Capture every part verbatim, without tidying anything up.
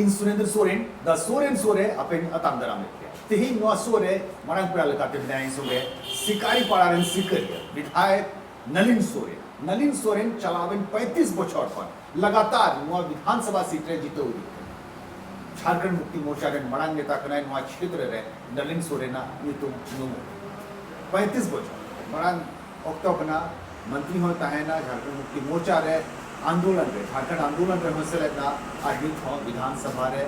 ᱤᱧ ᱥᱩᱨᱮᱱᱫᱨᱚ ᱥᱚᱨᱮᱱ, ᱫᱟ ᱥᱚᱨᱮᱱ ᱥᱳ ᱨᱮ ᱟᱯᱮᱧ ᱟᱛᱟᱝ ᱫᱟᱨᱟᱢᱮᱫ ᱯᱮᱭᱟ᱾ ᱛᱮᱦᱮᱧ ᱱᱚᱣᱟ ᱥᱳ ᱨᱮ ᱢᱟᱨᱟᱝ ᱯᱮᱲᱟ ᱞᱮᱠᱟᱛᱮ ᱢᱮᱱᱟᱭᱟ ᱤᱧ ᱥᱚᱸᱜᱮ ᱥᱤᱠᱟᱨᱤ ᱯᱟᱲᱟ ᱨᱮᱱ ᱥᱤᱠᱟᱹᱨᱤᱭᱟᱹ ᱵᱤᱫᱷᱟᱭᱚᱠ ᱱᱚᱞᱤᱱ ᱥᱚᱨᱮᱱ᱾ ᱱᱚᱞᱤᱱ ᱥᱚᱨᱮᱱ ᱪᱟᱞᱟᱣᱮᱱ ᱯᱚᱸᱭᱛᱨᱤᱥ ᱵᱚᱪᱷᱚᱨ ᱠᱷᱚᱱ ᱞᱟᱜᱟᱛᱟᱨ ᱱᱚᱣᱟ ᱵᱤᱫᱷᱟᱱ ᱥᱚᱵᱷᱟ ᱥᱤᱴ ᱨᱮ ᱡᱤᱛᱟᱹᱣ ᱦᱩᱭᱩᱜ ᱠᱟᱱᱟ᱾ ᱡᱷᱟᱲᱠᱷᱚᱸᱰ ᱢᱩᱠᱛᱤ ᱢᱳᱨᱪᱟ ᱨᱮᱱ ᱢᱟᱲᱟᱝ ᱱᱮᱛᱟ ᱠᱟᱱᱟᱭ ᱱᱚᱣᱟ ᱠᱷᱮᱛᱨᱮ ᱨᱮ ᱱᱚᱞᱤᱱ ᱥᱚᱨᱮᱱᱟᱜ ᱧᱩᱛᱩᱢ ᱧᱩᱢᱩᱜ ᱠᱟᱱᱟ᱾ ᱯᱚᱸᱭᱛᱨᱤᱥ ᱵᱚᱪᱷᱚᱨ ᱢᱟᱲᱟᱝ ᱚᱠᱛᱚ ᱠᱟᱱᱟ, ᱢᱚᱱᱛᱨᱤ ᱦᱚᱸᱭ ᱛᱟᱦᱮᱸᱱᱟ, ᱡᱷᱟᱲᱠᱷᱚᱸᱰ ᱢᱩᱠᱛᱤ ᱢᱳᱨᱪᱟ ᱨᱮ ᱟᱱᱫᱳᱞᱚᱱ ᱨᱮ, ᱡᱷᱟᱲᱠᱷᱚᱸᱰ ᱟᱱᱫᱳᱞᱚᱱ ᱨᱮᱦᱚᱸ ᱥᱮᱞᱮᱫ ᱮᱱᱟ ᱟᱨ ᱱᱤᱛ ᱦᱚᱸ ᱵᱤᱫᱷᱟᱱ ᱥᱚᱵᱷᱟ ᱨᱮ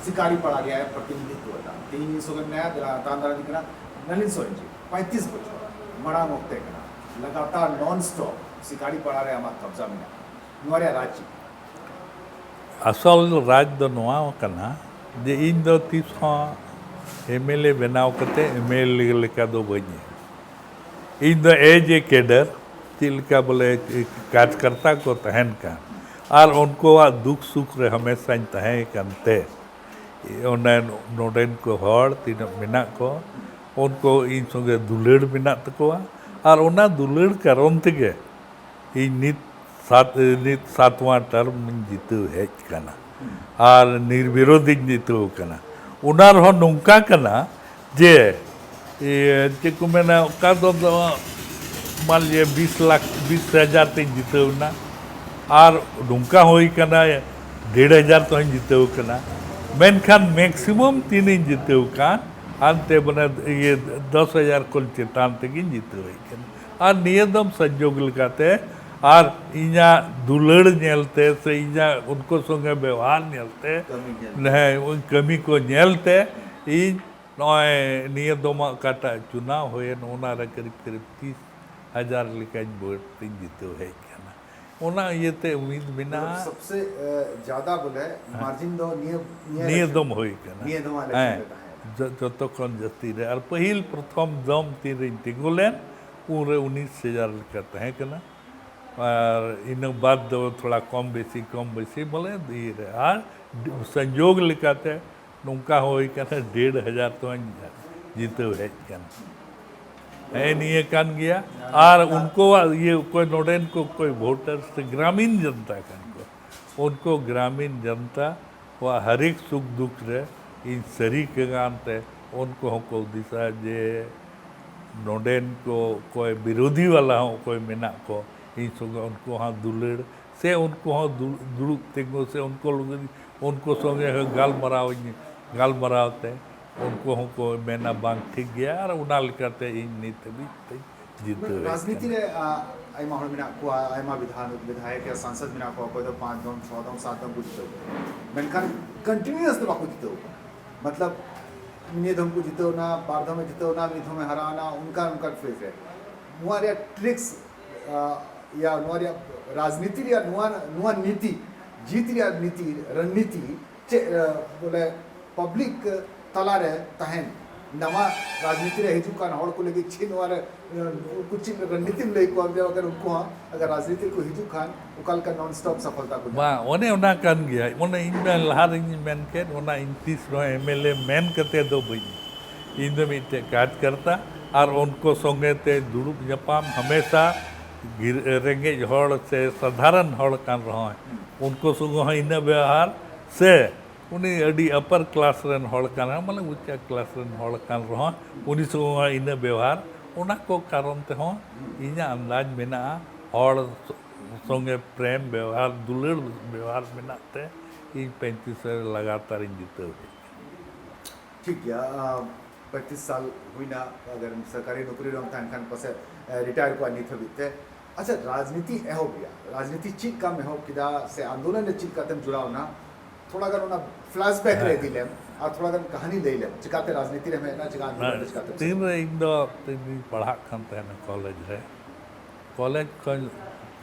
ᱥᱤᱠᱟᱨᱤ ᱯᱟᱲᱟ ᱨᱮᱭᱟᱜ ᱯᱨᱚᱛᱤᱱᱤᱫᱷᱤᱛᱣ ᱮᱫᱟ᱾ ᱛᱮᱦᱮᱧ ᱤᱧ ᱥᱚᱸᱜᱮ ᱢᱮᱱᱟᱭᱟ, ᱫᱮᱞᱟ ᱟᱛᱟᱝ ᱫᱟᱨᱟᱢ ᱠᱟᱱᱟ ᱱᱚᱞᱤᱱ ᱥᱚᱨᱮᱱ ᱡᱤ᱾ ᱯᱚᱸᱭᱛᱨᱤᱥ ᱵᱚᱪᱷᱚᱨ ᱢᱟᱲᱟᱝ ᱚᱠᱛᱮ ᱠᱟᱱᱟ, ᱞᱟᱜᱟᱛᱟᱨ ᱱᱚᱱ ᱥᱴᱚᱯ ᱥᱤᱠᱟᱨᱤ ᱯᱟᱲᱟ ᱨᱮ ᱟᱢᱟᱜ ᱠᱟᱵᱽᱡᱟ ᱢᱮᱱᱟᱜᱼᱟ, ᱱᱚᱣᱟ ᱨᱮᱭᱟᱜ ᱨᱟᱡᱽ ᱪᱮᱫ? ᱟᱥᱚᱞ ᱨᱟᱡᱽ ᱫᱚ ᱱᱚᱣᱟ ᱠᱟᱱᱟ ᱡᱮ ᱤᱧ ᱫᱚ ᱛᱤᱥ ᱦᱚᱸ ᱮᱢ ᱮᱞ ᱮ ᱵᱮᱱᱟᱣ ᱠᱟᱛᱮ ᱮᱢ ᱮᱞ ᱮ ᱞᱮᱠᱟ ᱫᱚ ᱵᱟᱹᱧ ᱮᱢ᱾ ᱤᱧ ᱫᱚ ᱮᱡ ᱮ ᱠᱮᱰᱟᱨ, ᱪᱮᱫ ᱞᱮᱠᱟ ᱵᱚᱞᱮ ᱠᱟᱨᱡᱽᱠᱟᱨᱛᱟ ᱠᱚ ᱛᱟᱦᱮᱱ ᱠᱟᱱ ᱟᱨ ᱩᱱᱠᱩᱣᱟᱜ ᱫᱩᱠ ᱥᱩᱠ ᱨᱮ ᱦᱟᱢᱮᱥᱟᱧ ᱛᱟᱦᱮᱸ ᱠᱟᱱ ᱛᱮ, ᱚᱱᱮ ᱱᱚᱰᱮᱱ ᱠᱚ ᱦᱚᱲ ᱛᱤᱱᱟᱹᱜ ᱢᱮᱱᱟᱜ ᱠᱚ, ᱩᱱᱠᱩ ᱤᱧ ᱥᱚᱸᱜᱮ ᱫᱩᱞᱟᱹᱲ ᱢᱮᱱᱟᱜ ᱛᱟᱠᱚᱣᱟ ᱟᱨ ᱚᱱᱟ ᱫᱩᱞᱟᱹᱲ ᱠᱟᱨᱚᱱ ᱛᱮᱜᱮ ᱤᱧ ᱱᱤᱛ ᱥᱟᱛ, ᱱᱤᱛ ᱥᱟᱛᱣᱟᱸ ᱴᱟᱨᱢ ᱤᱧ ᱡᱤᱛᱟᱹᱣ ᱦᱮᱡ ᱠᱟᱱᱟ ᱟᱨ ᱱᱤᱨᱵᱤᱨᱳᱫᱷ ᱤᱧ ᱡᱤᱛᱟᱹᱣ ᱠᱟᱱᱟ᱾ ᱚᱱᱟ ᱨᱮᱦᱚᱸ ᱱᱚᱝᱠᱟ ᱠᱟᱱᱟ ᱡᱮ, ᱤᱭᱟᱹ, ᱪᱮᱫ ᱠᱚ ᱢᱮᱱᱟ, ᱚᱠᱟ ᱫᱚ, ᱫᱚ ᱢᱟᱱ ᱞᱤᱭᱟ ᱵᱤᱥ ᱞᱟᱠᱷ, ᱵᱤᱥ ᱦᱟᱡᱟᱨ ᱛᱮᱧ ᱡᱤᱛᱟᱹᱣ ᱮᱱᱟ ᱟᱨ ᱱᱚᱝᱠᱟ ᱦᱩᱭ ᱠᱟᱱᱟ ᱰᱮᱲ ᱦᱟᱡᱟᱨ ᱛᱮᱦᱚᱸᱧ ᱡᱤᱛᱟᱹᱣ ᱠᱟᱱᱟ, ᱢᱮᱱᱠᱷᱟᱱ ᱢᱮᱠᱥᱤᱢᱟᱢ ᱛᱤᱱᱟᱹᱧ ᱡᱤᱛᱟᱹᱣ ᱠᱟᱱ ᱦᱟᱱᱛᱮ ᱢᱟᱱᱮ ᱤᱭᱟᱹ ᱫᱚᱥ ᱦᱟᱡᱟᱨ ᱠᱷᱚᱱ ᱪᱮᱛᱟᱱ ᱛᱮᱜᱮᱧ ᱡᱤᱛᱟᱹᱣ ᱦᱮᱡ ᱠᱟᱱᱟ᱾ ᱟᱨ ᱱᱤᱭᱟᱹ ᱫᱚᱢ ᱥᱚᱝᱡᱳᱜᱽ ᱞᱮᱠᱟᱛᱮ ᱟᱨ ᱤᱧᱟᱹᱜ ᱫᱩᱞᱟᱹᱲ ᱧᱮᱞᱛᱮ ᱥᱮ ᱤᱧᱟᱹᱜ ᱩᱱᱠᱩ ᱥᱚᱸᱜᱮ ᱵᱮᱣᱦᱟᱨ ᱧᱮᱞᱛᱮ, ᱠᱟᱹᱢᱤ ᱧᱮᱞ᱾ ᱦᱮᱸ, ᱠᱟᱹᱢᱤ ᱠᱚ ᱧᱮᱞᱛᱮ ᱤᱧ ᱱᱚᱜᱼᱚᱭ ᱱᱤᱭᱟᱹ ᱫᱚᱢᱟᱜ ᱚᱠᱟᱴᱟᱜ ᱪᱩᱱᱟᱣ ᱦᱩᱭᱮᱱ, ᱚᱱᱟᱨᱮ ᱠᱟᱹᱨᱤᱵ ᱠᱟᱹᱨᱤᱵ ᱛᱤᱥ ᱦᱟᱡᱟᱨ ᱞᱮᱠᱟᱧ ᱵᱷᱳᱴ ᱛᱤᱧ ᱡᱤᱛᱟᱹᱣ ᱦᱮᱡ ᱠᱟᱱᱟ᱾ ᱚᱱᱟ ᱤᱭᱟᱹᱛᱮ ᱩᱢᱤᱫ ᱢᱮᱱᱟᱜᱼᱟ᱾ ᱢᱚᱛᱞᱚᱵ ᱥᱚᱵᱥᱮ, ᱮ, ᱡᱟᱫᱟ ᱵᱚᱞᱮ ᱦᱮᱸ᱾ ᱢᱟᱨᱡᱤᱱ ᱫᱚ ᱱᱤᱭᱟᱹ, ᱱᱤᱭᱟᱹ ᱱᱤᱭᱟᱹ election, ᱫᱚᱢ ᱦᱩᱭ ᱠᱟᱱᱟ᱾ ᱱᱤᱭᱟᱹ ᱫᱚᱢ election ᱦᱮᱸ᱾ ᱨᱮ ᱛᱟᱦᱮᱸ ᱠᱟᱱᱟ᱾ ᱡᱚ-, ᱡᱚᱛᱚ ᱠᱷᱚᱱ ᱡᱟᱹᱥᱛᱤ ᱨᱮ᱾ ᱟᱨ ᱯᱟᱹᱦᱤᱞ ᱯᱨᱚᱛᱷᱚᱢ ᱫᱚᱢ ᱛᱤᱱ ᱨᱮᱧ ᱛᱤᱸᱜᱩ ᱞᱮᱱ, ᱩᱱᱨᱮ ᱩᱱᱤᱥ ᱦᱟᱡᱟᱨ ᱞᱮᱠᱟ ᱛᱟᱦᱮᱸ ᱠᱟᱱᱟ᱾ ᱟᱨ ᱤᱱᱟᱹ ᱵᱟᱫᱽ ᱫᱚ ᱛᱷᱚᱲᱟ ᱠᱚᱢ ᱵᱮᱥᱤ, ᱠᱚᱢ ᱵᱮᱥᱤ ᱵᱚᱞᱮ ᱤᱭᱟᱹ ᱨᱮ᱾ ᱟᱨ ᱥᱚᱝᱡᱳᱜᱽ ᱞᱮᱠᱟᱛᱮ ᱱᱚᱝᱠᱟ ᱦᱩᱭ ᱠᱟᱱᱟ, ᱰᱮᱲ ᱦᱟᱡᱟᱨ ᱛᱮᱦᱚᱸᱧ ᱡᱤᱛᱟᱹᱣ ᱦᱮᱡ ᱠᱟᱱᱟ᱾ ᱦᱮᱸ, ᱱᱤᱭᱟᱹ ᱠᱟᱱ ᱜᱮᱭᱟ᱾ ᱟᱨ ᱩᱱᱠᱩᱣᱟᱜ ᱤᱭᱟᱹ, ᱚᱠᱚᱭ ᱱᱚᱰᱮᱱ ᱠᱚ, ᱚᱠᱚᱭ ᱵᱷᱳᱴᱟᱨ ᱥᱮ ᱜᱨᱟᱢᱤᱱ ᱡᱚᱱᱛᱟ ᱠᱟᱱ ᱠᱚ, ᱩᱱᱠᱩ ᱜᱨᱟᱢᱤᱱ ᱡᱚᱱᱛᱟ ᱠᱚᱣᱟᱜ ᱦᱟᱨᱮᱠ ᱥᱩᱠ ᱫᱩᱠ ᱨᱮ ᱤᱧ ᱥᱟᱹᱨᱤ ᱠᱟᱹᱜᱟᱱ ᱛᱮ ᱩᱱᱠᱩ ᱦᱚᱸᱠᱚ ᱦᱩᱫᱤᱥᱟ ᱡᱮ ᱱᱚᱰᱮᱱ ᱠᱚ ᱚᱠᱚᱭ ᱵᱤᱨᱳᱫᱷᱤ ᱵᱟᱞᱟ ᱦᱚᱸ ᱚᱠᱚᱭ ᱢᱮᱱᱟᱜ ᱠᱚ, ᱤᱧ ᱥᱚᱸᱜᱮ ᱩᱱᱠᱩ ᱦᱚᱸ ᱫᱩᱞᱟᱹᱲ ᱥᱮ ᱩᱱᱠᱩ ᱦᱚᱸ ᱫᱩ-, ᱫᱩᱲᱩᱵ ᱛᱤᱸᱜᱩ ᱥᱮ ᱩᱱᱠᱩ ᱞᱟᱹᱜᱤᱫ, ᱩᱱᱠᱩ ᱥᱚᱸᱜᱮ ᱦᱚᱸ ᱜᱟᱞᱢᱟᱨᱟᱣ ᱤᱧ, ᱜᱟᱞᱢᱟᱨᱟᱣ ᱛᱮ ᱩᱱᱠᱩ ᱦᱚᱸᱠᱚ ᱢᱮᱱᱟ, "ᱵᱟᱝ ᱴᱷᱤᱠ ᱜᱮᱭᱟ", ᱟᱨ ᱚᱱᱟ ᱞᱮᱠᱟᱛᱮ ᱤᱧ ᱱᱤᱛ ᱦᱟᱹᱵᱤᱡ ᱛᱮᱧ ᱡᱤᱛᱟᱹᱣ ᱦᱮᱡ ᱨᱟᱡᱽᱱᱤᱛᱤ ᱠᱟᱱᱟ᱾ ᱨᱮ, ᱟ, ᱟᱭᱢᱟ ᱦᱚᱲ ᱢᱮᱱᱟᱜ ᱠᱚᱣᱟ, ᱟᱭᱢᱟ ᱵᱤᱫᱷᱟᱱ, ᱵᱤᱫᱷᱟᱭᱚᱠ ᱭᱟ ᱥᱟᱝᱥᱚᱫ ᱢᱮᱱᱟᱜ ᱠᱚᱣᱟ, ᱚᱠᱚᱭ ᱫᱚ ᱯᱟᱸᱪ ᱫᱚᱢ, ᱪᱷᱚ ᱫᱚᱢ, ᱥᱟᱛ ᱫᱚᱢ ᱠᱚ ᱡᱤᱛᱟᱹᱣ ᱠᱟᱱᱟ᱾ ᱢᱮᱱᱠᱷᱟᱱ continuous ᱫᱚ ᱵᱟᱠᱚ ᱡᱤᱛᱟᱹᱣ ᱠᱟᱱᱟ᱾ ᱢᱚᱛᱞᱚᱵ, ᱱᱤᱭᱟᱹ ᱫᱚᱢ ᱠᱚ ᱡᱤᱛᱟᱹᱣ ᱮᱱᱟ, ᱵᱟᱨ ᱫᱚᱢᱮ ᱡᱤᱛᱟᱹᱣ ᱮᱱᱟ, ᱢᱤᱫ ᱫᱚᱢᱮ ᱦᱟᱨᱟᱣ ᱮᱱᱟ, ᱚᱱᱠᱟ, ᱚᱱᱠᱟᱱ phase ᱨᱮ᱾ ᱱᱚᱣᱟ ᱨᱮᱭᱟᱜ tricks, ᱟ, ᱭᱟ ᱱᱚᱣᱟ ᱨᱮᱭᱟᱜ ᱨᱟᱡᱽᱱᱤᱛᱤ ᱨᱮᱭᱟᱜ ᱱᱚᱣᱟ, ᱱᱚᱣᱟ ᱱᱤᱛᱤ, ᱡᱤᱛ ᱨᱮᱭᱟᱜ ᱱᱤᱛᱤ, ᱨᱚᱱᱱᱤᱛᱤ, ᱪᱮᱫ, ᱟ, ᱵᱚᱞᱮ, public ᱛᱟᱞᱟᱨᱮ ᱛᱟᱦᱮᱱ, ᱱᱟᱣᱟ ᱨᱟᱡᱽᱱᱤᱛᱤ ᱨᱮ ᱦᱤᱡᱩᱜ ᱠᱟᱱ ᱦᱚᱲ ᱠᱚ ᱞᱟᱹᱜᱤᱫ ᱪᱮᱫ ᱱᱚᱣᱟ ᱨᱮ, ᱟ, ᱩᱱᱠᱩ ᱪᱮᱫ ᱨᱚᱱᱱᱤᱛᱤᱢ ᱞᱟᱹᱭ ᱟᱠᱚᱣᱟ ᱡᱮ ᱟᱜᱟᱨ ᱩᱱᱠᱩ ᱦᱚᱸ ᱟᱜᱟᱨ ᱨᱟᱡᱽᱱᱤᱛᱤ ᱨᱮᱠᱚ ᱦᱤᱡᱩᱜ ᱠᱷᱟᱱ ᱚᱠᱟ ᱞᱮᱠᱟ non stop ᱥᱟᱯᱷᱚᱞᱛᱟ ᱠᱚ ᱧᱟᱢᱟ? ᱵᱟᱝ, ᱚᱱᱮ ᱚᱱᱟ ᱠᱟᱱ ᱜᱮᱭᱟ᱾ ᱚᱱᱮ ᱤᱧ ᱢᱟ ᱞᱟᱦᱟ ᱨᱮᱧ ᱢᱮᱱ ᱠᱮᱫ, ᱚᱱᱟ ᱤᱧ ᱛᱤᱥ ᱨᱮᱦᱚᱸ MLA ᱢᱮᱱ ᱠᱟᱛᱮ ᱫᱚ ᱵᱟᱹᱧ, ᱤᱧ ᱫᱚ ᱢᱤᱫᱴᱮᱡ ᱠᱟᱨᱡᱽᱠᱚᱨᱛᱟ ᱟᱨ ᱩᱱᱠᱩ ᱥᱚᱸᱜᱮ ᱛᱮ ᱫᱩᱲᱩᱵ ᱧᱟᱯᱟᱢ ᱦᱟᱢᱮᱥᱟ ᱜᱤᱨ-, ᱨᱮᱸᱜᱮᱡ ᱦᱚᱲ ᱥᱮ ᱥᱟᱫᱷᱟᱨᱚᱱ ᱦᱚᱲ ᱠᱟᱱ ᱨᱮᱦᱚᱸᱭ, ᱩᱱᱠᱩ ᱥᱚᱸᱜᱮ ᱦᱚᱸ ᱤᱱᱟᱹ ᱵᱮᱣᱦᱟᱨ ᱥᱮ ᱩᱱᱤ ᱟᱹᱰᱤ upper class ᱨᱮᱱ ᱦᱚᱲ ᱠᱟᱱᱟ, ᱢᱟᱱᱮ ᱩᱪᱪᱟ class ᱨᱮᱱ ᱦᱚᱲ ᱠᱟᱱ ᱨᱮᱦᱚᱸ, ᱩᱱᱤ ᱥᱚᱸᱜᱮ ᱦᱚᱸ ᱤᱱᱟᱹ ᱵᱮᱣᱦᱟᱨ, ᱚᱱᱟ ᱠᱚ ᱠᱟᱨᱚᱱ ᱛᱮᱦᱚᱸ ᱤᱧᱟᱹᱜ ᱟᱱᱫᱟᱡᱽ ᱢᱮᱱᱟᱜᱼᱟ, ᱦᱚᱲ ᱥᱚᱸᱜᱮ ᱯᱨᱮᱢ ᱵᱮᱣᱦᱟᱨ, ᱫᱩᱞᱟᱹᱲ ᱵᱮᱣᱦᱟᱨ ᱢᱮᱱᱟᱜ ᱛᱮ ᱤᱧ ᱯᱮᱸᱭᱛᱨᱤᱥ ᱨᱮ ᱞᱟᱜᱟᱛᱟᱨ ᱤᱧ ᱡᱤᱛᱟᱹᱣ ᱦᱮᱡ ᱮᱱᱟ᱾ ᱴᱷᱤᱠ ᱜᱮᱭᱟ, ᱟᱸ, ᱯᱚᱸᱭᱛᱨᱤᱥ ᱥᱟᱞ ᱦᱩᱭᱱᱟ, ᱟᱜᱟᱨ ᱥᱚᱨᱠᱟᱨᱤ ᱱᱚᱠᱨᱤ ᱨᱮᱢ ᱛᱟᱦᱮᱱ ᱠᱷᱟᱱ ᱯᱟᱥᱮᱡ, ᱮ, retire ᱠᱚᱜᱼᱟ ᱱᱤᱛ ᱦᱟᱹᱵᱤᱡ ᱛᱮ᱾ ᱟᱪᱪᱷᱟ, ᱨᱟᱡᱽᱱᱤᱛᱤ ᱮᱦᱚᱵ ᱨᱮᱭᱟᱜ, ᱨᱟᱡᱽᱱᱤᱛᱤ ᱪᱮᱫ ᱞᱮᱠᱟᱢ ᱮᱦᱚᱵ ᱠᱮᱫᱟ ᱥᱮ ᱟᱱᱫᱳᱞᱚᱱ ᱨᱮ ᱪᱮᱫ ᱞᱮᱠᱟᱛᱮᱢ ᱡᱚᱲᱟᱣ ᱮᱱᱟ, ᱛᱷᱚᱲᱟ ᱜᱟᱱ ᱚᱱᱟ flashback ᱨᱮ ᱦᱮᱸ᱾ ᱤᱫᱤ ᱞᱮᱢ ᱟᱨ ᱛᱷᱚᱲᱟ ᱜᱟᱱ ᱠᱟᱹᱦᱱᱤ ᱞᱟᱹᱭ ᱞᱮᱢ, ᱪᱤᱠᱟᱛᱮ ᱨᱟᱡᱽᱱᱤᱛᱤ ᱨᱮᱢ ᱦᱮᱡ ᱮᱱᱟ, ᱪᱤᱠᱟ ᱟᱱᱫᱳᱞᱚᱱ ᱨᱮ ᱪᱤᱠᱟᱛᱮᱢ ᱛᱤᱱ ᱥᱮᱞᱮᱫ ᱨᱮ ᱮᱱᱟ? ᱤᱧ ᱫᱚ ᱛᱤᱱ ᱨᱤᱧ ᱯᱟᱲᱦᱟᱜ ᱠᱟᱱ ᱛᱟᱦᱮᱱᱟ ᱠᱚᱞᱮᱡᱽ ᱨᱮ, ᱠᱚᱞᱮᱡᱽ ᱠᱷᱚᱱ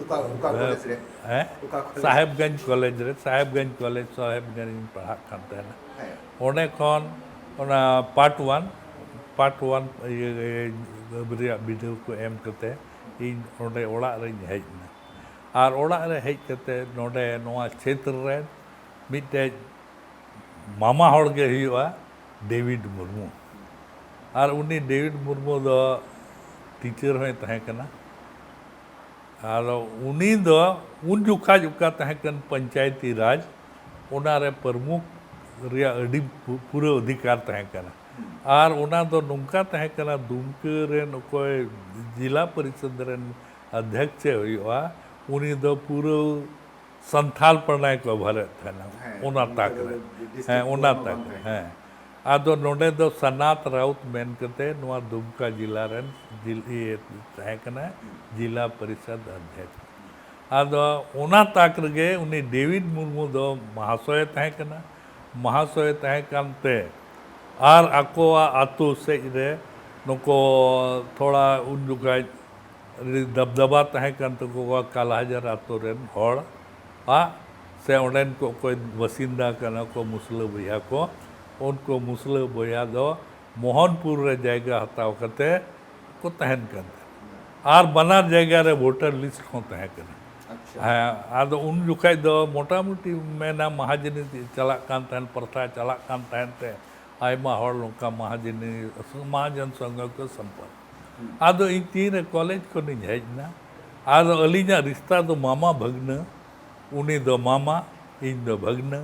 ᱚᱠᱟ, ᱚᱠᱟ ᱠᱚᱞᱮᱡᱽ ᱨᱮ? ᱦᱮᱸ? ᱚᱠᱟ ᱠᱚᱞᱮᱡᱽ? ᱥᱟᱦᱮᱵᱽᱜᱚᱸᱡᱽ ᱠᱚᱞᱮᱡᱽ ᱨᱮ, ᱥᱟᱦᱮᱵᱽᱜᱚᱸᱡᱽ ᱠᱚᱞᱮᱡᱽ, ᱥᱟᱦᱮᱵᱽᱜᱚᱸᱡᱽ ᱨᱤᱧ ᱯᱟᱲᱦᱟᱜ ᱠᱟᱱ ᱛᱟᱦᱮᱱᱟ᱾ ᱦᱮᱸ᱾ ᱚᱸᱰᱮ ᱠᱷᱚᱱ ᱚᱱᱟ part one, part one ᱤᱭᱟᱹ, ᱤᱭᱟᱹ ᱨᱮᱭᱟᱜ ᱵᱤᱰᱟᱹᱣ ᱠᱚ ᱮᱢ ᱠᱟᱛᱮ ᱤᱧ ᱚᱸᱰᱮ ᱚᱲᱟᱜ ᱨᱤᱧ ᱦᱮᱡ ᱮᱱᱟ᱾ ᱟᱨ ᱚᱲᱟᱜ ᱨᱮ ᱦᱮᱡ ᱠᱟᱛᱮ ᱱᱚᱰᱮ ᱱᱚᱣᱟ ᱪᱷᱮᱛᱨᱚ ᱨᱮ ᱢᱤᱫᱴᱮᱡ ᱢᱟᱢᱟ ᱦᱚᱲ ᱜᱮ ᱦᱩᱭᱩᱜᱼᱟ, ᱰᱮᱵᱷᱤᱰ ᱢᱩᱨᱢᱩ᱾ ᱟᱨ ᱩᱱᱤ ᱰᱮᱵᱷᱤᱰ ᱢᱩᱨᱢᱩ ᱫᱚ teacher ᱦᱚᱸᱭ ᱛᱟᱦᱮᱸ ᱠᱟᱱᱟ᱾ ᱟᱫᱚ ᱩᱱᱤ ᱫᱚ ᱩᱱ ᱡᱚᱠᱷᱟᱡ ᱚᱠᱟ ᱛᱟᱦᱮᱸ ᱠᱟᱱ ᱯᱚᱧᱪᱟᱭᱮᱛᱤ ᱨᱟᱡᱽ, ᱚᱱᱟ ᱨᱮ ᱯᱨᱚᱢᱩᱠᱷ ᱨᱮᱭᱟᱜ ᱟᱹᱰᱤ ᱯᱩ- ᱯᱩᱨᱟᱹ ᱚᱫᱷᱤᱠᱟᱨ ᱛᱟᱦᱮᱸ ᱠᱟᱱᱟ᱾ ᱟᱨ ᱚᱱᱟ ᱫᱚ ᱱᱚᱝᱠᱟ ᱛᱟᱦᱮᱸ ᱠᱟᱱᱟ, ᱫᱩᱢᱠᱟᱹ ᱨᱮᱱ ᱚᱠᱚᱭ ᱡᱤᱞᱟ ᱯᱚᱨᱤᱥᱚᱫᱽ ᱨᱮᱱ ᱚᱫᱷᱭᱚᱠᱥᱚ ᱦᱩᱭᱩᱜᱼᱟ, ᱩᱱᱤ ᱫᱚ ᱯᱩᱨᱟᱹ ᱥᱟᱱᱛᱷᱟᱞ ᱯᱟᱨᱜᱟᱱᱟᱭ ᱠᱚᱵᱷᱟᱨᱮᱫ ᱛᱟᱦᱮᱱᱟ᱾ ᱦᱮᱸ, ᱚᱱᱟ ᱩᱱᱤ ᱛᱟᱠ ᱫᱚ ᱨᱮ᱾ ᱰᱤᱥᱴᱨᱤᱠᱴ ᱦᱮᱸ, ᱚᱱᱟ ᱠᱳᱰ ᱢᱟ ᱛᱟᱠ ᱵᱟᱝ ᱨᱮ᱾ ᱛᱟᱦᱮᱸ ᱦᱮᱸ᱾ ᱠᱟᱱᱟ᱾ ᱟᱫᱚ ᱱᱚᱰᱮ ᱫᱚ ᱥᱟᱱᱟᱛ ᱨᱟᱣᱩᱛ ᱢᱮᱱ ᱠᱟᱛᱮ ᱱᱚᱣᱟ ᱫᱩᱢᱠᱟ ᱡᱤᱞᱟ ᱨᱮᱱ ᱡᱤᱞ-, ᱤᱭᱟᱹ ᱛᱟᱦᱮᱸ ᱠᱟᱱᱟᱭ, ᱡᱤᱞᱟ ᱯᱚᱨᱤᱥᱚᱫᱽ ᱚᱫᱷᱭᱚᱠᱥᱚ᱾ ᱟᱫᱚ ᱚᱱᱟ ᱛᱟᱠ ᱨᱮᱜᱮ ᱩᱱᱤ ᱰᱮᱵᱷᱤᱰ ᱢᱩᱨᱢᱩ ᱫᱚ ᱢᱟᱦᱟᱥᱚᱭᱮ ᱛᱟᱦᱮᱸ ᱠᱟᱱᱟ᱾ ᱢᱟᱦᱟᱥᱚᱭᱮ ᱛᱟᱦᱮᱸ ᱠᱟᱱᱛᱮ ᱟᱨ ᱟᱠᱚᱣᱟᱜ ᱟᱛᱳ ᱥᱮᱫ ᱨᱮ ᱱᱩᱠᱩ ᱛᱷᱚᱲᱟ ᱩᱱ ᱡᱚᱠᱷᱟᱡ ᱟᱹᱰᱤ ᱫᱟᱵᱫᱟᱵᱟ ᱛᱟᱦᱮᱸ ᱠᱟᱱ ᱛᱟᱠᱚᱣᱟ ᱠᱟᱞᱟᱦᱟᱡᱟᱨ ᱟᱛᱳ ᱨᱮᱱ ᱦᱚᱲ ᱟᱜ, ᱥᱮ ᱚᱸᱰᱮᱱ ᱠᱚ ᱚᱠᱚᱭ ᱵᱟᱥᱤᱱᱫᱟ ᱠᱟᱱᱟ ᱠᱚ ᱢᱩᱥᱞᱟᱹ ᱵᱚᱭᱦᱟ ᱠᱚ, ᱩᱱᱠᱩ ᱢᱩᱥᱞᱟᱹ ᱵᱚᱭᱦᱟ ᱫᱚ ᱢᱳᱦᱚᱱᱯᱩᱨ ᱨᱮ ᱡᱟᱭᱜᱟ ᱦᱟᱛᱟᱣ ᱠᱟᱛᱮ ᱠᱚ ᱛᱟᱦᱮᱱ ᱠᱟᱱ ᱛᱟᱦᱮᱸᱱᱟ᱾ ᱟᱨ ᱵᱟᱱᱟᱨ ᱡᱟᱭᱜᱟ ᱨᱮ ᱵᱷᱳᱴᱟᱨ ᱞᱤᱥᱴ ᱦᱚᱸ ᱛᱟᱦᱮᱸ ᱠᱟᱱᱟ᱾ ᱟᱪᱪᱷᱟ᱾ ᱦᱮᱸ, ᱟᱫᱚ ᱩᱱ ᱡᱚᱠᱷᱟᱡ ᱫᱚ ᱢᱚᱴᱟᱢᱩᱴᱤ ᱢᱮᱱᱟ ᱢᱟᱦᱟᱡᱚᱱᱤ ᱪᱟᱞᱟᱜ ᱠᱟᱱ ᱛᱟᱦᱮᱸᱱ, ᱯᱨᱚᱛᱷᱟ ᱪᱟᱞᱟᱜ ᱠᱟᱱ ᱛᱟᱦᱮᱸᱱ ᱛᱮ ᱟᱭᱢᱟ ᱦᱚᱲ ᱱᱚᱝᱠᱟ ᱢᱟᱦᱟᱡᱚᱱᱤ, ᱢᱟᱦᱟᱡᱚᱱ ᱥᱚᱸᱜᱮ ᱠᱚ ᱥᱚᱢᱯᱚᱨᱠ᱾ ᱦᱩᱸ᱾ ᱟᱫᱚ ᱤᱧ ᱛᱤᱱᱨᱮ ᱠᱚᱞᱮᱡᱽ ᱠᱷᱚᱱᱤᱧ ᱦᱮᱡ ᱮᱱᱟ, ᱟᱫᱚ ᱟᱹᱞᱤᱧᱟᱜ ᱨᱤᱥᱛᱟ ᱫᱚ ᱢᱟᱢᱟ ᱵᱷᱟᱹᱜᱽᱱᱟᱹ, ᱩᱱᱤ ᱫᱚ ᱢᱟᱢᱟ, ᱤᱧ ᱫᱚ ᱵᱷᱟᱹᱜᱽᱱᱟᱹ᱾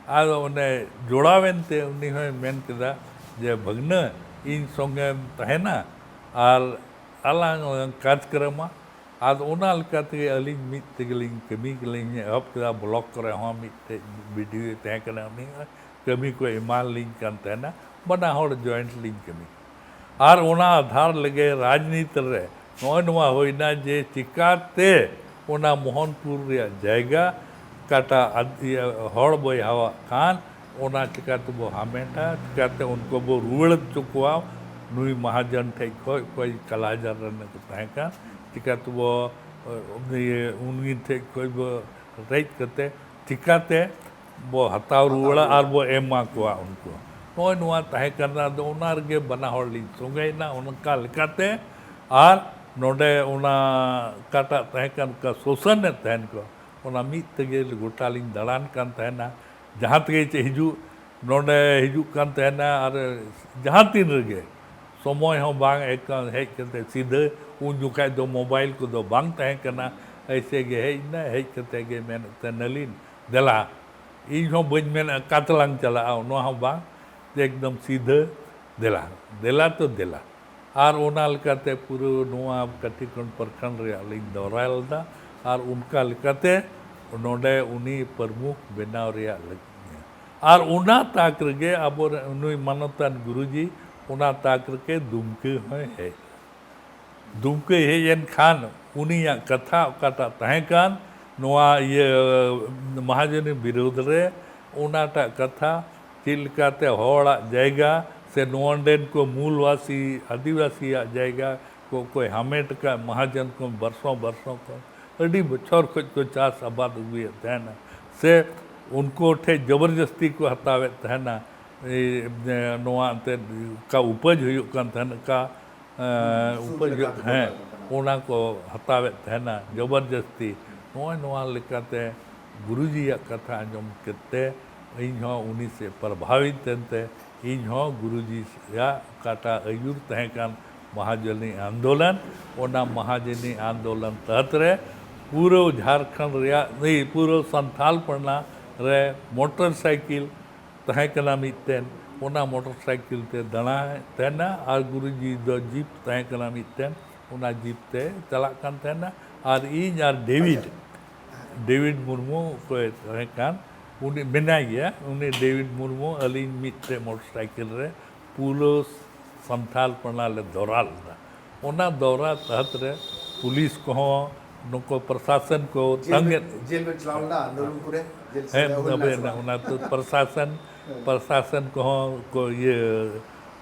ᱟᱫᱚ ᱚᱸᱰᱮ ᱡᱚᱲᱟᱣᱮᱱ ᱛᱮ ᱩᱱᱤ ᱦᱚᱸᱭ ᱢᱮᱱ ᱠᱮᱫᱟ ᱡᱮ, "ᱵᱷᱟᱹᱜᱽᱱᱟᱹ, ᱤᱧ ᱥᱚᱸᱜᱮᱢ ᱛᱟᱦᱮᱱᱟ ᱟᱨ ᱟᱞᱟᱝ ᱠᱟᱨᱡᱽᱠᱨᱚᱢᱟ?" ᱟᱫᱚ ᱚᱱᱟ ᱞᱮᱠᱟ ᱛᱮᱜᱮ ᱟᱹᱞᱤᱧ ᱢᱤᱫ ᱛᱮᱜᱮ ᱞᱤᱧ ᱠᱟᱹᱢᱤ ᱞᱤᱧ ᱮᱦᱚᱵ ᱠᱮᱫᱟ᱾ ᱵᱞᱚᱠ ᱠᱚᱨᱮ ᱦᱚᱸ ᱢᱤᱫᱴᱮᱡ ᱵᱤ ᱰᱤ ᱳ ᱛᱟᱦᱮᱸ ᱠᱟᱱᱟ, ᱩᱱᱤ ᱦᱚᱸ ᱠᱟᱹᱢᱤ ᱠᱚ ᱮᱢᱟ ᱞᱤᱧ ᱠᱟᱱ ᱛᱟᱦᱮᱱᱟ, ᱵᱟᱱᱟ ᱦᱚᱲ ᱡᱚᱭᱮᱱᱴ ᱞᱤᱧ ᱠᱟᱹᱢᱤ᱾ ᱟᱨ ᱚᱱᱟ ᱟᱫᱷᱟᱨ ᱞᱮᱜᱮ ᱨᱟᱡᱽᱱᱤᱛᱤ ᱨᱮ ᱱᱚᱜᱼᱚᱭ ᱱᱚᱣᱟ ᱦᱩᱭᱱᱟ ᱡᱮ ᱪᱤᱠᱟᱛᱮ ᱚᱱᱟ ᱢᱳᱦᱚᱱᱯᱩᱨ ᱨᱮᱭᱟᱜ ᱡᱟᱭᱜᱟ ᱚᱠᱟᱴᱟᱜ ᱟᱫ-, ᱤᱭᱟᱹ, ᱦᱚᱲ ᱵᱚᱭᱦᱟᱣᱟᱜ ᱠᱟᱱ, ᱚᱱᱟ ᱪᱤᱠᱟ ᱛᱮᱵᱚ ᱦᱟᱢᱮᱴᱟ, ᱪᱤᱠᱟᱛᱮ ᱩᱱᱠᱩ ᱵᱚ ᱨᱩᱣᱟᱹᱲ ᱦᱚᱪᱚ ᱠᱚᱣᱟ, ᱱᱩᱭ ᱢᱟᱦᱟᱡᱚᱱ ᱴᱷᱮᱡ ᱠᱷᱚᱡ, ᱚᱠᱚᱭ ᱠᱟᱞᱟᱡᱟᱨ ᱨᱮᱱ ᱠᱚ ᱛᱟᱦᱮᱸ ᱠᱟᱱ, ᱪᱤᱠᱟ ᱛᱮᱵᱚ, ᱤᱭᱟᱹ, ᱩᱱᱤ ᱴᱷᱮᱡ ᱠᱷᱚᱡ ᱵᱚ ᱨᱮᱡ ᱠᱟᱛᱮ ᱪᱤᱠᱟᱛᱮ ᱵᱚ ᱦᱟᱛᱟᱣ ᱦᱟᱛᱟᱣ ᱨᱩᱣᱟᱹᱲᱟ ᱨᱩᱣᱟᱹᱲᱟ᱾ ᱟᱨ ᱵᱚ ᱮᱢᱟ ᱠᱚᱣᱟ ᱩᱱᱠᱩ᱾ ᱱᱚᱜᱼᱚᱭ ᱱᱚᱣᱟ ᱛᱟᱦᱮᱸ ᱠᱟᱱᱟ, ᱟᱫᱚ ᱚᱱᱟ ᱨᱮᱜᱮ ᱵᱟᱱᱟ ᱦᱚᱲ ᱞᱤᱧ ᱥᱚᱸᱜᱮᱭᱮᱱᱟ ᱚᱱᱠᱟ ᱞᱮᱠᱟᱛᱮ᱾ ᱟᱨ ᱱᱚᱰᱮ ᱚᱱᱟ ᱚᱠᱟᱴᱟᱜ ᱛᱟᱦᱮᱸ ᱠᱟᱱ, ᱚᱱᱠᱟ ᱥᱳᱥᱟᱱᱮᱫ ᱛᱟᱦᱮᱱ ᱠᱚ, ᱚᱱᱟ ᱢᱤᱫ ᱛᱮᱜᱮ ᱜᱚᱴᱟ ᱞᱤᱧ ᱫᱟᱬᱟᱱ ᱠᱟᱱ ᱛᱟᱦᱮᱱᱟ᱾ ᱡᱟᱦᱟᱸ ᱛᱮᱜᱮ ᱪᱮᱫ ᱦᱤᱡᱩᱜ, ᱱᱚᱰᱮ ᱦᱤᱡᱩᱜ ᱠᱟᱱ ᱛᱟᱦᱮᱱᱟ ᱟᱨ ᱡᱟᱦᱟᱸ ᱛᱤᱱ ᱨᱮᱜᱮ ᱥᱚᱢᱚᱭ ᱦᱚᱸ ᱵᱟᱝ ᱮᱠᱟᱞ ᱦᱮᱡ ᱠᱟᱛᱮ ᱥᱤᱫᱷᱟᱹ ᱩᱱ ᱡᱚᱠᱷᱟᱡ ᱫᱚ ᱢᱳᱵᱟᱭᱤᱞ ᱠᱚᱫᱚ ᱵᱟᱝ ᱛᱟᱦᱮᱸ ᱠᱟᱱᱟ᱾ ᱮᱭᱥᱮ ᱜᱮ ᱦᱮᱡ ᱮᱱᱟ, ᱦᱮᱡ ᱠᱟᱛᱮ ᱜᱮ ᱢᱮᱱᱮᱫ ᱛᱟᱦᱮᱱᱟᱞᱤᱧ, "ᱫᱮᱞᱟ, ᱤᱧ ᱦᱚᱸ ᱵᱟᱹᱧ ᱢᱮᱱᱟ ᱚᱠᱟ ᱛᱮᱞᱟᱝ ᱪᱟᱞᱟᱜᱼᱟ, ᱱᱚᱣᱟ ᱦᱚᱸ ᱵᱟᱝ, ᱡᱮ ᱮᱠᱫᱚᱢ ᱥᱤᱫᱷᱟᱹ ᱫᱮᱞᱟ, ᱫᱮᱞᱟ ᱛᱚ ᱫᱮᱞᱟ᱾ ᱟᱨ ᱚᱱᱟ ᱞᱮᱠᱟᱛᱮ ᱯᱩᱨᱟᱹ ᱱᱚᱣᱟ ᱠᱟᱴᱤᱠᱚᱱ ᱯᱨᱚᱠᱷᱚᱸᱰ ᱨᱮᱭᱟᱜ ᱞᱤᱧ ᱫᱚᱨᱟᱭ ᱞᱮᱫᱟ᱾ ᱟᱨ ᱚᱱᱠᱟ ᱞᱮᱠᱟᱛᱮ ᱱᱚᱰᱮ ᱩᱱᱤ ᱯᱨᱚᱢᱩᱠᱷ ᱵᱮᱱᱟᱣ ᱨᱮᱭᱟᱜ ᱞᱟᱹᱠᱛᱤ᱾ ᱟᱨ ᱚᱱᱟ ᱛᱟᱠ ᱨᱮᱜᱮ ᱟᱵᱚ ᱨᱮᱱ ᱱᱩᱭ ᱢᱟᱱᱚᱛᱟᱱ ᱜᱩᱨᱩᱡᱤ ᱚᱱᱟ ᱛᱟᱠ ᱨᱮᱜᱮ ᱫᱩᱢᱠᱟᱹ ᱦᱚᱸᱭ ᱦᱮᱡ ᱮᱱᱟ᱾ ᱫᱩᱢᱠᱟᱹᱭ ᱦᱮᱡ ᱮᱱ ᱠᱷᱟᱱ ᱩᱱᱤᱭᱟᱜ ᱠᱟᱛᱷᱟ ᱚᱠᱟᱴᱟᱜ ᱛᱟᱦᱮᱸ ᱠᱟᱱ ᱱᱚᱣᱟ ᱤᱭᱟᱹ ᱢᱟᱦᱟᱡᱚᱱᱤ ᱵᱤᱨᱳᱫᱷ ᱨᱮ, ᱚᱱᱟᱴᱟᱜ ᱠᱟᱛᱷᱟ ᱪᱮᱫ ᱞᱮᱠᱟᱛᱮ ᱦᱚᱲᱟᱜ ᱡᱟᱭᱜᱟ ᱥᱮ ᱱᱚᱰᱮᱱ ᱠᱚ ᱢᱩᱞᱵᱟᱥᱤ ᱟᱹᱫᱤᱵᱟᱹᱥᱤᱭᱟᱜ ᱡᱟᱭᱜᱟ ᱠᱚ ᱚᱠᱚᱭ ᱦᱟᱢᱮᱴ ᱟᱠᱟᱫ ᱢᱟᱦᱟᱡᱚᱱ ᱠᱚ ᱵᱟᱨᱥᱚ ᱵᱟᱨᱥᱚ ᱠᱚ ᱟᱹᱰᱤ ᱵᱚᱪᱷᱚᱨ ᱠᱷᱚᱱ ᱠᱚ ᱪᱟᱥ ᱟᱵᱟᱫ ᱟᱹᱜᱩᱭᱮᱫ ᱛᱟᱦᱮᱱᱟ, ᱥᱮ ᱩᱱᱠᱩ ᱴᱷᱮᱱ ᱡᱚᱵᱚᱨᱡᱚᱥᱛᱤ ᱠᱚ ᱦᱟᱛᱟᱣᱮᱫ ᱛᱟᱦᱮᱱᱟ᱾ ᱮ, ᱱᱚᱣᱟ ᱮᱱᱛᱮᱫ ᱚᱠᱟ ᱩᱯᱟᱹᱡᱽ ᱦᱩᱭᱩᱜ ᱠᱟᱱ ᱛᱟᱦᱮᱱᱟ, ᱚᱠᱟ ᱮᱸ, ᱥᱩᱫ ᱩᱯᱟᱹᱡᱽ ᱞᱮᱠᱟ ᱦᱩᱭᱩᱜ, ᱠᱚ ᱦᱮᱸ, ᱦᱟᱛᱟᱣᱮᱫ ᱠᱟᱱᱟ᱾ ᱚᱱᱟ ᱠᱚ ᱦᱟᱛᱟᱣᱮᱫ ᱛᱟᱦᱮᱱᱟ ᱡᱚᱵᱚᱨᱡᱚᱥᱛᱤ᱾ ᱱᱚᱜᱼᱚᱭ ᱱᱚᱣᱟ ᱞᱮᱠᱟᱛᱮ ᱜᱩᱨᱩᱡᱤᱭᱟᱜ ᱠᱟᱛᱷᱟ ᱟᱸᱡᱚᱢ ᱠᱟᱛᱮ ᱤᱧ ᱦᱚᱸ ᱩᱱᱤ ᱥᱮᱫ ᱯᱨᱚᱵᱷᱟᱵᱤᱛ ᱮᱱᱛᱮ ᱤᱧ ᱦᱚᱸ ᱜᱩᱨᱩᱡᱤᱭᱟᱜ ᱚᱠᱟᱴᱟᱜ ᱟᱹᱭᱩᱨ ᱛᱟᱦᱮᱸ ᱠᱟᱱ ᱢᱟᱦᱟᱡᱚᱱᱤ ᱟᱱᱫᱳᱞᱚᱱ, ᱚᱱᱟ ᱢᱟᱦᱟᱡᱚᱱᱤ ᱟᱱᱫᱳᱞᱚᱱ ᱛᱟᱦᱟᱛ ᱨᱮ ᱯᱩᱨᱟᱹ ᱡᱷᱟᱲᱠᱷᱚᱸᱰ ᱨᱮᱭᱟᱜ, ᱮᱭ, ᱯᱩᱨᱟᱹ ᱥᱟᱱᱛᱷᱟᱞ ᱯᱟᱨᱜᱟᱱᱟ ᱨᱮ ᱢᱚᱴᱚᱨ ᱥᱟᱭᱠᱮᱞ ᱛᱟᱦᱮᱸ ᱠᱟᱱᱟ ᱢᱤᱫᱴᱮᱱ, ᱚᱱᱟ ᱢᱚᱴᱚᱨ ᱥᱟᱭᱠᱮᱞ ᱛᱮ ᱫᱟᱬᱟᱭᱮᱫ ᱛᱟᱦᱮᱱᱟ᱾ ᱟᱨ ᱜᱩᱨᱩᱡᱤ ᱫᱚ ᱡᱤᱯ ᱛᱟᱦᱮᱸ ᱠᱟᱱᱟ ᱢᱤᱫᱴᱮᱱ, ᱚᱱᱟ ᱡᱤᱯ ᱛᱮ ᱪᱟᱞᱟᱜ ᱠᱟᱱ ᱛᱟᱦᱮᱱᱟ᱾ ᱟᱨ ᱤᱧ ᱟᱨ ᱰᱮᱵᱷᱤᱰ, ᱰᱮᱵᱷᱤᱰ ᱢᱩᱨᱢᱩ ᱚᱠᱚᱭ ᱛᱟᱦᱮᱸ ᱠᱟᱱ, ᱩᱱᱤ ᱢᱮᱱᱟᱭ ᱜᱮᱭᱟ, ᱩᱱᱤ ᱰᱮᱵᱷᱤᱰ ᱢᱩᱨᱢᱩ ᱟᱹᱞᱤᱧ ᱢᱤᱫᱴᱮᱱ ᱢᱚᱴᱚᱨ ᱥᱟᱭᱠᱮᱞ ᱨᱮ ᱯᱩᱨᱟᱹ ᱥᱟᱱᱛᱷᱟᱞ ᱯᱟᱨᱜᱟᱱᱟ ᱞᱮ ᱫᱚᱨᱟ ᱞᱮᱫᱟ᱾ ᱚᱱᱟ ᱫᱚᱨᱟ ᱛᱟᱦᱟᱛ ᱨᱮ ᱯᱩᱞᱤᱥ ᱠᱚᱦᱚᱸ, ᱱᱩᱠᱩ ᱯᱨᱚᱥᱟᱥᱚᱱ ᱠᱚ ᱡᱮᱞ ᱛᱟᱸᱜᱮ ᱵᱮᱱ, ᱡᱮᱞ ᱵᱮᱱ ᱪᱟᱞᱟᱣ ᱞᱮᱱᱟ ᱟᱱᱫᱳᱞᱚᱱ ᱠᱚᱨᱮ? ᱡᱮᱞ ᱦᱮᱸ, ᱥᱮᱫ ᱦᱩᱭ ᱞᱮᱱᱟ ᱥᱮ ᱵᱟᱝ? ᱚᱱᱟ ᱛᱚ ᱯᱨᱚᱥᱟᱥᱚᱱ, ᱦᱮᱸ᱾ ᱯᱨᱚᱥᱟᱥᱚᱱ ᱠᱚᱦᱚᱸ ᱠᱚ ᱤᱭᱟᱹ,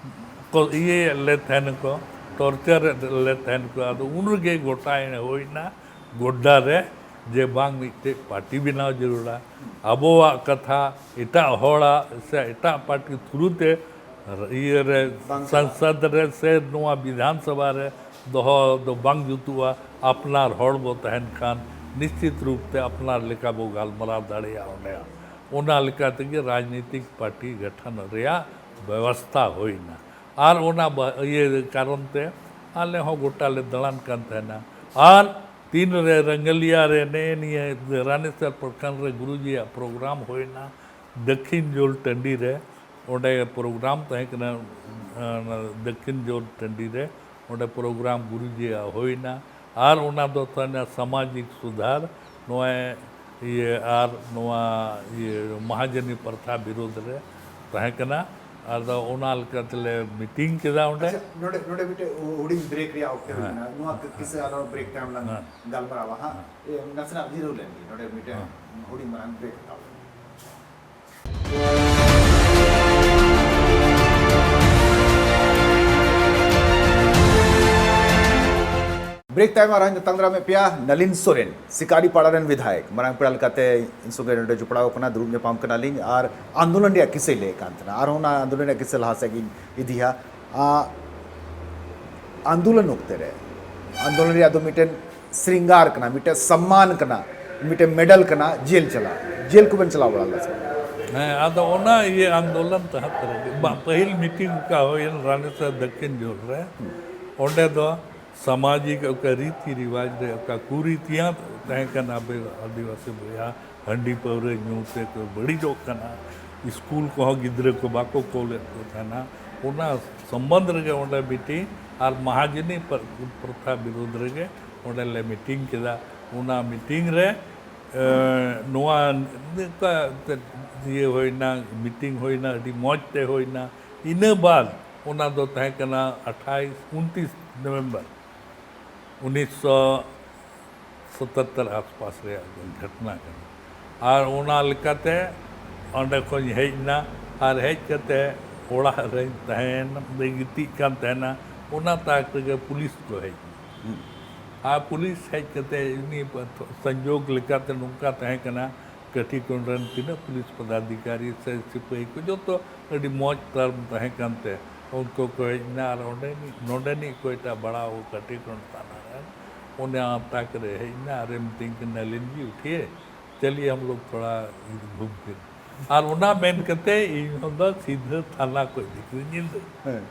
ᱠᱚ ᱤᱭᱟᱹᱭᱮᱫ ᱞᱮ ᱛᱟᱦᱮᱱ ᱠᱚ, ᱴᱚᱨᱪᱟᱨᱮᱫ ᱞᱮ ᱛᱟᱦᱮᱱ ᱠᱚ᱾ ᱟᱫᱚ ᱩᱱ ᱨᱮᱜᱮ ᱜᱚᱴᱟᱭᱮᱱᱟ, ᱦᱩᱭᱱᱟ ᱜᱚᱰᱰᱟ ᱨᱮ ᱡᱮ ᱵᱟᱝ ᱢᱤᱫᱴᱮᱡ ᱯᱟᱨᱴᱤ ᱵᱮᱱᱟᱣ ᱡᱟᱹᱨᱩᱲᱟ᱾ ᱟᱵᱚᱣᱟᱜ ᱠᱟᱛᱷᱟ ᱮᱴᱟᱜ ᱦᱚᱲᱟᱜ ᱥᱮ ᱮᱴᱟᱜ ᱯᱟᱨᱴᱤ ᱛᱷᱨᱩ ᱛᱮ ᱤᱭᱟᱹ ᱨᱮ, ᱵᱟᱝ ᱪᱟᱞᱟᱜᱼᱟ᱾ ᱥᱚᱝᱥᱚᱫ ᱨᱮ ᱥᱮ ᱱᱚᱣᱟ ᱵᱤᱫᱷᱟᱱ ᱥᱚᱵᱷᱟ ᱨᱮ ᱫᱚᱦᱚ ᱫᱚ ᱵᱟᱝ ᱡᱩᱛᱩᱜᱼᱟ᱾ ᱟᱯᱱᱟᱨ ᱦᱚᱲ ᱵᱚ ᱛᱟᱦᱮᱱ ᱠᱷᱟᱱ ᱱᱤᱥᱪᱤᱛ ᱨᱩᱯ ᱛᱮ ᱟᱯᱱᱟᱨ ᱞᱮᱠᱟ ᱵᱚ ᱜᱟᱞᱢᱟᱨᱟᱣ ᱫᱟᱲᱮᱭᱟᱜᱼᱟ ᱚᱸᱰᱮ᱾ ᱚᱱᱟ ᱞᱮᱠᱟ ᱛᱮᱜᱮ ᱨᱟᱡᱽᱱᱤᱛᱤᱠ ᱯᱟᱨᱴᱤ ᱜᱚᱴᱷᱚᱱ ᱨᱮᱭᱟᱜ ᱵᱮᱵᱚᱥᱛᱷᱟ ᱦᱩᱭᱱᱟ᱾ ᱟᱨ ᱚᱱᱟ ᱵᱟ-, ᱤᱭᱟᱹ ᱠᱟᱨᱚᱱ ᱛᱮ ᱟᱞᱮ ᱦᱚᱸ ᱜᱚᱴᱟ ᱞᱮ ᱫᱟᱬᱟᱱ ᱠᱟᱱ ᱛᱟᱦᱮᱱᱟ᱾ ᱟᱨ ᱛᱤᱱ ᱨᱮ ᱨᱟᱝᱜᱟᱞᱤᱭᱟ ᱨᱮ ᱱᱮᱜᱼᱮ ᱱᱤᱭᱟᱹ ᱨᱟᱱᱤᱥᱟᱨ ᱯᱨᱚᱠᱷᱚᱸᱰ ᱨᱮ ᱜᱩᱨᱩᱡᱤᱭᱟᱜ ᱯᱨᱳᱜᱨᱟᱢ ᱦᱩᱭᱱᱟ, ᱫᱚᱠᱠᱷᱤᱱ ᱡᱳᱞ ᱴᱟᱺᱰᱤ ᱨᱮ, ᱚᱸᱰᱮ ᱯᱨᱳᱜᱨᱟᱢ ᱛᱟᱦᱮᱸ ᱠᱟᱱᱟ, ᱚᱱᱟ ᱫᱚᱠᱠᱷᱤᱱ ᱡᱳᱞ ᱴᱟᱺᱰᱤ ᱨᱮ, ᱚᱸᱰᱮ ᱯᱨᱳᱜᱨᱟᱢ ᱜᱩᱨᱩᱡᱤᱭᱟᱜ ᱦᱩᱭᱱᱟ᱾ ᱟᱨ ᱚᱱᱟ ᱫᱚ ᱛᱟᱦᱮᱱᱟ ᱥᱟᱢᱟᱡᱤᱠ ᱥᱩᱫᱷᱟᱨ, ᱱᱚᱜᱼᱚᱭ ᱤᱭᱟᱹ ᱟᱨ ᱱᱚᱣᱟ ᱤᱭᱟᱹ ᱢᱟᱦᱟᱡᱚᱱᱤ ᱯᱨᱚᱛᱷᱟ ᱵᱤᱨᱳᱫᱷ ᱨᱮ ᱛᱟᱦᱮᱸ ᱠᱟᱱᱟ᱾ ᱟᱫᱚ ᱚᱱᱟ ᱞᱮᱠᱟ ᱛᱮᱞᱮ ᱢᱤᱴᱤᱝ ᱠᱮᱫᱟ ᱚᱸᱰᱮ᱾ ᱟᱪᱪᱷᱟ, ᱱᱚᱰᱮ, ᱱᱚᱰᱮ ᱢᱤᱫᱴᱮᱡ ᱦᱩᱰᱤᱧ ᱵᱨᱮᱠ ᱨᱮᱭᱟᱜ ᱚᱠᱛᱮ ᱦᱩᱭ ᱦᱮᱸ᱾ ᱠᱟᱱᱟ᱾ ᱱᱚᱣᱟ ᱠᱤᱥᱟᱹ ᱟᱨᱦᱚᱸ ᱵᱨᱮᱠ ᱛᱟᱭᱚᱢ ᱞᱟᱝ ᱦᱮᱸ᱾ ᱜᱟᱞᱢᱟᱨᱟᱣᱟ ᱦᱟᱸᱜ᱾ ᱦᱮᱸ᱾ ᱮ, ᱱᱟᱥᱮᱱᱟᱜ ᱡᱤᱨᱟᱹᱣ ᱞᱮᱱ ᱜᱮ, ᱱᱚᱰᱮ ᱢᱤᱫᱴᱮᱱ ᱦᱮᱸ᱾ ᱦᱩᱰᱤᱧ ᱢᱟᱨᱟᱝ ᱵᱨᱮᱠ ᱦᱟᱛᱟᱣ ᱞᱮᱱ ᱜᱮ᱾ ᱵᱨᱮᱠ ᱛᱟᱭᱚᱢ ᱟᱨᱦᱚᱸ ᱧᱟᱯᱟᱢ ᱫᱟᱨᱟᱢᱮᱫ ᱯᱮᱭᱟ ᱱᱟᱞᱤᱱ ᱥᱚᱨᱮᱱ, ᱥᱤᱠᱟᱨᱤ ᱯᱟᱲᱟ ᱨᱮᱱ ᱵᱤᱫᱷᱟᱭᱚᱠ, ᱢᱟᱨᱟᱝ ᱯᱮᱲᱟ ᱞᱮᱠᱟᱛᱮ ᱤᱧ ᱥᱚᱸᱜᱮ ᱱᱚᱰᱮ ᱡᱚᱯᱲᱟᱣ ᱠᱟᱱᱟ, ᱫᱩᱲᱩᱵ ᱧᱟᱯᱟᱢ ᱠᱟᱱᱟᱞᱤᱧ ᱟᱨ ᱟᱱᱫᱳᱞᱚᱱ ᱨᱮᱭᱟᱜ ᱠᱤᱥᱟᱹᱭ ᱞᱟᱹᱭᱮᱫ ᱠᱟᱱ ᱛᱟᱦᱮᱱᱟ᱾ ᱟᱨᱦᱚᱸ ᱚᱱᱟ ᱟᱱᱫᱳᱞᱚᱱ ᱨᱮᱭᱟᱜ ᱠᱤᱥᱟᱹ ᱞᱟᱦᱟ ᱥᱮᱫ ᱜᱤᱧ ᱤᱫᱤᱭᱟ᱾ ᱟ, ᱟᱱᱫᱳᱞᱚᱱ ᱚᱠᱛᱮ ᱨᱮ ᱟᱱᱫᱳᱞᱚᱱ ᱨᱮᱭᱟᱜ ᱫᱚ ᱢᱤᱫᱴᱮᱱ ᱥᱨᱤᱝᱜᱟᱨ ᱠᱟᱱᱟ, ᱢᱤᱫᱴᱮᱱ ᱥᱚᱢᱢᱟᱱ ᱠᱟᱱᱟ, ᱢᱤᱫᱴᱮᱱ ᱢᱮᱰᱟᱞ ᱠᱟᱱᱟ ᱡᱮᱞ ᱪᱟᱞᱟᱜ᱾ ᱡᱮᱞ ᱠᱚᱵᱮᱱ ᱪᱟᱞᱟᱣ ᱵᱟᱲᱟ ᱞᱮᱱᱟ ᱥᱮ ᱵᱟᱝ? ᱦᱮᱸ, ᱟᱫᱚ ᱚᱱᱟ ᱤᱭᱟᱹ ᱟᱱᱫᱳᱞᱚᱱ ᱛᱟᱦᱮᱸ ᱠᱟᱱᱟ᱾ ᱵᱟ-, ᱯᱟᱹᱦᱤᱞ ᱢᱤᱴᱤᱝ ᱚᱠᱟ ᱦᱩᱭᱮᱱ ᱨᱟᱱᱤᱥᱟᱨ ᱫᱚᱠᱠᱷᱤᱱ ᱡᱳᱞ ᱨᱮ, ᱚᱸᱰᱮ ᱫᱚ ᱥᱟᱢᱟᱡᱤᱠ ᱚᱠᱟ ᱨᱤᱛᱤ ᱨᱤᱣᱟᱡᱽ ᱨᱮ ᱚᱠᱟ ᱠᱩᱨᱤᱛᱤᱭᱟᱸ ᱛᱟᱦᱮᱸ ᱠᱟᱱᱟ ᱟᱵᱚ ᱟᱹᱫᱤᱵᱟᱹᱥᱤ ᱵᱚᱭᱦᱟ, ᱦᱟᱺᱰᱤ ᱯᱟᱹᱣᱨᱟᱹ ᱧᱩ ᱛᱮ ᱠᱚ ᱵᱟᱹᱲᱤᱡᱚᱜ ᱠᱟᱱᱟ, ᱥᱠᱩᱞ ᱠᱚᱦᱚᱸ ᱜᱤᱫᱽᱨᱟᱹ ᱠᱚ ᱵᱟᱠᱚ ᱠᱳᱞᱮᱫ ᱠᱚ ᱛᱟᱦᱮᱱᱟ, ᱚᱱᱟ ᱥᱚᱢᱵᱚᱱᱫᱷ ᱨᱮᱜᱮ ᱚᱸᱰᱮ ᱢᱤᱴᱤᱝ ᱟᱨ ᱢᱟᱦᱟᱡᱚᱱᱤ ᱯᱨ-, ᱯᱨᱚᱛᱷᱟ ᱵᱤᱨᱳᱫᱷ ᱨᱮᱜᱮ ᱚᱸᱰᱮ ᱞᱮ ᱢᱤᱴᱤᱝ ᱠᱮᱫᱟ᱾ ᱚᱱᱟ ᱢᱤᱴᱤᱝ ᱨᱮ, ᱮ, ᱱᱚᱣᱟ ᱚᱱᱠᱟ ᱮᱱᱛᱮᱫ ᱤᱭᱟᱹ ᱦᱩᱭᱱᱟ, ᱢᱤᱴᱤᱝ ᱦᱩᱭᱱᱟ, ᱟᱹᱰᱤ ᱢᱚᱡᱽ ᱛᱮ ᱦᱩᱭᱱᱟ᱾ ᱤᱱᱟᱹ ᱵᱟᱫ ᱚᱱᱟ ᱫᱚ ᱛᱟᱦᱮᱸ ᱠᱟᱱᱟ ᱟᱴᱷᱟᱭᱤᱥ, ᱩᱱᱛᱤᱥ ᱱᱚᱵᱷᱮᱢᱵᱚᱨ ᱩᱱᱤᱥᱥᱚ ᱥᱟᱛᱟᱛᱛᱚᱨ ᱟᱥᱯᱟᱥ ᱨᱮᱭᱟᱜ ᱜᱷᱚᱴᱱᱟ ᱠᱟᱱᱟ᱾ ᱟᱨ ᱚᱱᱟ ᱞᱮᱠᱟᱛᱮ ᱚᱸᱰᱮ ᱠᱷᱚᱱ ᱦᱮᱡ ᱮᱱᱟ, ᱟᱨ ᱦᱮᱡ ᱠᱟᱛᱮ ᱚᱲᱟᱜ ᱨᱮᱧ ᱛᱟᱦᱮᱸᱭᱮᱱᱟ, ᱜᱤᱛᱤᱡ ᱠᱟᱱ ᱛᱟᱦᱮᱱᱟ᱾ ᱚᱱᱟ ᱛᱟᱠ ᱨᱮᱜᱮ ᱯᱩᱞᱤᱥ ᱠᱚ ᱦᱮᱡ ᱮᱱᱟ᱾ ᱟᱨ ᱯᱩᱞᱤᱥ ᱦᱮᱡ ᱠᱟᱛᱮ ᱩᱱᱤ ᱥᱚᱝᱡᱳᱜᱽ ᱞᱮᱠᱟᱛᱮ ᱱᱚᱝᱠᱟ ᱛᱟᱦᱮᱸ ᱠᱟᱱᱟ, ᱠᱟᱹᱴᱷᱤᱠᱚᱱ ᱨᱮᱱ ᱛᱤᱱᱟᱹᱜ ᱯᱩᱞᱤᱥ ᱯᱚᱫᱟᱫᱷᱤᱠᱟᱨᱤ ᱥᱮ ᱥᱤᱯᱟᱹᱦᱤ ᱠᱚ ᱡᱚᱛᱚ ᱟᱹᱰᱤ ᱢᱚᱡᱽ ᱛᱟᱨᱢ ᱛᱟᱦᱮᱸ ᱠᱟᱱᱛᱮ ᱩᱱᱠᱩ ᱠᱚ ᱦᱮᱡ ᱮᱱᱟ ᱟᱨ ᱚᱸᱰᱮᱱᱤᱡ, ᱱᱚᱰᱮᱱᱤᱡ ᱚᱠᱚᱭᱴᱟᱜ ᱵᱟᱲᱟ ᱦᱚᱲ ᱠᱟᱹᱴᱷᱤᱠᱚᱱ ᱛᱷᱟᱱᱟ ᱨᱮᱱ ᱩᱱᱤ ᱟᱛᱟᱠ ᱨᱮ ᱦᱮᱡ ᱮᱱᱟ ᱟᱨᱮ ᱢᱤᱛᱟᱹᱧ ᱠᱟᱱᱟ, "ᱱᱟᱞᱤᱱ ᱡᱤ ᱩᱴᱷᱤᱭᱮ, ᱪᱟᱞᱤᱭᱮ ᱦᱟᱢ ᱞᱳᱜ ᱛᱷᱚᱲᱟ ᱜᱷᱩᱢ ᱯᱷᱤᱨ᱾" ᱟᱨ ᱚᱱᱟ ᱢᱮᱱ ᱠᱟᱛᱮ ᱤᱧ ᱦᱚᱸ ᱫᱚ ᱥᱤᱫᱷᱟᱹ ᱛᱷᱟᱱᱟ ᱠᱚ ᱤᱫᱤ ᱠᱤᱫᱤᱧ ᱧᱤᱫᱟᱹ᱾ ᱦᱮᱸ᱾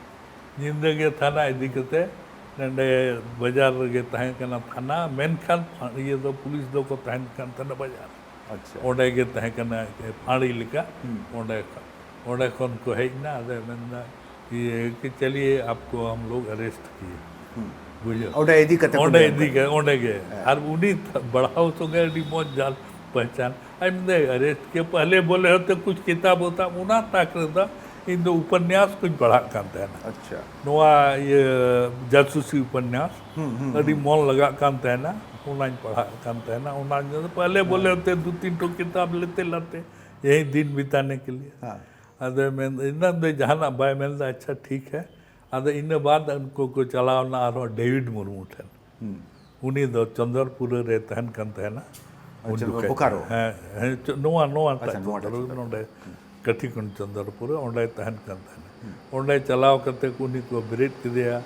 ᱧᱤᱫᱟᱹ ᱜᱮ ᱛᱷᱟᱱᱟ ᱤᱫᱤ ᱠᱟᱛᱮ ᱱᱚᱰᱮ ᱵᱟᱡᱟᱨ ᱨᱮᱜᱮ ᱛᱟᱦᱮᱸ ᱠᱟᱱᱟ ᱛᱷᱟᱱᱟ, ᱢᱮᱱᱠᱷᱟᱱ ᱤᱭᱟᱹ ᱫᱚ ᱯᱩᱞᱤᱥ ᱫᱚᱠᱚ ᱛᱟᱦᱮᱱ ᱠᱟᱱ ᱛᱟᱦᱮᱱᱟ ᱵᱟᱡᱟᱨ᱾ ᱟᱪᱪᱷᱟ᱾ ᱚᱸᱰᱮ ᱜᱮ ᱛᱟᱦᱮᱸ ᱠᱟᱱᱟ ᱯᱷᱟᱹᱲᱤ ᱞᱮᱠᱟ᱾ ᱦᱩᱸ᱾ ᱚᱸᱰᱮ ᱠᱷᱚᱱ, ᱚᱸᱰᱮ ᱠᱷᱚᱱ ᱠᱚ ᱦᱮᱡ ᱮᱱᱟ, ᱟᱫᱚᱭ ᱢᱮᱱᱫᱟ ᱤᱭᱟᱹ ᱠᱤ ᱪᱟᱞᱤᱭᱮ ᱟᱯᱠᱳ ᱦᱟᱢ ᱞᱳᱜ ᱟᱨᱮᱥᱴ ᱠᱤᱭᱮ᱾ ᱦᱩᱸ᱾ ᱵᱩᱡᱷᱟᱹᱣ? ᱚᱸᱰᱮ ᱤᱫᱤ ᱠᱟᱛᱮ ᱠᱚ ᱚᱸᱰᱮ ᱧᱮᱞ ᱤᱫᱤ ᱠᱟᱫᱟ᱾ ᱠᱟ-, ᱚᱸᱰᱮ ᱜᱮ᱾ ᱦᱮᱸ᱾ ᱟᱨ ᱩᱱᱤ ᱵᱟᱲᱦᱟᱣ ᱥᱚᱸᱜᱮ ᱟᱹᱰᱤ ᱢᱚᱡᱽ ᱡᱟᱱ ᱯᱮᱦᱪᱟᱱ᱾ ᱟᱨ ᱢᱮᱱᱫᱟ ᱟᱨᱮᱥᱴ ᱠᱮ ᱯᱟᱦᱞᱮ ᱵᱚᱞᱮ ᱦᱚᱛᱮ ᱠᱩᱪ ᱠᱤᱛᱟᱵ ᱦᱳᱛᱟ, ᱚᱱᱟ ᱛᱟᱠ ᱨᱮᱫᱚ ᱤᱧ ᱫᱚ ᱩᱯᱚᱱᱱᱟᱥ ᱠᱚᱧ ᱯᱟᱲᱦᱟᱜ ᱠᱟᱱ ᱛᱟᱦᱮᱱᱟ᱾ ᱟᱪᱪᱷᱟ᱾ ᱱᱚᱣᱟ ᱤᱭᱟᱹ ᱡᱟᱥᱩᱥᱤ ᱩᱯᱚᱱᱱᱟᱥ ᱦᱩᱸ, ᱦᱩᱸ, ᱟᱹᱰᱤ ᱦᱩᱸ᱾ ᱢᱚᱱ ᱞᱟᱜᱟᱜ ᱠᱟᱱ ᱛᱟᱦᱮᱱᱟ, ᱚᱱᱟᱧ ᱯᱟᱲᱦᱟᱜ ᱠᱟᱱ ᱛᱟᱦᱮᱱᱟ᱾ ᱚᱱᱟ ᱯᱟᱦᱞᱮ ᱵᱚᱞᱮ ᱦᱚᱛᱮ ᱫᱩ ᱛᱤᱱ ᱴᱷᱚ ᱠᱤᱛᱟᱵ ᱞᱮᱛᱮ ᱞᱟᱛᱮ ᱭᱮᱦᱤ ᱫᱤᱱ ᱵᱤᱛᱟᱱᱮ ᱠᱮ ᱞᱤᱭᱮ᱾ ᱦᱮᱸ᱾ ᱟᱫᱚ ᱢᱮᱱ ᱤᱱᱟᱹ ᱫᱚ ᱡᱟᱦᱟᱱᱟᱜ ᱵᱟᱭ ᱢᱮᱱᱫᱟ, ᱟᱪᱪᱷᱟ ᱴᱷᱤᱠ ᱦᱮ᱾ ᱟᱫᱚ ᱤᱱᱟᱹ ᱵᱟᱫ ᱩᱱᱠᱩ ᱠᱚ ᱪᱟᱞᱟᱣ ᱮᱱᱟ ᱟᱨᱦᱚᱸ ᱰᱮᱣᱤᱰ ᱢᱩᱨᱢᱩ ᱴᱷᱮᱱ᱾ ᱦᱩᱸ᱾ ᱩᱱᱤ ᱫᱚ ᱪᱚᱱᱫᱨᱚᱯᱩᱨ ᱨᱮ ᱛᱟᱦᱮᱱ ᱠᱟᱱ ᱛᱟᱦᱮᱱᱟ᱾ ᱩᱱ ᱟᱪᱪᱷᱟ, ᱡᱚᱠᱷᱮᱡ᱾ ᱵᱳᱠᱟᱨᱳ? ᱦᱮᱸ, ᱦᱮᱸ, ᱪᱚ-, ᱱᱚᱣᱟ, ᱱᱚᱣᱟ ᱟᱪᱪᱷᱟ, ᱴᱟᱜ ᱱᱚᱣᱟ ᱴᱟᱜ ᱪᱚᱱᱫᱨᱚᱯᱩᱨ, ᱪᱚᱱᱫᱨᱚᱯᱩᱨ᱾ ᱱᱚᱰᱮ ᱠᱟᱹᱴᱷᱤᱠᱩᱱᱰ ᱪᱚᱱᱫᱨᱚᱯᱩᱨ ᱨᱮ ᱚᱸᱰᱮ ᱛᱟᱦᱮᱱ ᱠᱟᱱ ᱛᱟᱦᱮᱱᱟ᱾ ᱚᱸᱰᱮ ᱪᱟᱞᱟᱣ ᱠᱟᱛᱮ ᱩᱱᱤ ᱠᱚ ᱵᱮᱨᱮᱫ ᱠᱮᱫᱮᱭᱟ,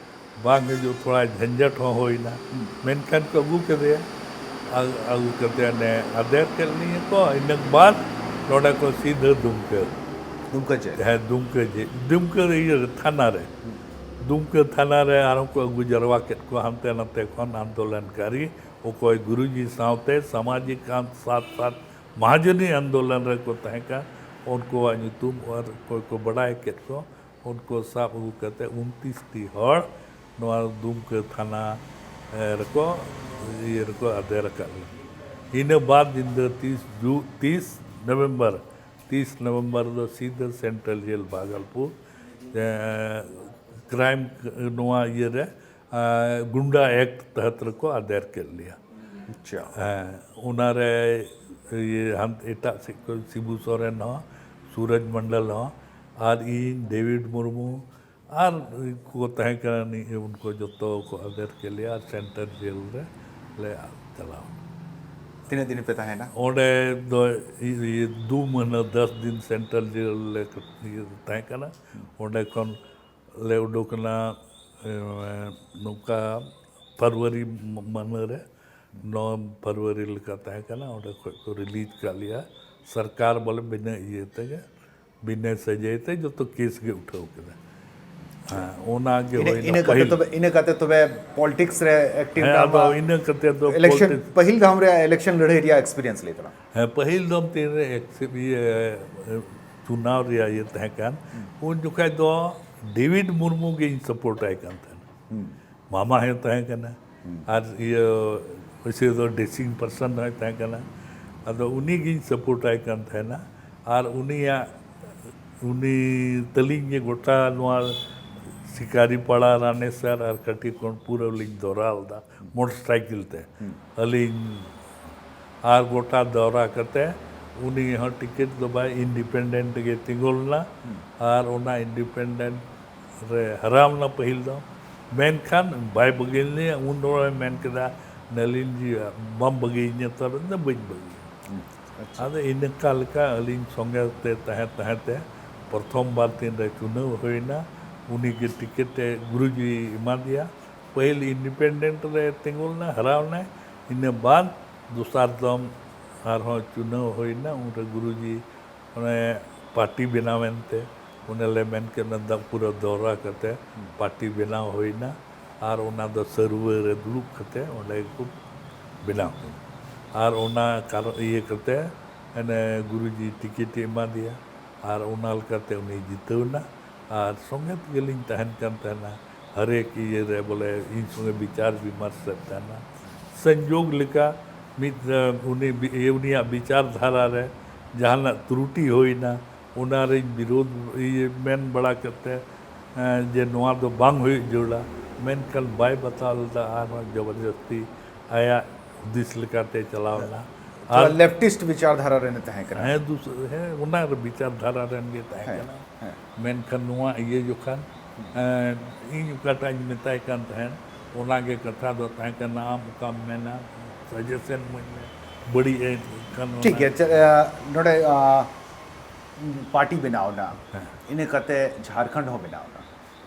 ᱵᱟᱝ ᱦᱤᱡᱩᱜ, ᱛᱷᱚᱲᱟ ᱡᱷᱟᱧᱡᱟᱴ ᱦᱚᱸ ᱦᱩᱭᱱᱟ᱾ ᱦᱩᱸ᱾ ᱢᱮᱱᱠᱷᱟᱱ ᱠᱚ ᱟᱹᱜᱩ ᱠᱮᱫᱮᱭᱟ᱾ ᱟ-, ᱟᱹᱜᱩ ᱠᱟᱛᱮ ᱚᱱᱮ ᱟᱫᱮᱨ ᱠᱮᱫ ᱞᱤᱧᱟᱹ ᱠᱚ, ᱤᱱᱟᱹ ᱵᱟᱫ ᱱᱚᱰᱮ ᱠᱚ ᱥᱤᱫᱷᱟᱹ ᱫᱩᱢᱠᱟᱹ᱾ ᱫᱩᱢᱠᱟᱹ ᱪᱮᱫ? ᱦᱮᱸ, ᱫᱩᱢᱠᱟᱹ ᱡᱮ-, ᱫᱩᱢᱠᱟᱹ ᱤᱭᱟᱹ ᱛᱷᱟᱱᱟ ᱨᱮ᱾ ᱦᱩᱸ᱾ ᱫᱩᱢᱠᱟᱹ ᱛᱷᱟᱱᱟ ᱨᱮ ᱟᱨᱦᱚᱸ ᱠᱚ ᱟᱹᱜᱩ ᱡᱟᱨᱣᱟ ᱠᱮᱫ ᱠᱚᱣᱟ ᱦᱟᱱᱛᱮ ᱱᱟᱛᱮ ᱠᱷᱚᱱ ᱟᱱᱫᱳᱞᱚᱱᱠᱟᱨᱤ, ᱚᱠᱚᱭ ᱜᱩᱨᱩᱡᱤ ᱥᱟᱶᱛᱮ ᱥᱟᱢᱟᱡᱤᱠ ᱟᱸᱫ ᱥᱟᱛ ᱥᱟᱛ ᱢᱟᱦᱟᱡᱚᱱᱤ ᱟᱱᱫᱳᱞᱚᱱ ᱨᱮᱠᱚ ᱛᱟᱦᱮᱸ ᱠᱟᱱ, ᱩᱱᱠᱩᱣᱟᱜ ᱧᱩᱛᱩᱢ ᱟᱨ ᱚᱠᱚᱭ ᱠᱚ ᱵᱟᱰᱟᱭ ᱠᱮᱫ ᱠᱚ, ᱩᱱᱠᱩ ᱥᱟᱵ ᱟᱹᱜᱩ ᱠᱟᱛᱮ ᱩᱱᱛᱤᱥ ᱴᱤ ᱦᱚᱲ ᱱᱚᱣᱟ ᱫᱩᱢᱠᱟᱹ ᱛᱷᱟᱱᱟ, ᱮ, ᱨᱮᱠᱚ, ᱤᱭᱟᱹ ᱨᱮᱠᱚ ᱟᱫᱮᱨ ᱟᱠᱟᱫ ᱞᱤᱧᱟ᱾ ᱤᱱᱟᱹ ᱵᱟᱫ ᱧᱤᱫᱟᱹ ᱛᱤᱥ ᱡᱩ-, ᱛᱤᱥ ᱱᱚᱵᱷᱮᱢᱵᱚᱨ, ᱛᱤᱥ ᱱᱚᱵᱷᱮᱢᱵᱚᱨ ᱫᱚ ᱥᱤᱫᱷᱟᱹ ᱥᱮᱱᱴᱨᱟᱞ ᱡᱮᱞ ᱵᱷᱟᱜᱚᱞᱯᱩᱨ, ᱮ, ᱠᱨᱟᱭᱤᱢ, ᱱᱚᱣᱟ ᱤᱭᱟᱹ ᱨᱮ, ᱮ, ᱜᱩᱱᱰᱟ ᱮᱠᱴ ᱛᱚᱦᱚᱛ ᱨᱮᱠᱚ ᱟᱫᱮᱨ ᱠᱮᱫ ᱞᱮᱭᱟ᱾ ᱟᱪᱪᱷᱟ᱾ ᱦᱮᱸ, ᱚᱱᱟᱨᱮ ᱤᱭᱟᱹ ᱦᱟᱱ-, ᱮᱴᱟᱜ ᱥᱮᱫ ᱠᱷᱚᱱ ᱥᱤᱵᱩ ᱥᱚᱨᱮᱱ ᱦᱚᱸ, ᱥᱩᱨᱚᱡᱽ ᱢᱚᱱᱰᱚᱞ ᱦᱚᱸ, ᱟᱨ ᱤᱧ, ᱰᱮᱵᱷᱤᱰ ᱢᱩᱨᱢᱩ, ᱟᱨ ᱠᱚ ᱛᱟᱦᱮᱸ ᱠᱟᱱᱟ ᱱᱤ-, ᱩᱱᱠᱩ ᱡᱚᱛᱚ ᱠᱚ ᱟᱫᱮᱨ ᱠᱮᱫ ᱞᱮᱭᱟ ᱟᱨ ᱥᱮᱱᱴᱨᱟᱞ ᱡᱮᱞ ᱨᱮ ᱞᱮ ᱪᱟᱞᱟᱣ ᱮᱱᱟ᱾ ᱛᱤᱱᱟᱹᱜ ᱫᱤᱱ ᱯᱮ ᱛᱟᱦᱮᱸᱭᱮᱱᱟ? ᱚᱸᱰᱮ ᱫᱚ ᱤ-, ᱤᱭᱟᱹ ᱫᱩ ᱢᱟᱹᱦᱱᱟᱹ ᱫᱚᱥ ᱫᱤᱱ ᱥᱮᱱᱴᱨᱟᱞ ᱡᱮᱞ ᱞᱮ ᱤᱭᱟᱹ ᱛᱟᱦᱮᱸ ᱠᱟᱱᱟ᱾ ᱚᱸᱰᱮ ᱠᱷᱚᱱ ᱞᱮ ᱩᱰᱩᱠ ᱮᱱᱟ, ᱮ, ᱱᱚᱝᱠᱟ ᱯᱷᱮᱵᱽᱨᱩᱣᱟᱨᱤ ᱢᱟᱹᱦᱱᱟᱹ ᱨᱮ, ᱱᱚ ᱯᱷᱮᱵᱽᱨᱩᱣᱟᱨᱤ ᱞᱮᱠᱟ ᱛᱟᱦᱮᱸ ᱠᱟᱱᱟ᱾ ᱚᱸᱰᱮ ᱠᱷᱚᱱ ᱠᱚ ᱨᱤᱞᱤᱡᱽ ᱠᱟᱜ ᱞᱮᱭᱟ ᱥᱚᱨᱠᱟᱨ, ᱵᱚᱞᱮ ᱵᱤᱱᱟᱹ ᱤᱭᱟᱹ ᱛᱮᱜᱮ, ᱵᱤᱱᱟᱹ ᱥᱟᱹᱡᱟᱹᱭ ᱛᱮ ᱡᱚᱛᱚ ᱠᱮᱥ ᱜᱮ ᱩᱴᱷᱟᱹᱣ ᱠᱮᱫᱟ᱾ ᱦᱮᱸ, ᱚᱱᱟ ᱜᱮ ᱤᱱᱟᱹ ᱦᱩᱭᱱᱟ ᱤᱱᱟᱹ ᱠᱟᱛᱮ ᱯᱟᱹᱦᱤᱞ᱾ ᱛᱚᱵᱮ ᱤᱱᱟᱹ ᱠᱟᱛᱮ ᱛᱚᱵᱮ ᱯᱚᱞᱤᱴᱤᱠᱥ ᱨᱮ ᱮᱠᱴᱤᱵᱷ ᱦᱮᱸ, ᱨᱮᱱᱟᱜ ᱟᱫᱚ ᱢᱟ ᱤᱱᱟᱹ ᱠᱟᱛᱮ ᱫᱚ ᱤᱞᱮᱠᱥᱚᱱ politics- ᱯᱟᱹᱦᱤᱞ ᱫᱷᱟᱣ ᱨᱮᱭᱟᱜ ᱤᱞᱮᱠᱥᱚᱱ ᱞᱟᱹᱲᱦᱟᱹᱭ ᱨᱮᱭᱟᱜ ᱮᱠᱥᱯᱤᱨᱤᱭᱮᱱᱥ ᱞᱟᱹᱭ ᱛᱟᱞᱟᱝ᱾ ᱦᱮᱸ, ᱯᱟᱹᱦᱤᱞ ᱫᱚᱢ ᱛᱤᱱᱨᱮ accept- ᱤᱭᱟᱹ ᱪᱩᱱᱟᱣ ᱨᱮᱭᱟᱜ ᱤᱭᱟᱹ ᱛᱟᱦᱮᱸ ᱠᱟᱱ, ᱩᱱ ᱡᱚᱠᱷᱟᱡ ᱫᱚ ᱰᱮᱵᱷᱤᱰ ᱢᱩᱨᱢᱩ ᱜᱮᱧ ᱥᱟᱯᱳᱨᱴ ᱟᱭ ᱠᱟᱱ ᱛᱟᱦᱮᱱᱟ᱾ ᱢᱟᱢᱟ ᱦᱚᱸ ᱛᱟᱦᱮᱸ ᱠᱟᱱᱟ, ᱟᱨ ᱤᱭᱟᱹ ᱚᱵᱚᱥᱥᱚ ᱫᱚ ᱰᱮᱥᱤᱝ ᱯᱟᱨᱥᱚᱱ ᱦᱚᱸᱭ ᱛᱟᱦᱮᱸ ᱠᱟᱱᱟ᱾ ᱟᱫᱚ ᱩᱱᱤ ᱜᱤᱧ ᱥᱟᱯᱳᱨᱴ ᱟᱭ ᱠᱟᱱ ᱛᱟᱦᱮᱱᱟ᱾ ᱟᱨ ᱩᱱᱤᱭᱟᱜ ᱩᱱᱤ ᱛᱟᱹᱞᱤᱧ ᱜᱮ ᱜᱚᱴᱟ ᱱᱚᱣᱟ ᱥᱤᱠᱟᱨᱤ ᱯᱟᱲᱟ, ᱨᱟᱱᱮᱥᱟᱨ ᱟᱨ ᱠᱟᱹᱴᱤ ᱠᱚᱬ ᱯᱩᱨᱟᱹ ᱞᱤᱧ ᱫᱚᱨᱟ ᱞᱮᱫᱟ ᱢᱚᱴᱚᱨ ᱥᱟᱭᱠᱮᱞ ᱛᱮ᱾ ᱟᱹᱞᱤᱧ ᱟᱨ ᱜᱚᱴᱟ ᱫᱚᱨᱟ ᱠᱟᱛᱮ ᱩᱱᱤ ᱦᱚᱸ ᱴᱤᱠᱤᱴ ᱫᱚ ᱵᱟᱭ, ᱤᱱᱰᱤᱯᱮᱱᱰᱮᱱᱴ ᱜᱮ ᱛᱤᱸᱜᱩ ᱞᱮᱱᱟ᱾ ᱟᱨ ᱚᱱᱟ ᱤᱱᱰᱤᱯᱮᱱᱰᱮᱱᱴ ᱨᱮ ᱦᱟᱨᱟᱣ ᱮᱱᱟ ᱯᱟᱹᱦᱤᱞ ᱫᱚ, ᱢᱮᱱᱠᱷᱟᱱ ᱵᱟᱭ ᱵᱟᱹᱜᱤ ᱞᱮᱱᱟ᱾ ᱩᱱ ᱫᱚᱭ ᱢᱮᱱ ᱠᱮᱫᱟ, "ᱱᱟᱹᱞᱤᱱ ᱡᱤ, ᱵᱟᱢ ᱵᱟᱹᱜᱤᱭᱟᱹᱧᱟ?" ᱛᱚ ᱟᱫᱚ ᱵᱟᱹᱧ ᱵᱟᱹᱜᱤᱭᱟ᱾ ᱟᱫᱚ ᱤᱱᱠᱟ ᱞᱮᱠᱟ ᱟᱹᱞᱤᱧ ᱥᱚᱸᱜᱮ ᱛᱮ ᱛᱟᱦᱮᱸ ᱛᱟᱦᱮᱸ ᱛᱮ ᱯᱨᱚᱛᱷᱚᱢ ᱵᱟᱨ ᱛᱤᱱ ᱨᱮ ᱪᱩᱱᱟᱹᱣ ᱦᱩᱭᱱᱟ, ᱩᱱᱤ ᱜᱮ ᱴᱤᱠᱤᱴ ᱮ ᱜᱩᱨᱩᱡᱤ ᱮᱢᱟ ᱫᱮᱭᱟ᱾ ᱯᱟᱹᱦᱤᱞ ᱤᱱᱰᱤᱯᱮᱱᱰᱮᱱᱴ ᱨᱮ ᱛᱤᱸᱜᱩ ᱞᱮᱱᱟ, ᱦᱟᱨᱟᱣ ᱮᱱᱟᱭ᱾ ᱤᱱᱟᱹ ᱵᱟᱫ ᱫᱚᱥᱟᱨ ᱫᱚᱢ ᱟᱨᱦᱚᱸ ᱪᱩᱱᱟᱹᱣ ᱦᱩᱭᱱᱟ, ᱩᱱᱨᱮ ᱜᱩᱨᱩᱡᱤ ᱚᱱᱮ ᱯᱟᱨᱴᱤ ᱵᱮᱱᱟᱣ ᱮᱱᱛᱮ, ᱚᱱᱮ ᱞᱮ ᱢᱮᱱ ᱠᱮᱫ, ᱚᱱᱟ ᱫᱚ ᱯᱩᱨᱟᱹ ᱫᱚᱦᱨᱟ ᱠᱟᱛᱮ ᱯᱟᱨᱴᱤ ᱵᱮᱱᱟᱣ ᱦᱩᱭᱱᱟ᱾ ᱟᱨ ᱚᱱᱟ ᱫᱚ ᱥᱟᱹᱨᱣᱟᱹ ᱨᱮ ᱫᱩᱲᱩᱵ ᱠᱟᱛᱮ ᱚᱸᱰᱮ ᱜᱮᱠᱚ ᱵᱮᱱᱟᱣ ᱠᱮᱫᱟ᱾ ᱟᱨ ᱚᱱᱟ ᱠᱟᱨᱚᱱ ᱤᱭᱟᱹ ᱠᱟᱛᱮ ᱮᱱᱮ ᱜᱩᱨᱩᱡᱤ ᱴᱤᱠᱤᱴ ᱮ ᱮᱢᱟ ᱫᱮᱭᱟ, ᱟᱨ ᱚᱱᱟ ᱞᱮᱠᱟᱛᱮ ᱩᱱᱤ ᱡᱤᱛᱟᱹᱣ ᱮᱱᱟ᱾ ᱟᱨ ᱥᱚᱸᱜᱮ ᱛᱮᱜᱮᱞᱤᱧ ᱛᱟᱦᱮᱱ ᱠᱟᱱ ᱛᱟᱦᱮᱱᱟ, ᱦᱟᱨᱮᱠ ᱤᱭᱟᱹ ᱨᱮ ᱵᱚᱞᱮ ᱤᱧ ᱥᱚᱸᱜᱮ ᱵᱤᱪᱟᱨ ᱵᱤᱢᱟᱨᱥ ᱮᱫ ᱛᱟᱦᱮᱱᱟ᱾ ᱥᱚᱝᱡᱳᱜᱽ ᱞᱮᱠᱟ ᱢᱤᱫ, ᱮ, ᱩᱱᱤ ᱵᱤ-, ᱤᱭᱟᱹ, ᱩᱱᱤᱭᱟᱜ ᱵᱤᱪᱟᱨ ᱫᱷᱟᱨᱟ ᱨᱮ ᱡᱟᱦᱟᱱᱟᱜ ᱛᱨᱩᱴᱤ ᱦᱩᱭᱱᱟ, ᱚᱱᱟ ᱨᱤᱧ ᱵᱤᱨᱳᱫᱷ, ᱤᱭᱟᱹ, ᱢᱮᱱ ᱵᱟᱲᱟ ᱠᱟᱛᱮ, ᱮ, ᱡᱮ ᱱᱚᱣᱟ ᱫᱚ ᱵᱟᱝ ᱦᱩᱭᱩᱜ ᱡᱟᱹᱨᱩᱲᱟ, ᱢᱮᱱᱠᱷᱟᱱ ᱵᱟᱭ ᱵᱟᱛᱟᱣ ᱞᱮᱫᱟ᱾ ᱟᱨᱦᱚᱸ ᱡᱚᱵᱚᱨᱫᱚᱥᱛᱤ ᱟᱭᱟᱜ ᱦᱩᱫᱤᱥ ᱞᱮᱠᱟᱛᱮ ᱪᱟᱞᱟᱣ ᱮᱱᱟ᱾ ᱛᱷᱚᱲᱟ ᱞᱮᱯᱷᱴᱤᱥᱴ ᱵᱤᱪᱟᱨ ᱫᱷᱟᱨᱟ ᱨᱮᱱ ᱛᱟᱦᱮᱸ ᱠᱟᱱᱟ᱾ ᱦᱮᱸ, ᱫᱩᱥ-, ᱦᱮᱸ, ᱚᱱᱟ ᱨᱮ ᱵᱤᱪᱟᱨ ᱫᱷᱟᱨᱟ ᱨᱮᱱ ᱜᱮ ᱛᱟᱦᱮᱸ ᱦᱮᱸ, ᱠᱟᱱᱟ᱾ ᱦᱮᱸ᱾ ᱢᱮᱱᱠᱷᱟᱱ ᱱᱚᱣᱟ ᱤᱭᱟᱹ ᱡᱚᱠᱷᱟᱱ, ᱮᱸ, ᱤᱧ ᱚᱠᱟᱴᱟᱜ ᱤᱧ ᱢᱮᱛᱟᱭ ᱠᱟᱱ ᱛᱟᱦᱮᱸᱫ, ᱚᱱᱟᱜᱮ ᱠᱟᱛᱷᱟ ᱫᱚ ᱛᱟᱦᱮᱸ ᱠᱟᱱᱟ, ᱟᱢ ᱚᱠᱟᱢ ᱢᱮᱱᱟ, ᱥᱟᱡᱮᱥᱚᱱ ᱤᱢᱟᱹᱧ ᱢᱮ, ᱵᱟᱹᱲᱤᱡ ᱟᱹᱭᱠᱟᱹᱜ ᱠᱷᱟᱱ ᱴᱷᱤᱠ ᱚᱱᱟ ᱜᱮᱭᱟ᱾ ᱪᱮᱫ, ᱮ, ᱱᱚᱰᱮ, ᱟ, ᱯᱟᱨᱴᱤ ᱵᱮᱱᱟᱣ ᱮᱱᱟ, ᱦᱮᱸ᱾ ᱤᱱᱟᱹ ᱠᱟᱛᱮ ᱡᱷᱟᱲᱠᱷᱚᱸᱰ ᱦᱚᱸ ᱵᱮᱱᱟᱣ ᱮᱱᱟ᱾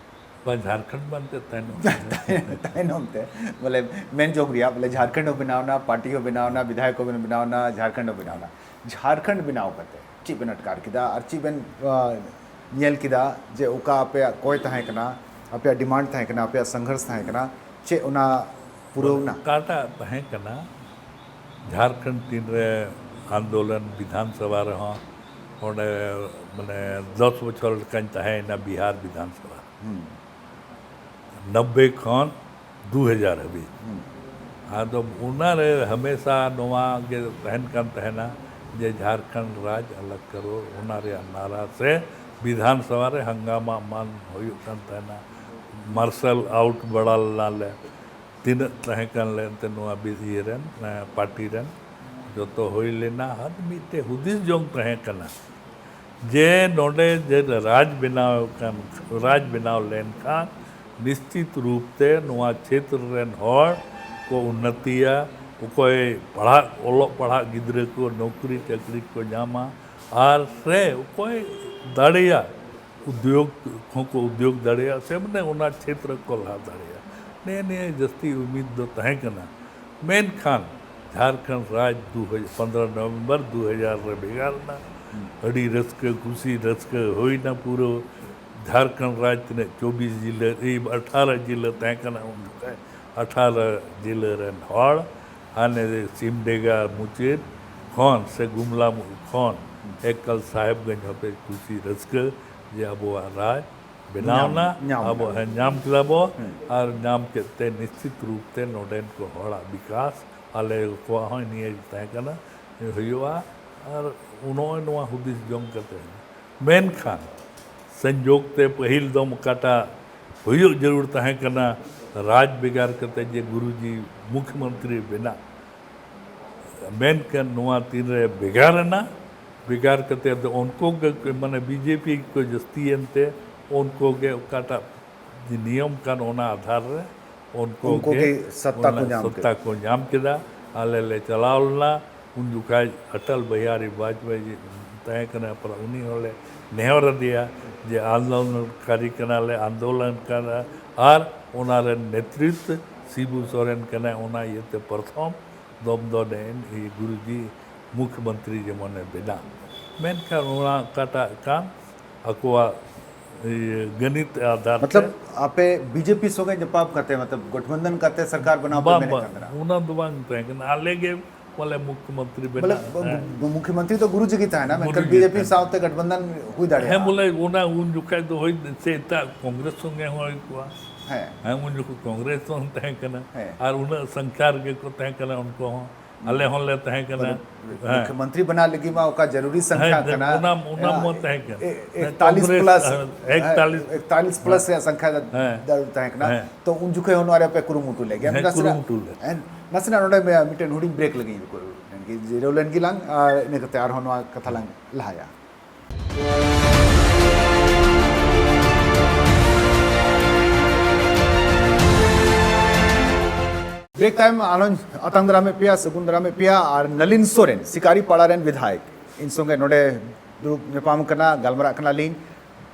ᱵᱟ, ᱡᱷᱟᱲᱠᱷᱚᱸᱰ ᱵᱟᱝ ᱛᱮ ᱛᱟᱭᱱᱚᱢ᱾ ᱛᱟᱭᱱᱚᱢ ᱛᱮ, ᱵᱚᱞᱮ, ᱢᱮᱱ ᱡᱚᱝ ᱨᱮᱭᱟᱜ, ᱵᱚᱞᱮ, ᱡᱷᱟᱲᱠᱷᱚᱸᱰ ᱦᱚᱸ ᱵᱮᱱᱟᱣ ᱮᱱᱟ, ᱯᱟᱨᱴᱤ ᱦᱚᱸ ᱵᱮᱱᱟᱣ ᱮᱱᱟ, ᱵᱤᱫᱷᱟᱭᱚᱠ ᱦᱚᱸ ᱵᱮᱱᱟᱣ ᱮᱱᱟ, ᱡᱷᱟᱲᱠᱷᱚᱸᱰ ᱦᱚᱸ ᱵᱮᱱᱟᱣ ᱮᱱᱟ᱾ ᱡᱷᱟᱲᱠᱷᱚᱸᱰ ᱵᱮᱱᱟᱣ ᱠᱟᱛᱮ ᱪᱮᱫ ᱵᱮᱱ ᱟᱴᱠᱟᱨ ᱠᱮᱫᱟ ᱟᱨ ᱪᱮᱫ ᱵᱮᱱ, ᱟ, ᱧᱮᱞ ᱠᱮᱫᱟ ᱡᱮ ᱚᱠᱟ ᱟᱯᱮᱭᱟᱜ ᱠᱚᱭ ᱛᱟᱦᱮᱸ ᱠᱟᱱᱟ, ᱟᱯᱮᱭᱟᱜ ᱰᱤᱢᱟᱱᱰ ᱛᱟᱦᱮᱸ ᱠᱟᱱᱟ, ᱟᱯᱮᱭᱟᱜ ᱥᱚᱝᱜᱷᱚᱨᱥ ᱛᱟᱦᱮᱸ ᱠᱟᱱᱟ, ᱪᱮᱫ ᱚᱱᱟ ᱯᱩᱨᱟᱹᱣ ᱮᱱᱟ? ᱚᱠᱟᱴᱟᱜ ᱛᱟᱦᱮᱸ ᱠᱟᱱᱟ, ᱡᱷᱟᱲᱠᱷᱚᱸᱰ ᱛᱤᱱᱨᱮ ᱟᱱᱫᱳᱞᱚᱱ ᱵᱤᱫᱷᱟᱱ ᱥᱚᱵᱷᱟ ᱨᱮᱦᱚᱸ ᱚᱸᱰᱮ ᱢᱟᱱᱮ ᱫᱚᱥ ᱵᱚᱪᱷᱚᱨ ᱞᱮᱠᱟᱧ ᱛᱟᱦᱮᱸᱭᱮᱱᱟ ᱵᱤᱦᱟᱨ ᱵᱤᱫᱷᱟᱱ ᱥᱚᱵᱷᱟ᱾ ᱱᱚᱵᱵᱳᱭ ᱠᱷᱚᱱ ᱫᱩ ᱦᱟᱡᱟᱨ ᱦᱟᱹᱵᱤᱡ᱾ ᱟᱫᱚ ᱚᱱᱟᱨᱮ ᱦᱟᱢᱮᱥᱟ ᱱᱚᱣᱟ ᱜᱮ ᱛᱟᱦᱮᱱ ᱠᱟᱱ ᱛᱟᱦᱮᱱᱟ ᱡᱮ ᱡᱷᱟᱲᱠᱷᱚᱸᱰ ᱨᱟᱡᱽ ᱟᱞᱟᱜᱽ ᱠᱟᱨᱚ, ᱚᱱᱟ ᱨᱮᱭᱟᱜ ᱱᱟᱨᱟ ᱥᱮ ᱵᱤᱫᱷᱟᱱ ᱥᱚᱵᱷᱟ ᱨᱮ ᱦᱟᱝᱜᱟᱢᱟ ᱮᱢᱟᱱ ᱦᱩᱭᱩᱜ ᱠᱟᱱ ᱛᱟᱦᱮᱱᱟ᱾ ᱢᱟᱨᱥᱟᱞ ᱟᱣᱩᱴ ᱵᱟᱲᱟ ᱞᱮᱱᱟᱞᱮ, ᱛᱤᱱᱟᱹᱜ ᱛᱟᱦᱮᱸ ᱠᱟᱱ ᱞᱮ ᱮᱱᱛᱮ ᱱᱚᱣᱟ ᱵᱤ-, ᱤᱭᱟᱹ ᱨᱮᱱ, ᱮ, ᱯᱟᱨᱴᱤ ᱨᱮᱱ ᱡᱚᱛᱚ ᱦᱩᱭ ᱞᱮᱱᱟ᱾ ᱟᱨ ᱢᱤᱫᱴᱮᱡ ᱦᱩᱫᱤᱥ ᱡᱚᱝ ᱛᱟᱦᱮᱸ ᱠᱟᱱᱟ ᱡᱮ ᱱᱚᱰᱮ ᱡᱮ ᱨᱟᱡᱽ ᱵᱮᱱᱟᱣ ᱠᱟᱱ, ᱨᱟᱡᱽ ᱵᱮᱱᱟᱣ ᱞᱮᱱᱠᱷᱟᱱ ᱱᱤᱥᱪᱤᱛ ᱨᱩᱯ ᱛᱮ ᱱᱚᱣᱟ ᱪᱷᱮᱛᱨᱚ ᱨᱮᱱ ᱦᱚᱲ ᱠᱚ ᱩᱱᱱᱚᱛᱤᱭᱟ, ᱚᱠᱚᱭ ᱯᱟᱲᱦᱟᱜ, ᱚᱞᱚᱜ ᱯᱟᱲᱦᱟᱜ ᱜᱤᱫᱽᱨᱟᱹ ᱠᱚ ᱱᱚᱠᱨᱤ ᱪᱟᱹᱠᱨᱤ ᱠᱚ ᱧᱟᱢᱟ, ᱟᱨ ᱥᱮ ᱚᱠᱚᱭ ᱫᱟᱲᱮᱭᱟᱜ ᱩᱫᱽᱭᱳᱜᱽ ᱦᱚᱸᱠᱚ ᱩᱫᱽᱭᱳᱜᱽ ᱫᱟᱲᱮᱭᱟᱜᱼᱟ, ᱥᱮ ᱢᱟᱱᱮ ᱚᱱᱟ ᱪᱷᱮᱛᱨᱚ ᱠᱚ ᱞᱟᱦᱟ ᱫᱟᱲᱮᱭᱟᱜᱼᱟ᱾ ᱱᱮᱜᱼᱮ ᱱᱤᱭᱟᱹ ᱡᱟᱹᱥᱛᱤ ᱩᱢᱤᱫ ᱫᱚ ᱛᱟᱦᱮᱸ ᱠᱟᱱᱟ᱾ ᱢᱮᱱᱠᱷᱟᱱ ᱡᱷᱟᱲᱠᱷᱚᱸᱰ ᱨᱟᱡᱽ ᱫᱩ ᱦᱟᱡᱟᱨ, ᱯᱚᱱᱫᱽᱨᱚ ᱱᱚᱵᱷᱮᱢᱵᱚᱨ ᱫᱩ ᱦᱟᱡᱟᱨ ᱨᱮ ᱵᱷᱮᱜᱟᱨ ᱮᱱᱟ᱾ ᱟᱹᱰᱤ ᱨᱟᱹᱥᱠᱟᱹ ᱠᱩᱥᱤ ᱨᱟᱹᱥᱠᱟᱹ ᱦᱩᱭᱱᱟ ᱯᱩᱨᱟᱹ ᱡᱷᱟᱲᱠᱷᱚᱸᱰ ᱨᱟᱡᱽ᱾ ᱛᱤᱱᱟᱹᱜ ᱪᱚᱵᱵᱤᱥ ᱡᱤᱞᱟᱹ, ᱮᱭ ᱟᱴᱷᱟᱨᱚ ᱡᱤᱞᱟᱹ ᱛᱟᱦᱮᱸ ᱠᱟᱱᱟ ᱩᱱ ᱡᱚᱠᱷᱟᱡ᱾ ᱟᱴᱷᱟᱨᱚ ᱡᱤᱞᱟᱹ ᱨᱮᱱ ᱦᱚᱲ ᱦᱟᱱᱮ ᱥᱤᱢᱰᱮᱜᱟ ᱢᱩᱪᱟᱹᱫ ᱠᱷᱚᱱ ᱥᱮ ᱜᱩᱢᱞᱟ ᱢᱩ-, ᱠᱷᱚᱱ ᱮᱠᱟᱞ ᱥᱟᱦᱮᱵᱽᱜᱚᱸᱡᱽ ᱦᱟᱹᱵᱤᱡ ᱠᱩᱥᱤ ᱨᱟᱹᱥᱠᱟᱹ ᱡᱮ ᱟᱵᱚᱣᱟᱜ ᱨᱟᱡᱽ ᱵᱮᱱᱟᱣ ᱧᱟᱢ, ᱮᱱᱟ, ᱧᱟᱢ ᱟᱵᱚ ᱠᱮᱫᱟ᱾ ᱦᱮᱸ, ᱧᱟᱢ ᱠᱮᱫᱟ ᱵᱚ᱾ ᱦᱮᱸ᱾ ᱟᱨ ᱧᱟᱢ ᱠᱮᱫ ᱛᱮ ᱱᱤᱥᱪᱤᱛ ᱨᱩᱯ ᱛᱮ ᱱᱚᱰᱮᱱ ᱠᱚ ᱦᱚᱲᱟᱜ ᱵᱤᱠᱟᱥ, ᱟᱞᱮ ᱠᱚᱣᱟᱜ ᱦᱚᱸ ᱱᱤᱭᱟᱹ ᱜᱮ ᱛᱟᱦᱮᱸ ᱠᱟᱱᱟ, ᱦᱩᱭᱩᱜᱼᱟ᱾ ᱟᱨ ᱱᱚᱜᱼᱚᱭ ᱱᱚᱣᱟ ᱦᱩᱫᱤᱥ ᱡᱚᱝ ᱠᱟᱛᱮ, ᱢᱮᱱᱠᱷᱟᱱ ᱥᱚᱝᱡᱳᱜᱽ ᱛᱮ ᱯᱟᱹᱦᱤᱞ ᱫᱚᱢ ᱚᱠᱟᱴᱟᱜ ᱦᱩᱭᱩᱜ ᱡᱟᱹᱨᱩᱲ ᱛᱟᱦᱮᱸ ᱠᱟᱱᱟ, ᱨᱟᱡᱽ ᱵᱷᱮᱜᱟᱨ ᱠᱟᱛᱮ ᱡᱮ ᱜᱩᱨᱩᱡᱤ ᱢᱩᱠᱷᱭᱚᱢᱚᱱᱛᱨᱤ ᱵᱮᱱᱟᱜ, ᱢᱮᱱᱠᱷᱟᱱ ᱱᱚᱣᱟ ᱛᱤᱱᱨᱮ ᱵᱷᱮᱜᱟᱨ ᱮᱱᱟ, ᱵᱷᱮᱜᱟᱨ ᱠᱟᱛᱮ ᱟᱫᱚ ᱩᱱᱠᱩ ᱜᱮ, ᱢᱟᱱᱮ, ᱵᱤᱡᱮᱯᱤ ᱠᱚ ᱡᱟᱹᱥᱛᱤᱭᱮᱱ ᱛᱮ ᱩᱱᱠᱩ ᱜᱮ ᱚᱠᱟᱴᱟᱜ ᱱᱤᱭᱚᱢ ᱠᱟᱱ ᱚᱱᱟ ᱟᱫᱷᱟᱨ ᱨᱮ ᱩᱱᱠᱩ ᱩᱱᱠᱩ ᱜᱮ ᱜᱮ ᱥᱚᱛᱛᱟ ᱠᱚ ᱚᱱᱟ ᱧᱟᱢ ᱥᱚᱛᱛᱟ ᱠᱮᱫᱟ᱾ ᱠᱚ ᱧᱟᱢ ᱠᱮᱫᱟ᱾ ᱟᱞᱮ ᱞᱮ ᱪᱟᱞᱟᱣ ᱞᱮᱱᱟ, ᱩᱱ ᱡᱚᱠᱷᱟᱡ ᱚᱴᱚᱞ ᱵᱤᱦᱟᱨᱤ ᱵᱟᱡᱽᱯᱮᱭᱤ ᱛᱟᱦᱮᱸ ᱠᱟᱱᱟ, ᱯᱟᱨᱟ ᱩᱱᱤ ᱦᱚᱸᱞᱮ ᱱᱮᱦᱚᱨ ᱟᱫᱮᱭᱟ ᱡᱮ ᱟᱱᱫᱳᱞᱚᱱᱠᱟᱨᱤ ᱠᱟᱱᱟᱞᱮ, ᱟᱱᱫᱳᱞᱚᱱ ᱠᱟᱱᱟ, ᱟᱨ ᱚᱱᱟ ᱨᱮᱱ ᱱᱮᱛᱨᱤᱛᱵ ᱥᱤᱵᱩ ᱥᱚᱨᱮᱱ ᱠᱟᱱᱟᱭ, ᱚᱱᱟ ᱤᱭᱟᱹᱛᱮ ᱯᱨᱚᱛᱷᱚᱢ ᱫᱚᱢ ᱫᱚ ᱱᱮᱜᱼᱮ ᱜᱩᱨᱩᱡᱤ ᱢᱩᱠᱷᱭᱚᱢᱚᱱᱛᱨᱤ ᱡᱮᱢᱚᱱᱮ ᱵᱮᱱᱟᱜ᱾ ᱢᱮᱱᱠᱷᱟᱱ ᱚᱱᱟ ᱚᱠᱟᱴᱟᱜ ᱠᱟᱱ ᱟᱠᱚᱣᱟᱜ ᱤᱭᱟᱹ ᱜᱟᱹᱱᱤᱛ ᱟᱫᱷᱟᱨ ᱛᱮ᱾ ᱢᱚᱛᱞᱚᱵ ᱟᱯᱮ ᱵᱤᱡᱮᱯᱤ ᱥᱚᱸᱜᱮ ᱧᱟᱯᱟᱢ ᱠᱟᱛᱮ, ᱢᱚᱛᱞᱚᱵ ᱜᱚᱴᱵᱚᱱᱫᱷᱚᱱ ᱠᱟᱛᱮ ᱥᱚᱨᱠᱟᱨ ᱵᱮᱱᱟᱣ ᱯᱮ ᱵᱟᱝ ᱢᱮᱱᱮᱫ ᱵᱟᱝ, ᱠᱟᱱ ᱛᱟᱦᱮᱱᱟ? ᱚᱱᱟ ᱫᱚ ᱵᱟᱝ ᱛᱟᱦᱮᱸ ᱠᱟᱱᱟ᱾ ᱟᱞᱮ ᱜᱮ ᱵᱚᱞᱮ ᱢᱩᱠᱷᱭᱚᱢᱚᱱᱛᱨᱤ ᱵᱚᱞᱮ ᱵᱮᱱᱟᱜ᱾ ᱦᱮᱸ᱾ ᱢᱩᱠᱷᱭᱚᱢᱚᱱᱛᱨᱤ ᱫᱚ ᱜᱩᱨᱩ ᱡᱤ ᱜᱮ ᱛᱟᱦᱮᱱᱟ, ᱢᱮᱱᱠᱷᱟᱱ ᱜᱩᱨᱩ ᱡᱤ ᱵᱤᱡᱮᱯᱤ ᱛᱟᱦᱮᱱᱟ᱾ ᱥᱟᱶᱛᱮ ᱜᱚᱴᱵᱚᱱᱫᱷᱚᱱ ᱦᱩᱭ ᱫᱟᱲᱮᱭᱟᱜᱼᱟ᱾ ᱦᱮᱸ, ᱵᱚᱞᱮ ᱚᱱᱟ ᱩᱱ ᱡᱚᱠᱷᱟᱡ ᱫᱚ ᱦᱳᱭ ᱥᱮ ᱮᱴᱟᱜ ᱠᱚᱝᱜᱨᱮᱥ ᱥᱚᱸᱜᱮ ᱦᱚᱸ ᱦᱩᱭ ᱠᱚᱜᱼᱟ᱾ ᱦᱮᱸ᱾ ᱦᱮᱸ, ᱩᱱ ᱡᱚᱠᱷᱚᱡ ᱠᱚᱝᱜᱨᱮᱥ ᱦᱚᱸ ᱛᱟᱦᱮᱸ ᱠᱟᱱᱟ᱾ ᱦᱮᱸ᱾ ᱟᱨ ᱩᱱᱟᱹᱜ ᱥᱚᱝᱠᱷᱟ ᱨᱮᱜᱮ ᱠᱚ ᱛᱟᱦᱮᱸ ᱠᱟᱱᱟ ᱩᱱᱠᱩ ᱦᱚᱸ, ᱟᱞᱮ ᱦᱚᱸᱞᱮ ᱛᱟᱦᱮᱸ ᱠᱟᱱᱟ᱾ ᱦᱮᱸ᱾ ᱢᱩᱠᱷᱭᱚᱢᱚᱱᱛᱨᱤ ᱵᱮᱱᱟᱣ ᱞᱟᱹᱜᱤᱫ ᱢᱟ ᱚᱠᱟ ᱡᱟᱹᱨᱩᱨᱤ ᱥᱚᱝᱠᱷᱟ ᱦᱮᱸ, ᱠᱟᱱᱟ, ᱚᱱᱟ, ᱚᱱᱟ ᱢᱟ ᱛᱟᱦᱮᱸ ᱠᱟᱱᱟ᱾ ᱮᱠᱛᱟᱞᱤᱥ ᱠᱚᱝᱜᱨᱮᱥ, ᱯᱞᱟᱥ ᱮᱠᱛᱟᱞᱤᱥ᱾ ᱮᱠᱛᱟᱞᱤᱥ ᱯᱞᱟᱥ ᱨᱮᱭᱟᱜ ᱥᱚᱝᱠᱷᱟ ᱦᱮᱸ᱾ ᱫᱟᱲᱮ ᱛᱟᱦᱮᱸ ᱠᱟᱱᱟ᱾ ᱦᱮᱸ᱾ ᱛᱚ ᱩᱱ ᱡᱚᱠᱷᱚᱡ ᱦᱚᱸ ᱱᱚᱣᱟ ᱨᱮ ᱯᱮ ᱠᱩᱨᱩᱢᱩᱴᱩ ᱞᱮᱫ ᱜᱮᱭᱟ᱾ ᱦᱮᱸ, ᱱᱟᱥᱮᱱᱟᱜ, ᱠᱩᱨᱩᱢᱩᱴᱩ ᱞᱮᱫ᱾ ᱦᱮᱸ, ᱱᱟᱥᱮᱱᱟᱜ ᱱᱚᱰᱮ ᱢᱤᱫᱴᱮᱱ ᱦᱩᱰᱤᱧ ᱵᱨᱮᱠ ᱞᱟᱹᱜᱤᱫ ᱨᱩᱠᱩ ᱞᱮᱱ ᱜᱮ, ᱡᱤᱨᱟᱹᱣ ᱞᱮᱱ ᱜᱮᱞᱟᱝ, ᱟᱨ ᱤᱱᱟᱹ ᱠᱟᱛᱮ ᱟᱨᱦᱚᱸ ᱱᱚᱣᱟ ᱠᱟᱛᱷᱟ ᱞᱟᱝ ᱞᱟᱦᱟᱭᱟ᱾ ᱵᱨᱮᱠ ᱛᱟᱭᱚᱢ ᱟᱨᱦᱚᱸᱧ ᱟᱛᱟᱝ ᱫᱟᱨᱟᱢᱮᱫ ᱯᱮᱭᱟ, ᱥᱟᱹᱜᱩᱱ ᱫᱟᱨᱟᱢᱮᱫ ᱯᱮᱭᱟ᱾ ᱟᱨ ᱱᱟᱞᱤᱱ ᱥᱚᱨᱮᱱ, ᱥᱤᱠᱟᱨᱤ ᱯᱟᱲᱟ ᱨᱮᱱ ᱵᱤᱫᱷᱟᱭᱚᱠ, ᱤᱧ ᱥᱚᱸᱜᱮ ᱱᱚᱰᱮ ᱫᱩᱲᱩᱵ ᱧᱟᱯᱟᱢ ᱠᱟᱱᱟ, ᱜᱟᱞᱢᱟᱨᱟᱜ ᱠᱟᱱᱟᱞᱤᱧ᱾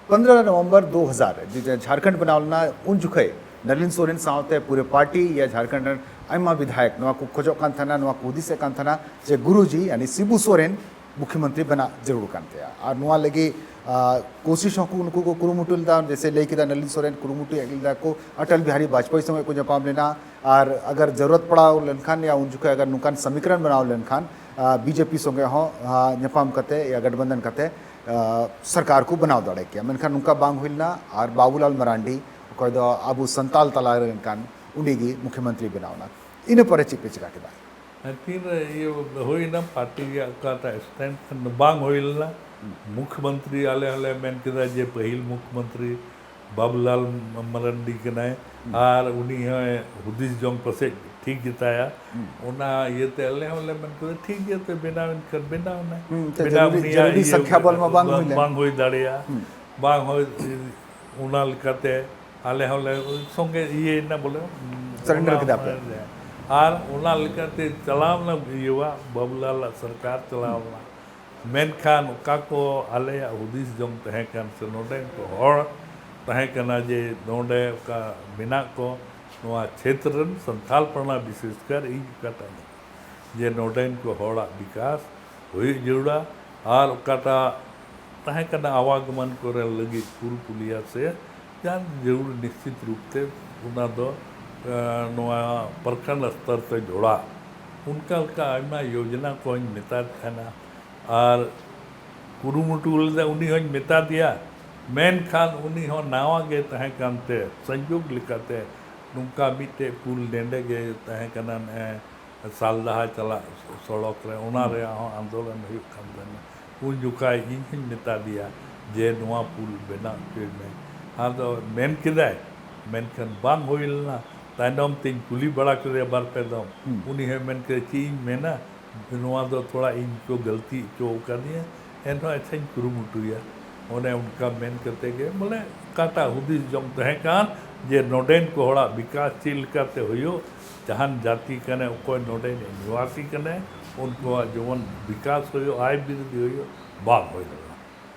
ᱯᱚᱱᱫᱽᱨᱚ ᱱᱚᱵᱷᱮᱢᱵᱚᱨ ᱫᱩ ᱦᱟᱡᱟᱨ ᱡᱮ ᱡᱷᱟᱲᱠᱷᱚᱸᱰ ᱵᱮᱱᱟᱣ ᱞᱮᱱᱟ, ᱩᱱ ᱡᱚᱠᱷᱮᱡ ᱱᱟᱞᱤᱱ ᱥᱚᱨᱮᱱ ᱥᱟᱶᱛᱮ ᱯᱩᱨᱟᱹ ᱯᱟᱨᱴᱤ ᱭᱟ ᱡᱷᱟᱲᱠᱷᱚᱸᱰ ᱨᱮᱱ ᱟᱭᱢᱟ ᱵᱤᱫᱷᱟᱭᱚᱠ ᱱᱚᱣᱟ ᱠᱚ ᱠᱷᱚᱡᱚᱜ ᱠᱟᱱ ᱛᱟᱦᱮᱱᱟ, ᱱᱚᱣᱟ ᱠᱚ ᱦᱩᱫᱤᱥᱮᱫ ᱠᱟᱱ ᱛᱟᱦᱮᱱᱟ ᱡᱮ ᱜᱩᱨᱩᱡᱤ ᱭᱟᱱᱤ ᱥᱤᱵᱩ ᱥᱚᱨᱮᱱ ᱢᱩᱠᱷᱭᱚᱢᱚᱱᱛᱨᱤ ᱵᱮᱱᱟᱜ ᱡᱟᱹᱨᱩᱲ ᱠᱟᱱ ᱛᱟᱭᱟ᱾ ᱟᱨ ᱱᱚᱣᱟ ᱞᱟᱹᱜᱤᱫ, ᱟ, ᱠᱳᱥᱤᱥ ᱦᱚᱸᱠᱚ ᱩᱱᱠᱩ ᱠᱚ ᱠᱩᱨᱩᱢᱩᱴᱩ ᱞᱮᱫᱟ, ᱡᱮᱭᱥᱮ ᱞᱟᱹᱭ ᱠᱮᱫᱟ ᱱᱟᱞᱤᱱ ᱥᱚᱨᱮᱱ ᱠᱩᱨᱩᱢᱩᱴᱩᱭᱮᱫ ᱞᱮᱫᱟ ᱠᱚ, ᱚᱴᱚᱞ ᱵᱤᱦᱟᱨᱤ ᱵᱟᱡᱽᱯᱮᱭᱤ ᱥᱚᱸᱜᱮ ᱠᱚ ᱧᱟᱯᱟᱢ ᱞᱮᱱᱟ᱾ ᱟᱨ ᱟᱜᱟᱨ ᱡᱟᱹᱨᱩᱲᱟᱛ ᱯᱟᱲᱟᱣ ᱞᱮᱱᱠᱷᱟᱱ ᱭᱟ ᱩᱱ ᱡᱚᱠᱷᱮᱡ ᱟᱜᱟᱨ ᱱᱚᱝᱠᱟᱱ ᱥᱚᱢᱤᱠᱨᱚᱱ ᱵᱮᱱᱟᱣ ᱞᱮᱱᱠᱷᱟᱱ, ᱟ, ᱵᱤᱡᱮᱯᱤ ᱥᱚᱸᱜᱮ ᱦᱚᱸ, ᱟ, ᱧᱟᱯᱟᱢ ᱠᱟᱛᱮ ᱭᱟ ᱜᱟᱴᱵᱚᱱᱫᱷᱚᱱ ᱠᱟᱛᱮ, ᱟ, ᱥᱚᱨᱠᱟᱨ ᱠᱚ ᱵᱮᱱᱟᱣ ᱫᱟᱲᱮ ᱠᱮᱭᱟ᱾ ᱢᱮᱱᱠᱷᱟᱱ ᱱᱚᱝᱠᱟ ᱵᱟᱝ ᱦᱩᱭ ᱞᱮᱱᱟ᱾ ᱟᱨ ᱵᱟᱵᱩᱞᱟᱞ ᱢᱟᱨᱟᱱᱰᱤ, ᱚᱠᱚᱭ ᱫᱚ ᱟᱵᱚ ᱥᱟᱱᱛᱟᱞ ᱛᱟᱞᱟ ᱨᱮᱱ ᱠᱟᱱ, ᱩᱱᱤ ᱜᱮ ᱢᱩᱠᱷᱭᱚᱢᱚᱱᱛᱨᱤ ᱵᱮᱱᱟᱣ ᱮᱱᱟ᱾ ᱤᱱᱟᱹ ᱯᱚᱨᱮ ᱪᱮᱫ ᱯᱮ ᱪᱤᱠᱟ ᱠᱮᱫᱟ? ᱦᱮᱸ, ᱛᱤᱱᱨᱮ ᱤᱭᱟᱹ ᱦᱩᱭᱱᱟ, ᱯᱟᱨᱴᱤ ᱨᱮᱭᱟᱜ ᱚᱠᱟᱴᱟᱜ ᱥᱴᱮᱱᱰ ᱵᱟᱝ ᱦᱩᱭ ᱞᱮᱱᱟ᱾ ᱢᱩᱠᱷᱭᱚᱢᱚᱱᱛᱨᱤ ᱟᱞᱮ ᱦᱚᱸᱞᱮ ᱢᱮᱱ ᱠᱮᱫᱟ ᱡᱮ ᱯᱟᱹᱦᱤᱞ ᱢᱩᱠᱷᱭᱚᱢᱚᱱᱛᱨᱤ ᱵᱟᱵᱩᱞᱟᱞ ᱢᱟᱨᱟᱱᱰᱤ ᱠᱟᱱᱟᱭ, ᱟᱨ ᱩᱱᱤ ᱦᱚᱸᱭ ᱦᱩᱫᱤᱥ ᱡᱚᱝ ᱯᱟᱥᱮᱡ ᱴᱷᱤᱠ ᱜᱮᱛᱟᱭᱟ᱾ ᱚᱱᱟ ᱤᱭᱟᱹᱛᱮ ᱟᱞᱮ ᱦᱚᱸᱞᱮ ᱢᱮᱱ ᱠᱮᱫᱟ, ᱴᱷᱤᱠ ᱜᱮᱭᱟ, ᱛᱚ ᱵᱮᱱᱟᱣ ᱮᱱ ᱠᱷᱟᱱ ᱵᱮᱱᱟᱣ ᱮᱱᱟᱭ᱾ ᱦᱩᱸ, ᱛᱚ ᱵᱮᱱᱟᱣ ᱡᱟᱹᱨᱩᱨᱤ, ᱩᱱᱤᱭᱟᱜ ᱡᱟᱹᱨᱩᱨᱤ ᱤᱭᱟᱹ ᱥᱚᱝᱠᱷᱭᱟ ᱵᱚᱞ ᱢᱟ ᱵᱟᱝ ᱦᱩᱭ ᱞᱮᱱ᱾ ᱵᱟᱝ ᱦᱩᱭ ᱫᱟᱲᱮᱭᱟᱜᱼᱟ᱾ ᱵᱟᱝ ᱦᱩᱭ, ᱚᱱᱟ ᱞᱮᱠᱟᱛᱮ ᱟᱞᱮ ᱦᱚᱸᱞᱮ ᱥᱚᱸᱜᱮ ᱤᱭᱟᱹᱭᱮᱱᱟ ᱵᱚᱞᱮ᱾ Surrender ᱚᱱᱟ ᱠᱮᱫᱟ ᱯᱮ? ᱟᱨ ᱚᱱᱟ ᱞᱮᱠᱟᱛᱮ ᱪᱟᱞᱟᱣ ᱮᱱᱟ ᱤᱭᱟᱹᱣᱟ ᱵᱟᱵᱩᱞᱟᱞ ᱥᱚᱨᱠᱟᱨ ᱪᱟᱞᱟᱣ ᱮᱱᱟ᱾ ᱢᱮᱱᱠᱷᱟᱱ ᱚᱠᱟ ᱠᱚ ᱟᱞᱮᱭᱟᱜ ᱦᱩᱫᱤᱥ ᱡᱚᱝ ᱛᱟᱦᱮᱸ ᱠᱟᱱ ᱥᱮ ᱱᱚᱰᱮᱱ ᱠᱚ ᱦᱚᱲ ᱛᱟᱦᱮᱸ ᱠᱟᱱᱟ ᱡᱮ ᱱᱚᱰᱮ ᱚᱠᱟ ᱢᱮᱱᱟᱜ ᱠᱚ ᱱᱚᱣᱟ ᱪᱷᱮᱛᱨᱚ ᱨᱮᱱ ᱥᱟᱱᱛᱟᱲ ᱯᱟᱨᱜᱟᱱᱟ ᱵᱤᱥᱮᱥ ᱠᱟᱨ ᱤᱧ ᱚᱠᱟᱴᱟᱜ ᱡᱮ ᱱᱚᱰᱮᱱ ᱠᱚ ᱦᱚᱲᱟᱜ ᱵᱤᱠᱟᱥ ᱦᱩᱭᱩᱜ ᱡᱟᱹᱨᱩᱲᱟ ᱟᱨ ᱚᱠᱟᱴᱟᱜ ᱛᱟᱦᱮᱸ ᱠᱟᱱᱟ ᱟᱣᱟᱜᱚᱢᱚᱱ ᱠᱚᱨᱮ ᱞᱟᱹᱜᱤᱫ ᱯᱩᱞ ᱯᱩᱞᱤᱭᱟ ᱥᱮ ᱡᱟᱦᱟᱱ ᱡᱟᱹᱨᱩᱲ ᱱᱤᱥᱪᱤᱛ ᱨᱩᱯ ᱛᱮ ᱚᱱᱟ ᱫᱚ, ᱮ, ᱱᱚᱣᱟ ᱯᱨᱚᱠᱷᱚᱸᱰ ᱥᱛᱚᱨ ᱛᱮ ᱡᱚᱲᱟᱣ᱾ ᱚᱱᱠᱟ ᱞᱮᱠᱟ ᱟᱭᱢᱟ ᱭᱳᱡᱚᱱᱟ ᱠᱚᱦᱚᱧ ᱢᱮᱛᱟᱫ ᱛᱟᱦᱮᱱᱟ ᱟᱨ ᱠᱩᱨᱩᱢᱩᱴᱩ ᱞᱮᱫᱟ, ᱩᱱᱤ ᱦᱚᱧ ᱢᱮᱛᱟ ᱫᱮᱭᱟ, ᱢᱮᱱᱠᱷᱟᱱ ᱩᱱᱤ ᱦᱚᱸ ᱱᱟᱣᱟ ᱜᱮ ᱛᱟᱦᱮᱸ ᱠᱟᱱᱛᱮ ᱥᱚᱝᱡᱳᱜᱽ ᱞᱮᱠᱟᱛᱮ ᱱᱚᱝᱠᱟ ᱢᱤᱫᱴᱮᱡ ᱯᱩᱞ ᱱᱮᱰᱮ ᱜᱮ ᱛᱟᱦᱮᱸ ᱠᱟᱱᱟ, ᱱᱮ ᱥᱟᱞᱫᱟᱦᱟ ᱪᱟᱞᱟᱜ ᱥᱚᱲᱚᱠ ᱨᱮ, ᱚᱱᱟ ᱦᱩᱸ᱾ ᱨᱮᱭᱟᱜ ᱦᱚᱸ ᱟᱱᱫᱳᱞᱚᱱ ᱦᱩᱭᱩᱜ ᱠᱟᱱ ᱛᱟᱦᱮᱱᱟ᱾ ᱩᱱ ᱡᱚᱠᱷᱟᱡ ᱤᱧ ᱦᱚᱧ ᱢᱮᱛᱟ ᱫᱮᱭᱟ ᱡᱮ, "ᱱᱚᱣᱟ ᱯᱩᱞ ᱵᱮᱱᱟᱣ ᱦᱚᱪᱚᱭ ᱢᱮ᱾" ᱟᱫᱚ ᱢᱮᱱ ᱠᱮᱫᱟᱭ, ᱢᱮᱱᱠᱷᱟᱱ ᱵᱟᱝ ᱦᱩᱭ ᱞᱮᱱᱟ᱾ ᱛᱟᱭᱱᱚᱢ ᱛᱮᱧ ᱠᱩᱞᱤ ᱵᱟᱲᱟ ᱠᱮᱫᱮᱭᱟ ᱵᱟᱨ ᱯᱮ ᱫᱚᱢ᱾ ᱦᱩᱸ᱾ ᱩᱱᱤ ᱦᱚᱸᱭ ᱢᱮᱱ ᱠᱮᱫᱟ, "ᱪᱮᱫ ᱤᱧ ᱢᱮᱱᱟ, ᱱᱚᱣᱟ ᱫᱚ ᱛᱷᱚᱲᱟ ᱤᱧ ᱠᱚ ᱜᱟᱹᱞᱛᱤ ᱦᱚᱪᱚ ᱟᱠᱟᱫᱤᱧᱟ, ᱮᱱᱦᱚᱸ ᱟᱪᱪᱷᱟᱧ ᱠᱩᱨᱩᱢᱩᱴᱩᱭᱟ᱾" ᱚᱱᱮ ᱚᱱᱠᱟ ᱢᱮᱱ ᱠᱟᱛᱮ ᱜᱮ, ᱵᱚᱞᱮ, ᱚᱠᱟᱴᱟᱜ ᱦᱩᱫᱤᱥ ᱡᱚᱝ ᱛᱟᱦᱮᱸ ᱠᱟᱱ ᱡᱮ ᱱᱚᱰᱮᱱ ᱠᱚ ᱦᱚᱲᱟᱜ ᱵᱤᱠᱟᱥ ᱪᱮᱫ ᱞᱮᱠᱟᱛᱮ ᱦᱩᱭᱩᱜ, ᱡᱟᱦᱟᱱ ᱡᱟᱹᱛᱤ ᱠᱟᱱᱟᱭ, ᱚᱠᱚᱭ ᱱᱚᱰᱮ ᱱᱤᱵᱟᱥᱤ ᱠᱟᱱᱟᱭ, ᱩᱱᱠᱩᱣᱟᱜ ᱡᱮᱢᱚᱱ ᱵᱤᱠᱟᱥ ᱦᱩᱭᱩᱜ, ᱟᱭ ᱵᱨᱤᱫᱷᱤ ᱦᱩᱭᱩᱜ, ᱵᱟᱝ ᱦᱩᱭ ᱞᱮᱱᱟ᱾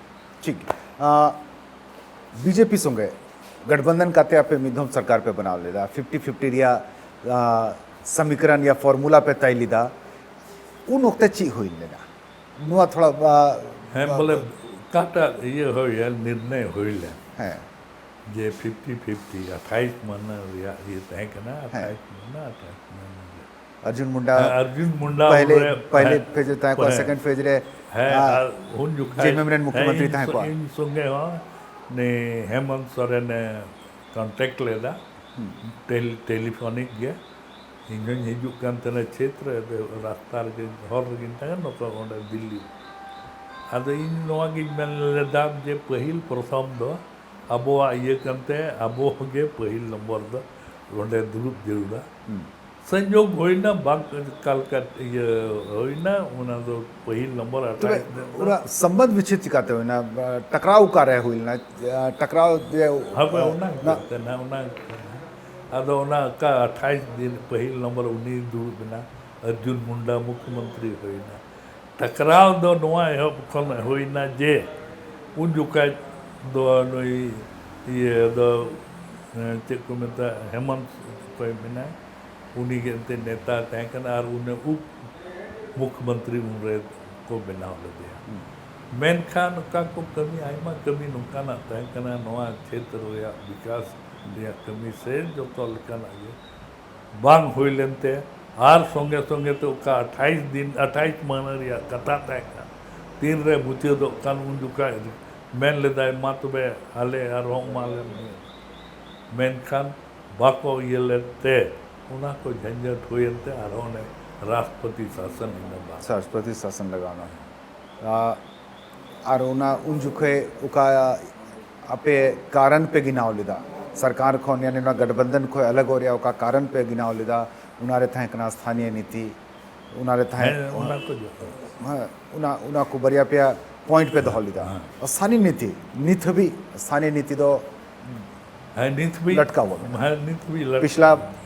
ᱴᱷᱤᱠ᱾ ᱟᱸ, ᱵᱤᱡᱮᱯᱤ ᱥᱚᱸᱜᱮ ᱜᱚᱴᱷᱵᱚᱱᱫᱷᱚᱱ ᱠᱟᱛᱮ ᱟᱯᱮ ᱢᱤᱫ ᱫᱷᱚᱢ ᱥᱚᱨᱠᱟᱨ ᱯᱮ ᱵᱮᱱᱟᱣ ᱞᱮᱫᱟ, ᱯᱷᱤᱯᱴᱤ ᱯᱷᱤᱯᱴᱤ ᱨᱮᱭᱟᱜ, ᱟᱸ, ᱥᱚᱢᱤᱠᱨᱚᱱ ᱭᱟ ᱯᱷᱚᱨᱢᱩᱞᱟ ᱯᱮ ᱛᱟᱭ ᱞᱮᱫᱟ, ᱩᱱ ᱚᱠᱛᱮ ᱪᱮᱫ ᱦᱩᱭ ᱞᱮᱱᱟ? ᱱᱚᱣᱟ ᱛᱷᱚᱲᱟ, ᱟᱸ, ᱦᱮᱸ, ᱟᱸ, ᱵᱚᱞᱮ, ᱚᱠᱟᱴᱟᱜ ᱤᱭᱟᱹ ᱦᱩᱭ ᱞᱮᱱ, ᱱᱤᱨᱱᱚᱭ ᱦᱩᱭ ᱞᱮᱱ᱾ ᱦᱮᱸ᱾ ᱡᱮ ᱯᱷᱤᱯᱴᱤ ᱯᱷᱤᱯᱴᱤ, ᱟᱴᱷᱟᱭᱤᱥ ᱢᱟᱹᱦᱱᱟᱹ ᱨᱮᱭᱟᱜ ᱤᱭᱟᱹ ᱛᱟᱦᱮᱸ ᱠᱟᱱᱟ, ᱦᱮᱸ᱾ ᱟᱴᱷᱟᱭᱤᱥ ᱢᱟᱹᱦᱱᱟᱹ, ᱟᱴᱷᱟᱭᱤᱥ ᱢᱟᱹᱦᱱᱟᱹ ᱨᱮᱭᱟᱜ᱾ ᱟᱨᱡᱩᱱ ᱢᱩᱱᱰᱟ ᱦᱮᱸ, ᱟᱨᱡᱩᱱ ᱢᱩᱱᱰᱟ ᱯᱟᱦᱞᱮ, ᱩᱱᱨᱮ, ᱯᱟᱦᱞᱮ ᱦᱮᱸ, ᱯᱷᱮᱡᱽ ᱨᱮ ᱛᱟᱦᱮᱸ ᱠᱚᱜᱼᱟ, ᱦᱮᱸ, ᱥᱮᱠᱮᱱᱰ ᱯᱷᱮᱡᱽ ᱨᱮ, ᱦᱮᱸ, ᱟᱨ ᱩᱱ ᱡᱚᱠᱷᱟᱡ, ᱡᱮ ᱢᱮᱢ ᱨᱮᱱ ᱦᱮᱸ, ᱢᱩᱠᱷᱭᱚᱢᱚᱱᱛᱨᱤ ᱤᱧ ᱛᱟᱦᱮᱸ ᱥᱚ-, ᱠᱚᱜᱼᱟ᱾ ᱤᱧ ᱥᱚᱸᱜᱮ ᱦᱚᱸ ᱱᱩᱭ ᱦᱮᱢᱚᱱᱛ ᱥᱚᱨᱮᱱᱮ contact ᱞᱮᱫᱟ, ᱦᱩᱸ᱾ ᱴᱮᱞ-, ᱴᱮᱞᱤᱯᱷᱳᱱᱤᱠ ᱜᱮ᱾ ᱤᱧ ᱦᱚᱸᱧ ᱦᱤᱡᱩᱜ ᱠᱟᱱ ᱛᱟᱦᱮᱱᱟ ᱪᱷᱮᱛᱨᱚ, ᱨᱟᱥᱛᱟ ᱨᱮᱜᱮ, ᱦᱚᱨ ᱨᱮᱜᱮᱧ ᱛᱟᱦᱮᱸ ᱠᱟᱱᱟ, ᱱᱚᱝᱠᱟ ᱚᱸᱰᱮ ᱫᱤᱞᱞᱤ᱾ ᱟᱫᱚ ᱤᱧ ᱱᱚᱣᱟ ᱜᱤᱧ ᱢᱮᱱ ᱞᱮᱫᱟ ᱡᱮ ᱯᱟᱹᱦᱤᱞ ᱯᱨᱚᱛᱷᱚᱢ ᱫᱚ ᱟᱵᱚᱣᱟᱜ ᱤᱭᱟᱹ ᱠᱟᱱᱛᱮ ᱟᱵᱚ ᱜᱮ ᱯᱟᱹᱦᱤᱞ ᱱᱚᱢᱵᱚᱨ ᱫᱚ ᱚᱸᱰᱮ ᱫᱩᱲᱩᱵ ᱡᱟᱹᱨᱩᱲᱟ᱾ ᱦᱩᱸ᱾ ᱥᱚᱝᱡᱳᱜᱽ ᱦᱩᱭᱱᱟ, ᱵᱟᱝ ᱚᱠᱟ ᱞᱮᱠᱟ ᱤᱭᱟᱹ ᱦᱩᱭᱱᱟ, ᱚᱱᱟ ᱫᱚ ᱯᱟᱹᱦᱤᱞ ᱱᱚᱢᱵᱚᱨ ᱛᱚᱵᱮ ᱟᱴᱷᱟᱭᱤᱥ ᱫᱤᱱ ᱫᱚ᱾ ᱚᱱᱟ ᱥᱚᱢᱵᱟᱫ ᱵᱤᱪᱷᱮᱫ ᱪᱤᱠᱟᱛᱮ ᱦᱩᱭᱱᱟ? ᱴᱟᱠᱨᱟᱣ ᱚᱠᱟᱨᱮ ᱦᱩᱭ ᱞᱮᱱᱟ? ᱴᱟᱠᱨᱟᱣ ᱡᱮ, ᱦᱟᱯᱮ, ᱚᱱᱟ ᱚᱱᱟ ᱜᱮ ᱛᱟᱦᱮᱱᱟ, ᱚᱱᱟ ᱜᱮ ᱛᱟᱦᱮᱱᱟ᱾ ᱟᱫᱚ ᱚᱱᱟ ᱚᱠᱟ ᱟᱴᱷᱟᱭᱤᱥ ᱫᱤᱱ ᱯᱟᱹᱦᱤᱞ ᱱᱚᱢᱵᱚᱨ ᱩᱱᱤ ᱫᱩᱲᱩᱵ ᱮᱱᱟ, ᱚᱨᱡᱩᱱ ᱢᱩᱱᱰᱟ ᱢᱩᱠᱷᱭᱚᱢᱚᱱᱛᱨᱤ ᱦᱩᱭᱱᱟ᱾ ᱴᱟᱠᱨᱟᱣ ᱫᱚ ᱱᱚᱣᱟ ᱮᱦᱚᱵ ᱠᱷᱚᱱ ᱦᱩᱭᱱᱟ ᱡᱮ ᱩᱱ ᱡᱚᱠᱷᱟᱡ ᱫᱚ ᱱᱩᱭ ᱤᱭᱟᱹ ᱫᱚ, ᱮᱸ, ᱪᱮᱫ ᱠᱚ ᱢᱮᱛᱟᱜᱼᱟ, ᱦᱮᱢᱚᱱᱛ ᱚᱠᱚᱭ ᱢᱮᱱᱟᱭ, ᱩᱱᱤ ᱜᱮ ᱮᱱᱛᱮᱫ ᱱᱮᱛᱟ ᱛᱟᱦᱮᱸ ᱠᱟᱱᱟ ᱟᱨ ᱩᱱᱤ ᱩᱯ ᱢᱩᱠᱷᱭᱚᱢᱚᱱᱛᱨᱤ ᱩᱱᱨᱮ ᱠᱚ ᱵᱮᱱᱟᱣ ᱞᱮᱫᱮᱭᱟ᱾ ᱦᱩᱸ᱾ ᱢᱮᱱᱠᱷᱟᱱ ᱚᱠᱟ ᱠᱚ ᱠᱟᱹᱢᱤ, ᱟᱭᱢᱟ ᱠᱟᱹᱢᱤ ᱱᱚᱝᱠᱟᱱᱟᱜ ᱛᱟᱦᱮᱸ ᱠᱟᱱᱟ, ᱱᱚᱣᱟ ᱪᱷᱮᱛᱨᱚ ᱨᱮᱭᱟᱜ ᱵᱤᱠᱟᱥ ᱨᱮᱭᱟᱜ ᱠᱟᱹᱢᱤ ᱥᱮ ᱡᱚᱛᱚ ᱞᱮᱠᱟᱱᱟᱜ ᱜᱮ ᱵᱟᱝ ᱦᱩᱭ ᱞᱮᱱᱛᱮ, ᱟᱨ ᱥᱚᱸᱜᱮ ᱥᱚᱸᱜᱮ ᱛᱮ ᱚᱠᱟ ᱟᱴᱷᱟᱭᱤᱥ ᱫᱤᱱ, ᱟᱴᱷᱟᱭᱤᱥ ᱢᱟᱹᱦᱱᱟᱹ ᱨᱮᱭᱟᱜ ᱠᱟᱛᱷᱟ ᱛᱟᱦᱮᱸ ᱠᱟᱱ, ᱛᱤᱱ ᱨᱮ ᱢᱩᱪᱟᱹᱫᱚᱜ ᱠᱟᱱ, ᱩᱱ ᱡᱚᱠᱷᱟᱡ ᱢᱮᱱ ᱞᱮᱫᱟᱭ, "ᱢᱟ ᱛᱚᱵᱮ ᱟᱞᱮ ᱟᱨᱦᱚᱸ ᱮᱢᱟ ᱞᱮ ᱢᱮ", ᱢᱮᱱᱠᱷᱟᱱ ᱵᱟᱠᱚ ᱤᱭᱟᱹ ᱞᱮᱫ ᱛᱮ ᱚᱱᱟ ᱠᱚ ᱡᱷᱟᱧᱡᱟᱴ ᱦᱩᱭᱮᱱ ᱛᱮ ᱟᱨᱦᱚᱸ ᱚᱱᱮ ᱨᱟᱥᱴᱨᱚᱯᱚᱛᱤ ᱥᱟᱥᱚᱱ ᱤᱱᱟᱹ ᱵᱟᱫ᱾ ᱨᱟᱥᱴᱨᱚᱯᱚᱛᱤ ᱥᱟᱥᱚᱱ ᱞᱟᱜᱟᱣ ᱮᱱᱟ᱾ ᱟ, ᱟᱨ ᱚᱱᱟ ᱩᱱ ᱡᱚᱠᱷᱮᱡ ᱚᱠᱟ ᱟᱯᱮ ᱠᱟᱨᱚᱱ ᱯᱮ ᱜᱤᱱᱟᱣ ᱞᱮᱫᱟ, ᱥᱚᱨᱠᱟᱨ ᱠᱷᱚᱱ, ᱭᱟᱱᱤ ᱚᱱᱟ ᱜᱟᱴᱷᱵᱟᱱᱫᱷᱚᱱ ᱠᱷᱚᱱ ᱟᱞᱟᱜ ᱨᱮᱭᱟᱜ ᱚᱠᱟ ᱠᱟᱨᱚᱱ ᱯᱮ ᱜᱤᱱᱟᱣ ᱞᱮᱫᱟ, ᱚᱱᱟ ᱨᱮ ᱛᱟᱦᱮᱸ ᱠᱟᱱᱟ ᱥᱛᱷᱟᱱᱤᱭ ᱱᱤᱛᱤ, ᱚᱱᱟ ᱨᱮ ᱛᱟᱦᱮᱸ ᱦᱮᱸ, ᱚᱱᱟ ᱠᱚ ᱡᱚᱛᱚ᱾ ᱦᱮᱸ, ᱚᱱᱟ, ᱚᱱᱟ ᱠᱚ ᱵᱟᱨᱭᱟ ᱯᱮᱭᱟ ᱯᱚᱭᱮᱱᱴ ᱯᱮ ᱫᱚᱦᱚ ᱞᱮᱫᱟ᱾ ᱦᱮᱸ᱾ ᱥᱛᱷᱟᱱᱤᱭ ᱱᱤᱛᱤ, ᱱᱤᱛ ᱦᱟᱹᱵᱤᱡ ᱥᱛᱷᱟᱱᱤᱭ ᱱᱤᱛᱤ ᱫᱚ ᱦᱮᱸ, ᱱᱤᱛ ᱦᱟᱹᱵᱤᱡ ᱞᱟᱴᱠᱟᱣ ᱜᱚᱫ ᱢᱮᱱᱟᱜᱼᱟ᱾ ᱦᱮᱸ, ᱱᱤᱛ ᱦᱟᱹᱵᱤᱡ ᱞᱟᱴᱠᱟᱣ᱾ ᱯᱤᱪᱷᱞᱟ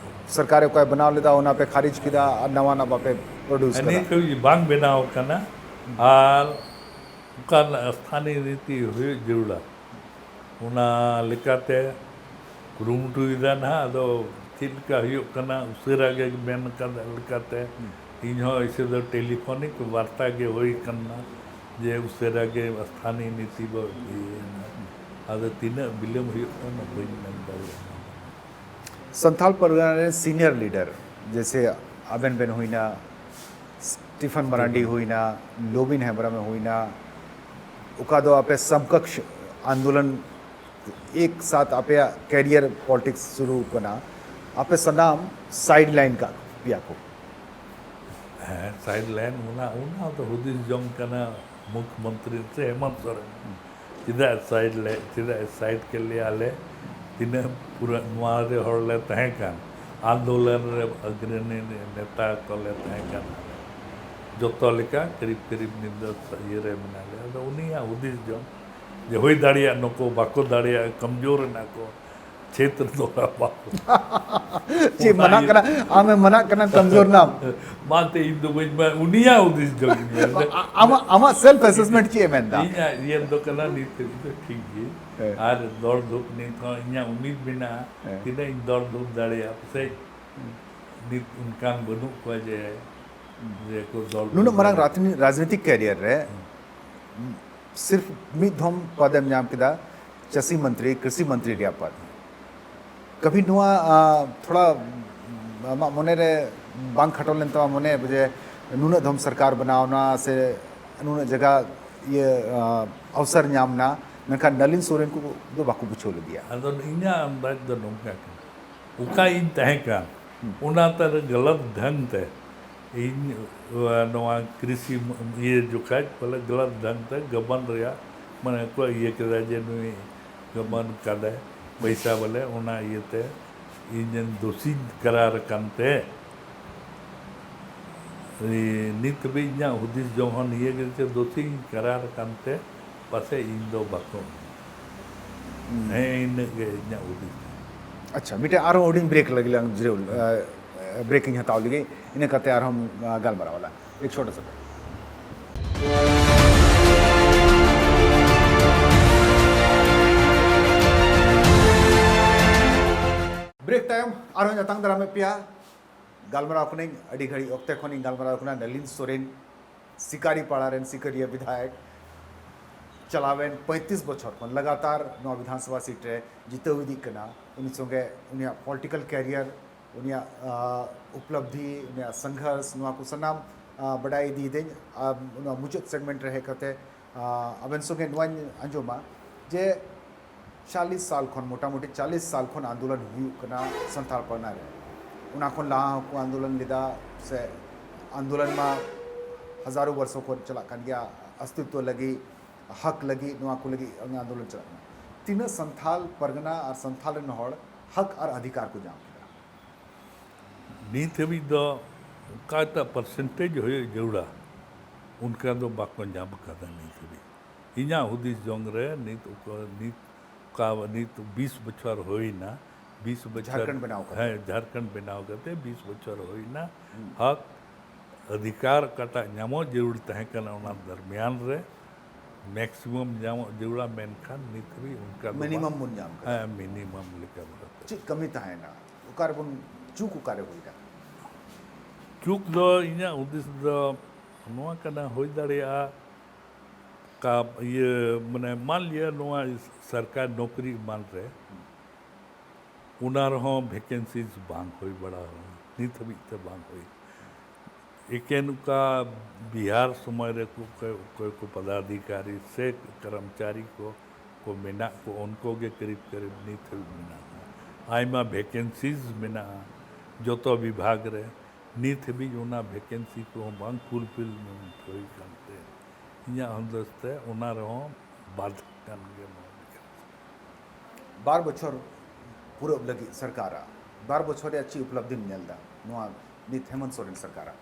ᱥᱚᱨᱠᱟᱨ ᱚᱠᱚᱭ ᱵᱮᱱᱟᱣ ᱞᱮᱫᱟ, ᱚᱱᱟ ᱯᱮ ᱠᱷᱟᱨᱤᱡ ᱠᱮᱫᱟ ᱟᱨ ᱱᱟᱣᱟ ᱱᱟᱜ ᱵᱟᱯᱮ ᱯᱨᱚᱰᱭᱩᱥ ᱦᱮᱸ, ᱠᱟᱫᱟ᱾ ᱱᱤᱛ ᱦᱟᱹᱵᱤᱡ ᱵᱟᱝ ᱵᱮᱱᱟᱣ ᱟᱠᱟᱱᱟ᱾ ᱟᱨ ᱚᱠᱟ ᱨᱮᱱᱟᱜ ᱥᱛᱷᱟᱱᱤᱭ ᱱᱤᱛᱤ ᱦᱩᱭᱩᱜ ᱡᱟᱹᱨᱩᱲᱟ, ᱚᱱᱟ ᱞᱮᱠᱟᱛᱮ ᱠᱩᱨᱩᱢᱩᱴᱩᱭᱮᱫᱟ ᱱᱟᱦᱟᱜ᱾ ᱟᱫᱚ ᱪᱮᱫ ᱞᱮᱠᱟ ᱦᱩᱭᱩᱜ ᱠᱟᱱᱟ, ᱩᱥᱟᱹᱨᱟ ᱜᱮ ᱢᱮᱱ ᱟᱠᱟᱫ ᱞᱮᱠᱟᱛᱮ, ᱦᱩᱸ᱾ ᱤᱧ ᱦᱚᱸ ᱮᱭᱥᱮ ᱫᱚ ᱴᱮᱞᱤᱯᱷᱳᱱᱤᱠ ᱵᱟᱨᱛᱟ ᱜᱮ ᱦᱩᱭ ᱠᱟᱱᱟ ᱡᱮ ᱩᱥᱟᱹᱨᱟ ᱜᱮ ᱥᱛᱷᱟᱱᱤᱭ ᱱᱤᱛᱤ ᱵᱚ ᱤᱭᱟᱹᱭᱟ᱾ ᱟᱫᱚ ᱛᱤᱱᱟᱹᱜ ᱵᱤᱞᱚᱢ ᱦᱩᱭᱩᱜ ᱠᱟᱱᱟ ᱵᱟᱹᱧ ᱢᱮᱱ ᱫᱟᱲᱮᱭᱟᱜ ᱠᱟᱱᱟ᱾ ᱥᱟᱱᱛᱟᱲ ᱯᱟᱨᱜᱟᱱᱟ ᱨᱮᱱ ᱥᱤᱱᱤᱭᱟᱨ ᱞᱤᱰᱟᱨ, ᱡᱮᱭᱥᱮ ᱟᱵᱮᱱ ᱵᱮᱱ ᱦᱩᱭᱱᱟ, ᱥᱴᱤᱯᱷᱟᱱ ᱢᱟᱨᱟᱱᱰᱤ ᱦᱩᱭᱱᱟ, ᱞᱚᱵᱤᱱ ᱦᱮᱢᱵᱨᱚᱢ ᱮ ᱦᱩᱭᱱᱟ, ᱚᱠᱟ ᱫᱚ ᱟᱯᱮ ᱥᱚᱢᱠᱚᱠᱥ ᱟᱱᱫᱳᱞᱚᱱ ᱮᱠ ᱥᱟᱛ ᱟᱯᱮᱭᱟᱜ ᱠᱮᱨᱤᱭᱟᱨ ᱯᱚᱞᱤᱴᱤᱠᱥ ᱥᱩᱨᱩ ᱠᱟᱱᱟ, ᱟᱯᱮ ᱥᱟᱱᱟᱢ ᱥᱟᱭᱤᱰ ᱞᱟᱭᱤᱱ ᱠᱟᱜ ᱯᱮᱭᱟ ᱠᱚ᱾ ᱦᱮᱸ, ᱥᱟᱭᱤᱰ ᱞᱟᱭᱤᱱ ᱚᱱᱟ, ᱚᱱᱟ ᱫᱚ ᱦᱩᱫᱤᱥ ᱡᱚᱝ ᱠᱟᱱᱟ ᱢᱩᱠᱷᱭᱚᱢᱚᱱᱛᱨᱤ ᱥᱮ ᱦᱮᱢᱚᱱᱛ ᱥᱚᱨᱮᱱ᱾ ᱪᱮᱫᱟᱜ ᱥᱟᱭᱤᱰ ᱞᱮ, ᱪᱮᱫᱟᱜ ᱥᱟᱭᱤᱰ ᱠᱮᱫ ᱞᱮᱭᱟ ᱞᱮ? ᱛᱤᱱᱟᱹᱜ ᱯᱩᱨᱟᱹ ᱱᱚᱣᱟ ᱨᱮ ᱦᱚᱲ ᱞᱮ ᱛᱟᱦᱮᱸ ᱠᱟᱱ, ᱟᱱᱫᱳᱞᱚᱱ ᱨᱮ ᱚᱜᱨᱚᱱᱤ ᱱᱮᱛᱟ ᱠᱚᱞᱮ ᱛᱟᱦᱮᱸ ᱠᱟᱱ, ᱡᱚᱛᱚ ᱞᱮᱠᱟ ᱠᱟᱹᱨᱤᱵ ᱠᱟᱹᱨᱤᱵ ᱱᱤᱛ ᱫᱚ ᱤᱭᱟᱹ ᱨᱮ ᱢᱮᱱᱟᱜ ᱞᱮᱭᱟ᱾ ᱟᱫᱚ ᱩᱱᱤᱭᱟᱜ ᱦᱩᱫᱤᱥ ᱡᱚᱝ ᱡᱮ ᱦᱩᱭ ᱫᱟᱲᱮᱭᱟᱜ ᱱᱩᱠᱩ ᱵᱟᱠᱚ ᱫᱟᱲᱮᱭᱟᱜᱼᱟ, ᱠᱟᱢᱡᱳᱨ ᱮᱱᱟ ᱠᱚ, ᱪᱷᱮᱛᱨᱚ ᱫᱚ ᱵᱟᱠᱚ ᱪᱮᱫ ᱚᱱᱟ ᱢᱟᱱᱟᱜ ᱤᱭᱟᱹ ᱠᱟᱱᱟ? ᱟᱢᱮ ᱢᱟᱱᱟᱜ ᱠᱟᱱᱟ ᱠᱟᱢᱡᱳᱨ ᱱᱟᱢ? ᱢᱟ ᱛᱮ ᱤᱧ ᱫᱚ ᱵᱟᱹᱧ ᱢᱮᱱ, ᱩᱱᱤᱭᱟᱜ ᱦᱩᱫᱤᱥ ᱡᱚᱝ ᱤᱧ ᱢᱮᱱ ᱮᱫᱟ᱾ ᱟ-, ᱟᱢᱟᱜ, ᱟᱢᱟᱜ ᱥᱮᱞᱯ ᱮᱥᱮᱥᱢᱮᱱᱴ ᱪᱮᱫ ᱮ ᱢᱮᱱ ᱮᱫᱟ? ᱤᱧᱟᱜ ᱤᱭᱟᱹ ᱫᱚ ᱠᱟᱱᱟ ᱱᱤᱛ ᱫᱷᱟᱹᱵᱤᱡ ᱫᱚ ᱴᱷᱤᱠ ᱜᱮ᱾ ᱦᱮᱸ᱾ ᱟᱨ ᱫᱚᱲ ᱫᱷᱩᱯ ᱱᱤᱛ ᱦᱚᱸ ᱤᱧᱟᱜ ᱩᱢᱤᱫ ᱢᱮᱱᱟᱜᱼᱟ, ᱦᱮᱸ᱾ ᱛᱤᱱᱟᱹᱜ ᱤᱧ ᱫᱚᱲ ᱫᱷᱩᱯ ᱫᱟᱲᱮᱭᱟᱜᱼᱟ, ᱯᱟᱥᱮᱡ ᱱᱤᱛ ᱚᱱᱠᱟᱱ ᱵᱟᱹᱱᱩᱜ ᱠᱚᱣᱟ ᱡᱮ, ᱡᱮ ᱠᱚ ᱫᱚᱲ ᱫᱷᱩᱯ ᱱᱩᱱᱟᱹᱜ ᱢᱟᱨᱟᱝ ᱫᱟᱲᱮᱭᱟᱜᱼᱟ᱾ ᱨᱟᱡᱽᱱᱤ-, ᱨᱟᱡᱽᱱᱤᱛᱤᱠ ᱠᱮᱨᱤᱭᱟᱨ ᱨᱮ ᱦᱮᱸ᱾ ᱥᱤᱨᱯᱷ ᱢᱤᱫ ᱫᱷᱚᱢ ᱯᱚᱫᱮᱢ ᱧᱟᱢ ᱠᱮᱫᱟ, ᱪᱟᱹᱥᱤ ᱢᱚᱱᱛᱨᱤ, ᱠᱨᱤᱥᱤ ᱢᱚᱱᱛᱨᱤ ᱨᱮᱭᱟᱜ ᱯᱚᱫ᱾ ᱠᱟᱵᱷᱤ ᱱᱚᱣᱟ, ᱟ, ᱛᱷᱚᱲᱟ ᱟᱢᱟᱜ ᱢᱚᱱᱮ ᱨᱮ ᱵᱟᱝ ᱠᱷᱟᱴᱚ ᱞᱮᱱ ᱛᱟᱢᱟ ᱢᱚᱱᱮ ᱡᱮ ᱱᱩᱱᱟᱹᱜ ᱫᱷᱚᱢ ᱥᱚᱨᱠᱟᱨ ᱵᱮᱱᱟᱣ ᱮᱱᱟ ᱥᱮ ᱱᱩᱱᱟᱹᱜ ᱡᱟᱭᱜᱟ ᱤᱭᱟᱹ, ᱟ, ᱚᱣᱥᱚᱨ ᱧᱟᱢ ᱮᱱᱟ, ᱢᱮᱱᱠᱷᱟᱱ ᱱᱟᱞᱤᱱ ᱥᱚᱨᱮᱱ ᱠᱚ ᱫᱚ ᱵᱟᱠᱚ ᱵᱩᱡᱷᱟᱹᱣ ᱞᱮᱫᱮᱭᱟ? ᱟᱫᱚ ᱤᱧᱟᱹᱜ ᱟᱱᱫᱟᱡᱽ ᱫᱚ ᱱᱚᱝᱠᱟ ᱠᱟᱱᱟ, ᱚᱠᱟ ᱤᱧ ᱛᱟᱦᱮᱸ ᱠᱟᱱ, ᱦᱩᱸ᱾ ᱚᱱᱟ ᱛᱟᱞᱮ ᱜᱟᱞᱟᱛ ᱰᱷᱟᱝ ᱛᱮ ᱤᱧ, ᱟ, ᱱᱚᱣᱟ ᱠᱨᱤᱥᱤ ᱤᱭᱟᱹ ᱡᱚᱠᱷᱟᱡ ᱵᱚᱞᱮ ᱜᱟᱞᱟᱛ ᱰᱷᱟᱝ ᱛᱮ ᱜᱟᱵᱟᱱ ᱨᱮᱭᱟᱜ ᱢᱟᱱᱮ ᱠᱚ ᱤᱭᱟᱹ ᱠᱮᱫᱟ ᱡᱮ ᱱᱩᱭ ᱜᱟᱵᱟᱱ ᱠᱟᱫᱟᱭ ᱯᱚᱭᱥᱟ ᱵᱚᱞᱮ, ᱚᱱᱟ ᱤᱭᱟᱹᱛᱮ ᱤᱧ ᱫᱳᱥᱤᱧ ᱠᱟᱨᱟᱨ ᱟᱠᱟᱱ ᱛᱮ ᱱᱤᱛ ᱦᱟᱹᱵᱤᱡ ᱤᱧᱟᱹᱜ ᱦᱩᱫᱤᱥ ᱡᱚᱝ ᱦᱚᱸ ᱱᱤᱭᱟᱹ ᱜᱮ ᱡᱮ ᱫᱳᱥᱤᱧ ᱠᱟᱨᱟᱨ ᱟᱠᱟᱱ ᱛᱮ ᱯᱟᱥᱮᱡ ᱤᱧ ᱫᱚ ᱵᱟᱠᱚ᱾ ᱦᱩᱸ᱾ ᱦᱮᱸ, ᱤᱱᱟᱹᱜ ᱜᱮ ᱤᱧᱟᱹᱜ ᱦᱩᱫᱤᱥ᱾ ᱟᱪᱪᱷᱟ, ᱢᱤᱫᱴᱮᱱ ᱟᱨᱦᱚᱸ ᱦᱩᱰᱤᱧ ᱵᱨᱮᱠ ᱞᱟᱹᱜᱤᱫ ᱞᱟᱝ ᱡᱤᱨᱟᱹᱣ, ᱟ, ᱵᱨᱮᱠ ᱤᱧ ᱦᱟᱛᱟᱣ ᱞᱮᱜᱮ, ᱤᱱᱟᱹ ᱠᱟᱛᱮ ᱟᱨᱦᱚᱸ, ᱟ, ᱜᱟᱞᱢᱟᱨᱟᱣ ᱟᱞᱟᱝ᱾ ᱮᱠ ᱪᱷᱳᱴᱟ ᱥᱟ ᱵᱨᱮᱠ᱾ ᱵᱨᱮᱠ ᱛᱟᱭᱚᱢ ᱟᱨᱦᱚᱸ ᱧᱟᱛᱟᱝ ᱫᱟᱨᱟᱢᱮᱫ ᱯᱮᱭᱟ᱾ ᱜᱟᱞᱢᱟᱨᱟᱣ ᱠᱟᱹᱱᱟᱹᱧ, ᱟᱹᱰᱤ ᱜᱷᱟᱹᱲᱤᱡ ᱚᱠᱛᱮ ᱠᱷᱚᱱᱤᱧ ᱜᱟᱞᱢᱟᱨᱟᱣ ᱠᱟᱱᱟ ᱱᱟᱞᱤᱱ ᱥᱚᱨᱮᱱ, ᱥᱤᱠᱟᱨᱤ ᱯᱟᱲᱟ ᱨᱮᱱ ᱥᱤᱠᱟᱹᱨᱤᱭᱟᱹ ᱵᱤᱫᱷᱟᱭᱚᱠ, ᱪᱟᱞᱟᱣᱮᱱ ᱯᱚᱸᱭᱛᱨᱤᱥ ᱵᱚᱪᱷᱚᱨ ᱠᱷᱚᱱ ᱞᱟᱜᱟᱛᱟᱨ ᱱᱚᱣᱟ ᱵᱤᱫᱷᱟᱱ ᱥᱚᱵᱷᱟ ᱥᱤᱴ ᱨᱮ ᱡᱤᱛᱟᱹᱣ ᱤᱫᱤᱜ ᱠᱟᱱᱟ᱾ ᱩᱱᱤ ᱥᱚᱸᱜᱮ ᱩᱱᱤᱭᱟᱜ ᱯᱚᱞᱤᱴᱤᱠᱟᱞ ᱠᱮᱨᱤᱭᱟᱨ, ᱩᱱᱤᱭᱟᱜ, ᱟ, ᱩᱯᱞᱚᱵᱽᱫᱷᱤ, ᱩᱱᱤᱭᱟᱜ ᱥᱚᱝᱜᱷᱚᱨᱥ, ᱱᱚᱣᱟ ᱠᱚ ᱥᱟᱱᱟᱢ, ᱟ, ᱵᱟᱰᱟᱭ ᱤᱫᱤᱭᱮᱫᱟᱹᱧ᱾ ᱟᱨ ᱱᱚᱣᱟ ᱢᱩᱪᱟᱹᱫ ᱥᱮᱜᱢᱮᱱᱴ ᱨᱮ ᱦᱮᱡ ᱠᱟᱛᱮ, ᱟ, ᱟᱵᱮᱱ ᱥᱚᱸᱜᱮ ᱱᱚᱣᱟᱧ ᱟᱸᱡᱚᱢᱟ ᱡᱮ ᱪᱟᱞᱤᱥ ᱥᱟᱞ ᱠᱷᱚᱱ, ᱢᱚᱴᱟᱢᱩᱴᱤ ᱪᱟᱞᱤᱥ ᱥᱟᱞ ᱠᱷᱚᱱ ᱟᱱᱫᱳᱞᱚᱱ ᱦᱩᱭᱩᱜ ᱠᱟᱱᱟ ᱥᱟᱱᱛᱟᱲ ᱯᱟᱨᱜᱟᱱᱟ ᱨᱮ᱾ ᱚᱱᱟ ᱠᱷᱚᱱ ᱞᱟᱦᱟ ᱦᱚᱸᱠᱚ ᱟᱱᱫᱳᱞᱚᱱ ᱞᱮᱫᱟ, ᱥᱮ ᱟᱱᱫᱳᱞᱚᱱ ᱢᱟ ᱦᱟᱡᱟᱨᱚ ᱵᱚᱨᱥᱚ ᱠᱷᱚᱱ ᱪᱟᱞᱟᱜ ᱠᱟᱱ ᱜᱮᱭᱟ, ᱚᱥᱛᱤᱛᱣᱚ ᱞᱟᱹᱜᱤᱫ, ᱦᱚᱠ ᱞᱟᱹᱜᱤᱫ, ᱱᱚᱣᱟ ᱠᱚ ᱞᱟᱹᱜᱤᱫ ᱟᱱᱫᱳᱞᱚᱱ ᱪᱟᱞᱟᱜ ᱠᱟᱱᱟ᱾ ᱛᱤᱱᱟᱹᱜ ᱥᱟᱱᱛᱟᱲ ᱯᱟᱨᱜᱟᱱᱟ ᱟᱨ ᱥᱟᱱᱛᱟᱲ ᱨᱮᱱ ᱦᱚᱲ ᱦᱚᱠ ᱟᱨ ᱚᱫᱷᱤᱠᱟᱨ ᱠᱚ ᱧᱟᱢ ᱠᱮᱫᱟ? ᱱᱤᱛ ᱦᱟᱹᱵᱤᱡ ᱫᱚ ᱚᱠᱟᱴᱟᱜ ᱯᱟᱨᱥᱮᱱᱴᱮᱡᱽ ᱦᱩᱭᱩᱜ ᱡᱟᱹᱨᱩᱲᱟ, ᱚᱱᱠᱟ ᱫᱚ ᱵᱟᱠᱚ ᱧᱟᱢ ᱟᱠᱟᱫᱟ ᱱᱤᱛ ᱦᱟᱹᱵᱤᱡ᱾ ᱤᱧᱟᱹᱜ ᱦᱩᱫᱤᱥ ᱡᱚᱝ ᱨᱮ ᱱᱤᱛ ᱚᱠᱚ-, ᱱᱤᱛ ᱚᱠᱟ, ᱱᱤᱛ ᱵᱤᱥ ᱵᱚᱪᱷᱚᱨ ᱦᱩᱭᱱᱟ, ᱵᱤᱥ ᱵᱚᱪᱷᱚᱨ, ᱡᱷᱟᱲᱠᱷᱚᱸᱰ ᱵᱮᱱᱟᱣ ᱠᱟᱛᱮ᱾ ᱦᱮᱸ, ᱡᱷᱟᱲᱠᱷᱚᱸᱰ ᱵᱮᱱᱟᱣ ᱠᱟᱛᱮ ᱵᱤᱥ ᱵᱚᱪᱷᱚᱨ ᱦᱩᱭᱱᱟ᱾ ᱦᱩᱸ᱾ ᱦᱚᱠ ᱚᱫᱷᱤᱠᱟᱨ ᱚᱠᱟᱴᱟᱜ ᱧᱟᱢᱚᱜ ᱡᱟᱹᱨᱩᱲ ᱛᱟᱦᱮᱸ ᱠᱟᱱᱟ ᱚᱱᱟ ᱫᱚᱨᱢᱤᱭᱟᱱ ᱨᱮ ᱢᱮᱠᱥᱤᱢᱟᱢ ᱧᱟᱢᱚᱜ ᱡᱟᱹᱨᱩᱲᱟ, ᱢᱮᱱᱠᱷᱟᱱ ᱱᱤᱛ ᱦᱟᱹᱵᱤᱡ ᱚᱱᱠᱟ ᱫᱚ ᱵᱟᱝ᱾ ᱢᱤᱱᱤᱢᱟᱢ ᱵᱚᱱ ᱧᱟᱢ ᱠᱟᱫᱟ᱾ ᱦᱮᱸ, ᱢᱤᱱᱤᱢᱟᱢ ᱞᱮᱠᱟ ᱫᱚ᱾ ᱪᱮᱫ ᱠᱟᱹᱢᱤ ᱛᱟᱦᱮᱸᱭᱮᱱᱟ? ᱚᱠᱟ ᱨᱮᱵᱚᱱ ᱪᱩᱠ, ᱚᱠᱟ ᱨᱮ ᱦᱩᱭᱱᱟ? ᱪᱩᱠ ᱫᱚ ᱤᱧᱟᱹᱜ ᱦᱩᱫᱤᱥ ᱫᱚ ᱱᱚᱣᱟ ᱠᱟᱱᱟ, ᱦᱩᱭ ᱫᱟᱲᱮᱭᱟᱜᱼᱟ ᱠᱟ ᱤᱭᱟᱹ ᱢᱟᱱᱮ ᱢᱟᱱ ᱞᱤᱭᱟ ᱱᱚᱣᱟ ᱥᱚᱨᱠᱟᱨ ᱱᱚᱠᱨᱤ ᱮᱢᱟᱱ ᱨᱮ, ᱚᱱᱟ ᱨᱮᱦᱚᱸ ᱵᱷᱮᱠᱮᱱᱥᱤᱡᱽ ᱵᱟᱝ ᱦᱩᱭ ᱵᱟᱲᱟ ᱟᱠᱟᱱᱟ, ᱱᱤᱛ ᱦᱟᱹᱵᱤᱡ ᱛᱮ ᱵᱟᱝ ᱦᱩᱭ᱾ ᱮᱠᱮᱱ ᱚᱠᱟ ᱵᱤᱦᱟᱨ ᱥᱚᱢᱚᱭ ᱨᱮ ᱚᱠᱚᱭ ᱚᱠᱚᱭ ᱠᱚ ᱯᱚᱫᱟᱫᱷᱤᱠᱟᱨᱤ ᱥᱮ ᱠᱚᱨᱢᱪᱟᱨᱤ ᱠᱚ ᱠᱚ ᱢᱮᱱᱟᱜ ᱠᱚ, ᱩᱱᱠᱩ ᱜᱮ ᱠᱟᱨᱤᱵ ᱠᱟᱨᱤᱵ ᱱᱤᱛ ᱦᱟᱹᱵᱤᱡ ᱢᱮᱱᱟᱜ ᱠᱚᱣᱟ᱾ ᱟᱭᱢᱟ ᱵᱷᱮᱠᱮᱱᱥᱤᱡᱽ ᱢᱮᱱᱟᱜᱼᱟ ᱡᱚᱛᱚ ᱵᱤᱵᱷᱟᱜᱽ ᱨᱮ, ᱱᱤᱛ ᱦᱟᱹᱵᱤᱡ ᱚᱱᱟ ᱵᱷᱮᱠᱮᱱᱥᱤ ᱠᱚᱦᱚᱸ ᱵᱟᱝ ᱯᱷᱩᱞᱯᱷᱤᱞᱢᱮᱱᱴ ᱦᱩᱭ ᱠᱟᱱᱛᱮ ᱤᱧᱟᱹᱜ ᱦᱩᱫᱤᱥ ᱛᱮ ᱚᱱᱟ ᱨᱮᱦᱚᱸ ᱵᱟᱫᱷᱟ ᱠᱟᱱ ᱜᱮᱭᱟ ᱱᱚᱣᱟ ᱵᱷᱮᱠᱮᱱᱥᱤ᱾ ᱵᱟᱨ ᱵᱚᱪᱷᱚᱨ ᱯᱩᱨᱟᱹᱣ ᱞᱟᱹᱜᱤᱫ ᱥᱚᱨᱠᱟᱨᱟᱜ ᱵᱟᱨ ᱵᱚᱪᱷᱚᱨ ᱨᱮᱭᱟᱜ ᱪᱮᱫ ᱩᱯᱞᱚᱵᱽᱫᱷᱤᱢ ᱧᱮᱞ ᱮᱫᱟ ᱱᱚᱣᱟ ᱱᱤᱛ ᱦᱮᱢᱚᱱᱛ ᱥᱚᱨᱮᱱ ᱥᱚᱨᱠᱟᱨᱟᱜ?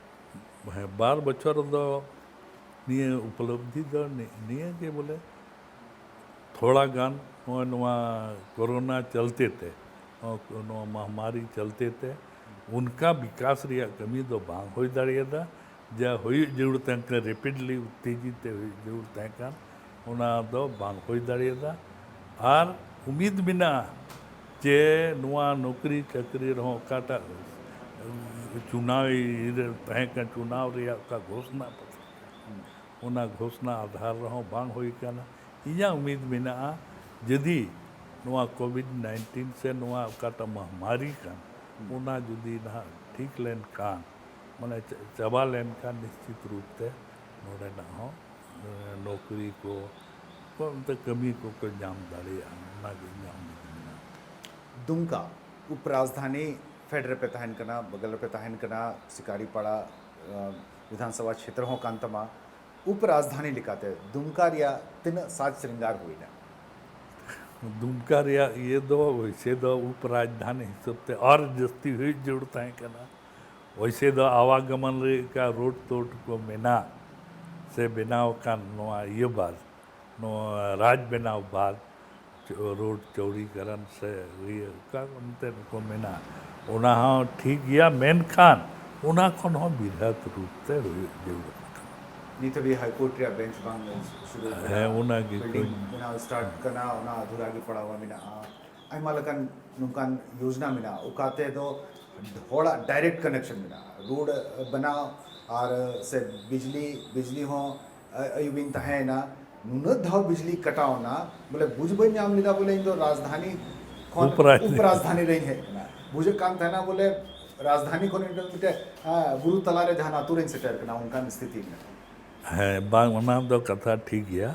ᱦᱮᱸ, ᱵᱟᱨ ᱵᱚᱪᱷᱚᱨ ᱫᱚ ᱱᱤᱭᱟᱹ ᱩᱯᱞᱚᱵᱽᱫᱷᱤ ᱫᱚ ᱱᱤ- ᱱᱤᱭᱟᱹ ᱜᱮ ᱵᱚᱞᱮ ᱛᱷᱚᱲᱟ ᱜᱟᱱ ᱱᱚᱜᱼᱚᱭ ᱱᱚᱣᱟ ᱠᱳᱨᱳᱱᱟ ᱪᱟᱞᱛᱮ ᱛᱮ, ᱱᱚᱣᱟ ᱱᱚᱣᱟ ᱢᱟᱦᱟᱢᱟᱨᱤ ᱪᱟᱞᱛᱮ ᱛᱮ ᱚᱱᱠᱟ ᱵᱤᱠᱟᱥ ᱨᱮᱭᱟᱜ ᱠᱟᱹᱢᱤ ᱫᱚ ᱵᱟᱝ ᱦᱩᱭ ᱫᱟᱲᱮᱭᱟᱫᱟ᱾ ᱡᱟ ᱦᱩᱭᱩᱜ ᱡᱟᱹᱨᱩᱲ ᱛᱟᱦᱮᱸ ᱠᱟᱱᱟ, ᱨᱮᱯᱤᱰᱞᱤ ᱩᱛᱛᱮᱡᱤᱛ ᱛᱮ ᱦᱩᱭᱩᱜ ᱡᱟᱹᱨᱩᱲ ᱛᱟᱦᱮᱸ ᱠᱟᱱ, ᱚᱱᱟ ᱫᱚ ᱵᱟᱝ ᱦᱩᱭ ᱫᱟᱲᱮᱭᱟᱫᱟ᱾ ᱟᱨ ᱩᱢᱤᱫ ᱢᱮᱱᱟᱜᱼᱟ ᱡᱮ ᱱᱚᱣᱟ ᱱᱚᱠᱨᱤ ᱪᱟᱹᱠᱨᱤ ᱨᱮᱦᱚᱸ ᱚᱠᱟᱴᱟᱜ ᱪᱩᱱᱟᱣ ᱨᱮ ᱛᱟᱦᱮᱸ ᱠᱟᱱ, ᱪᱩᱱᱟᱣ ᱨᱮᱭᱟᱜ ᱚᱠᱟ ᱜᱷᱳᱥᱱᱟ ᱯᱚᱛᱨᱤᱠᱟ, ᱚᱱᱟ ᱜᱷᱳᱥᱱᱟ ᱟᱫᱷᱟᱨ ᱨᱮᱦᱚᱸ ᱵᱟᱝ ᱦᱩᱭ ᱠᱟᱱᱟ᱾ ᱤᱧᱟᱹᱜ ᱩᱢᱤᱫ ᱢᱮᱱᱟᱜᱼᱟ ᱡᱩᱫᱤ ᱱᱚᱣᱟ ᱠᱳᱵᱷᱤᱰ ᱱᱟᱭᱤᱱᱴᱤᱱ ᱥᱮ ᱱᱚᱣᱟ ᱚᱠᱟᱴᱟᱜ ᱢᱟᱦᱟᱢᱟᱨᱤ ᱠᱟᱱ, ᱚᱱᱟ ᱡᱩᱫᱤ ᱱᱟᱦᱟᱜ ᱴᱷᱤᱠ ᱞᱮᱱᱠᱷᱟᱱ, ᱢᱟᱱᱮ ᱪᱟ- ᱪᱟᱵᱟ ᱞᱮᱱᱠᱷᱟᱱ ᱱᱤᱥᱪᱤᱛ ᱨᱩᱯ ᱛᱮ ᱱᱚᱰᱮᱱᱟᱜ ᱦᱚᱸ ᱮ, ᱱᱚᱠᱨᱤ ᱠᱚ, ᱠᱚ ᱚᱱᱛᱮ ᱠᱟᱹᱢᱤ ᱠᱚᱠᱚ ᱧᱟᱢ ᱫᱟᱲᱮᱭᱟᱜᱼᱟ, ᱚᱱᱟᱜᱮ ᱧᱟᱢ ᱢᱮᱱᱟᱜᱼᱟ᱾ ᱫᱩᱢᱠᱟ ᱩᱯᱨᱟᱡᱽᱫᱷᱟᱱᱤ ᱯᱷᱮᱰ ᱨᱮᱯᱮ ᱛᱟᱦᱮᱱ ᱠᱟᱱᱟ, ᱵᱟᱜᱟᱞ ᱨᱮᱯᱮ ᱛᱟᱦᱮᱱ ᱠᱟᱱᱟ, ᱥᱤᱠᱟᱨᱤᱯᱟᱲᱟ ᱟᱸ, ᱵᱤᱫᱷᱟᱱ ᱥᱚᱵᱷᱟ ᱪᱷᱮᱛᱨᱚ ᱦᱚᱸ ᱠᱟᱱ ᱛᱟᱢᱟ᱾ ᱩᱯᱨᱟᱡᱽᱫᱷᱟᱱᱤ ᱞᱮᱠᱟᱛᱮ ᱫᱩᱢᱠᱟ ᱨᱮᱭᱟᱜ ᱛᱤᱱᱟᱹᱜ ᱥᱟᱡᱽ ᱥᱨᱤᱝᱜᱟᱨ ᱦᱩᱭᱱᱟ? ᱫᱩᱢᱠᱟ ᱨᱮᱭᱟᱜ ᱤᱭᱟᱹ ᱫᱚ ᱚᱭᱥᱮ ᱫᱚ ᱩᱯᱨᱟᱡᱽᱫᱷᱟᱱᱤ ᱦᱤᱥᱟᱹᱵ ᱛᱮ ᱟᱨ ᱡᱟᱹᱥᱛᱤ ᱦᱩᱭᱩᱜ ᱡᱟᱹᱨᱩᱲ ᱛᱟᱦᱮᱸ ᱠᱟᱱᱟ᱾ ᱚᱭᱥᱮ ᱫᱚ ᱟᱣᱟᱜᱚᱢᱚᱱ ᱞᱟᱹᱜᱤᱫ ᱚᱠᱟ ᱨᱳᱰ ᱛᱳᱰ ᱠᱚ ᱢᱮᱱᱟᱜ ᱥᱮ ᱵᱮᱱᱟᱣ ᱟᱠᱟᱱ ᱱᱚᱣᱟ ᱤᱭᱟᱹ ᱵᱟᱫ, ᱱᱚᱣᱟ ᱨᱟᱡᱽ ᱵᱮᱱᱟᱣ ᱵᱟᱫ ᱪᱚ- ᱨᱳᱰ ᱪᱚᱣᱲᱤᱠᱟᱨᱚᱱ ᱥᱮ ᱤᱭᱟᱹ ᱚᱠᱟ ᱮᱱᱛᱮᱫ ᱠᱚ ᱢᱮᱱᱟ, ᱚᱱᱟ ᱦᱚᱸ ᱴᱷᱤᱠ ᱜᱮᱭᱟ, ᱢᱮᱱᱠᱷᱟᱱ ᱚᱱᱟ ᱠᱷᱚᱱ ᱦᱚᱸ ᱵᱤᱨᱦᱟᱹᱛ ᱨᱩᱯ ᱛᱮ ᱦᱩᱭᱩᱜ ᱡᱟᱹᱨᱩᱲ ᱠᱟᱱᱟ᱾ ᱱᱤᱛ ᱦᱟᱹᱵᱤᱡ ᱦᱟᱭᱠᱳᱨᱴ ᱨᱮᱭᱟᱜ ᱵᱮᱧᱪ ᱵᱟᱝ ᱥᱩᱨᱩ ᱠᱟᱱᱟ᱾ ᱦᱮᱸ, ᱚᱱᱟᱜᱮ ᱵᱤᱞᱰᱤᱝ ᱠᱟᱹᱢᱤ᱾ ᱵᱮᱱᱟᱣ ᱥᱴᱟᱨᱴ ᱠᱟᱱᱟ, ᱚᱱᱟ ᱟᱫᱷᱩᱨᱟ ᱜᱮ ᱯᱟᱲᱟᱣ ᱢᱮᱱᱟᱜᱼᱟ᱾ ᱟᱭᱢᱟ ᱞᱮᱠᱟᱱ ᱱᱚᱝᱠᱟᱱ ᱭᱳᱡᱽᱱᱟ ᱢᱮᱱᱟᱜᱼᱟ, ᱚᱠᱟᱛᱮ ᱫᱚ ᱦᱚᱲᱟᱜ ᱰᱟᱭᱨᱮᱠᱴ ᱠᱟᱱᱮᱠᱥᱚᱱ ᱢᱮᱱᱟᱜᱼᱟ, ᱨᱳᱰ ᱵᱮᱱᱟᱣ ᱟᱨ ᱥᱮ ᱵᱤᱡᱽᱞᱤ, ᱵᱤᱡᱽᱞᱤ ᱦᱚᱸ ᱟᱹᱭᱩᱵᱤᱧ ᱛᱟᱦᱮᱸᱭᱮᱱᱟ, ᱱᱩᱱᱟᱹᱜ ᱫᱷᱟᱣ ᱵᱤᱡᱽᱞᱤ ᱠᱟᱴᱟᱣ ᱮᱱᱟ, ᱵᱚᱞᱮ ᱵᱩᱡᱽ ᱵᱟᱹᱧ ᱧᱟᱢ ᱞᱮᱫᱟ ᱵᱚᱞᱮ ᱤᱧ ᱫᱚ ᱨᱟᱡᱽᱫᱷᱟᱱᱤ ᱠᱷᱚᱱ ᱩᱯᱨᱟᱡᱽᱫᱷᱟᱱᱤ᱾ ᱩᱯᱨᱟᱡᱽᱫᱷᱟᱱᱤ ᱨᱮᱧ ᱦᱮᱡ ᱮᱱᱟ᱾ ᱵᱩᱡᱷᱟᱹᱜ ᱠᱟᱱ ᱛᱟᱦᱮᱱᱟ ᱵᱚᱞᱮ ᱨᱟᱡᱽᱫᱷᱟᱱᱤ ᱠᱷᱚᱱ ᱤᱧ ᱫᱚ ᱢᱤᱫᱴᱮᱡ, ᱦᱮᱸ, ᱵᱩᱨᱩ ᱛᱟᱞᱟᱨᱮ ᱡᱟᱦᱟᱱ ᱟᱛᱳ ᱨᱮᱧ ᱥᱮᱴᱮᱨ ᱠᱟᱱᱟ, ᱚᱱᱠᱟᱱ ᱥᱛᱷᱤᱛᱤ ᱢᱮᱱᱟᱜᱼᱟ᱾ ᱦᱮᱸ, ᱵᱟᱝ, ᱚᱱᱟ ᱫᱚ ᱠᱟᱛᱷᱟ ᱴᱷᱤᱠ ᱜᱮᱭᱟ᱾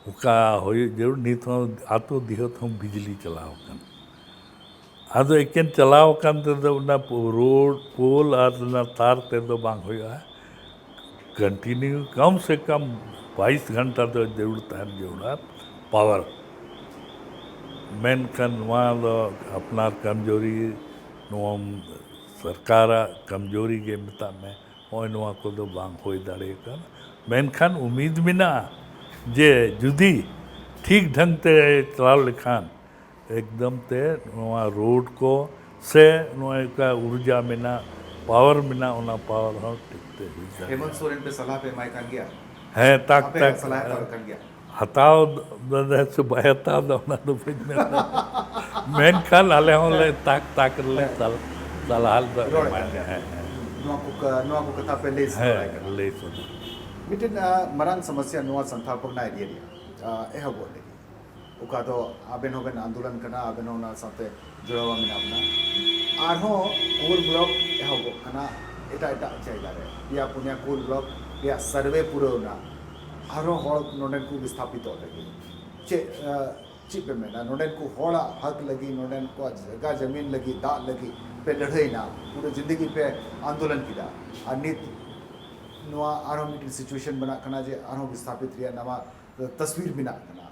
ᱚᱠᱟ ᱦᱩᱭᱩᱜ ᱡᱟᱹᱨᱩᱲ, ᱱᱤᱛ ᱦᱚᱸ ᱟᱛᱳ ᱫᱤᱦᱟᱹᱛ ᱦᱚᱸ ᱵᱤᱡᱽᱞᱤ ᱪᱟᱞᱟᱣ ᱟᱠᱟᱱᱟ᱾ ᱟᱫᱚ ᱮᱠᱮᱱ ᱪᱟᱞᱟᱣ ᱟᱠᱟᱱ ᱛᱮᱫᱚ ᱚᱱᱟ ᱯᱳ-, ᱨᱳᱰ, ᱯᱳᱞ ᱟᱨ ᱚᱱᱟ ᱛᱟᱨ ᱛᱮᱫᱚ ᱵᱟᱝ ᱦᱩᱭᱩᱜᱼᱟ᱾ ᱠᱚᱱᱴᱤᱱᱤᱭᱩ ᱠᱚᱢ ᱥᱮ ᱠᱚᱢ ᱵᱟᱭᱤᱥ ᱜᱷᱚᱱᱴᱟ ᱫᱚ ᱡᱟᱹᱨᱩᱲ ᱛᱟᱦᱮᱱ ᱡᱟᱹᱨᱩᱲᱟ ᱯᱟᱣᱟᱨ᱾ ᱢᱮᱱᱠᱷᱟᱱ ᱱᱚᱣᱟ ᱫᱚ ᱟᱯᱱᱟᱨ ᱠᱚᱢᱡᱳᱨᱤ, ᱱᱚᱣᱟ ᱥᱚᱨᱠᱟᱨᱟᱜ ᱠᱚᱢᱡᱳᱨᱤ ᱜᱮ ᱢᱮᱛᱟᱜ ᱢᱮ, ᱱᱚᱜᱼᱚᱭ ᱱᱚᱣᱟ ᱠᱚᱫᱚ ᱵᱟᱝ ᱦᱩᱭ ᱫᱟᱲᱮ ᱠᱟᱱᱟ᱾ ᱢᱮᱱᱠᱷᱟᱱ ᱩᱢᱤᱫ ᱢᱮᱱᱟᱜᱼᱟ ᱡᱮ ᱡᱩᱫᱤ ᱴᱷᱤᱠ ᱰᱷᱝ ᱛᱮ ᱪᱟᱞᱟᱣ ᱞᱮᱠᱷᱟᱱ ᱮᱠᱫᱚᱢ ᱛᱮ ᱱᱚᱣᱟ ᱨᱳᱰ ᱠᱚ ᱥᱮ ᱱᱚᱜᱼᱚᱭ ᱚᱠᱟ ᱩᱨᱡᱟ ᱢᱮᱱᱟᱜ, ᱯᱟᱣᱟᱨ ᱢᱮᱱᱟᱜ, ᱚᱱᱟ ᱯᱟᱣᱟᱨ ᱦᱚᱸ ᱴᱷᱤᱠ ᱛᱮ ᱦᱩᱭ ᱫᱟᱲᱮᱭᱟᱜᱼᱟ᱾ ᱦᱮᱢᱚᱱᱛ ᱥᱚᱨᱮᱱ ᱯᱮ ᱥᱟᱞᱦᱟ ᱯᱮ ᱮᱢᱟᱭ ᱠᱟᱱ ᱜᱮᱭᱟ? ᱦᱮᱸ, ᱛᱟᱠ ᱟᱯᱮ ᱛᱟᱠ᱾ ᱥᱟᱞᱦᱟ ᱦᱟᱛᱟᱣ ᱠᱟᱱ ᱜᱮᱭᱟ? ᱦᱟᱛᱟᱣ ᱫᱚ ᱥᱮ ᱵᱟᱭ ᱦᱟᱛᱟᱣ ᱫᱟ, ᱚᱱᱟ ᱫᱚ ᱵᱟᱹᱧ ᱢᱮᱱ ᱫᱟᱲᱮᱭᱟᱜᱼᱟ᱾ ᱢᱮᱱᱠᱷᱟᱱ ᱟᱞᱮ ᱦᱚᱸᱞᱮ ᱛᱟᱠ ᱛᱟᱠ ᱨᱮᱞᱮ ᱦᱮᱸ᱾ ᱥᱟᱞ-, ᱥᱟᱞᱦᱟ ᱞᱮᱫᱟ᱾ ᱨᱚᱲ ᱠᱟᱱ ᱜᱮᱭᱟ᱾ ᱦᱮᱸ, ᱦᱮᱸ᱾ ᱱᱚᱣᱟ ᱠᱚ ᱠᱟ-, ᱱᱚᱣᱟ ᱠᱚ ᱠᱟᱛᱷᱟ ᱯᱮ ᱞᱟᱹᱭ ᱥᱚᱫᱚᱨᱟᱭ ᱦᱮᱸ, ᱠᱟᱱᱟ᱾ ᱞᱟᱹᱭ ᱥᱚᱫᱚᱨ᱾ ᱢᱤᱫᱴᱮᱱ, ᱟ, ᱢᱟᱨᱟᱝ ᱥᱚᱢᱚᱥᱭᱟ ᱱᱚᱣᱟ ᱥᱟᱱᱛᱟᱲ ᱯᱚᱨᱜᱟᱱᱟ ᱮᱨᱤᱭᱟ ᱨᱮᱭᱟᱜ, ᱟ, ᱮᱦᱚᱵᱚᱜ ᱞᱟᱹᱜᱤᱫ, ᱚᱠᱟ ᱫᱚ ᱟᱵᱮᱱ ᱦᱚᱸᱵᱮᱱ ᱟᱱᱫᱳᱞᱚᱱ ᱠᱟᱱᱟ, ᱟᱵᱮᱱ ᱦᱚᱸ ᱚᱱᱟ ᱥᱟᱶᱛᱮ ᱡᱚᱲᱟᱣ ᱢᱮᱱᱟᱜ ᱵᱚᱱᱟ᱾ ᱟᱨᱦᱚᱸ ᱠᱳᱞ ᱵᱞᱚᱠ ᱮᱦᱚᱵᱚᱜ ᱠᱟᱱᱟ ᱮᱴᱟᱜ ᱮᱴᱟᱜ ᱡᱟᱭᱜᱟ ᱨᱮ, ᱯᱮᱭᱟ ᱯᱩᱱᱭᱟ ᱠᱳᱞ ᱵᱞᱚᱠ ᱨᱮᱭᱟᱜ ᱥᱟᱨᱵᱷᱮ ᱯᱩᱨᱟᱹᱣ ᱮᱱᱟ᱾ ᱟᱨᱦᱚᱸ ᱦᱚᱲ ᱱᱚᱰᱮᱱ ᱠᱚ ᱵᱤᱥᱛᱷᱟᱯᱤᱛᱚᱜ ᱞᱟᱹᱜᱤᱫ ᱪᱮᱫ, ᱟ, ᱪᱮᱫ ᱯᱮ ᱢᱮᱱᱟ, ᱱᱚᱰᱮᱱ ᱠᱚ ᱦᱚᱲᱟᱜ ᱦᱚᱠ ᱞᱟᱹᱜᱤᱫ, ᱱᱚᱰᱮᱱ ᱠᱚᱣᱟᱜ ᱡᱟᱭᱜᱟ ᱡᱟᱹᱢᱤᱱ ᱞᱟᱹᱜᱤᱫ, ᱫᱟᱜ ᱞᱟᱹᱜᱤᱫ ᱯᱮ ᱞᱟᱹᱲᱦᱟᱹᱭᱱᱟ, ᱯᱩᱨᱟᱹ ᱡᱤᱱᱫᱮᱜᱤ ᱯᱮ ᱟᱱᱫᱳᱞᱚᱱ ᱠᱮᱫᱟ, ᱟᱨ ᱱᱤᱛ ᱱᱚᱣᱟ ᱟᱨᱦᱚᱸ ᱢᱤᱫᱴᱮᱱ ᱥᱤᱪᱩᱭᱮᱥᱚᱱ ᱵᱮᱱᱟᱜ ᱠᱟᱱᱟ ᱡᱮ ᱟᱨᱦᱚᱸ ᱵᱤᱥᱛᱷᱟᱯᱤᱛ ᱨᱮᱭᱟᱜ ᱱᱟᱣᱟ ᱛᱚᱥᱣᱤᱨ ᱵᱮᱱᱟᱜ ᱠᱟᱱᱟ᱾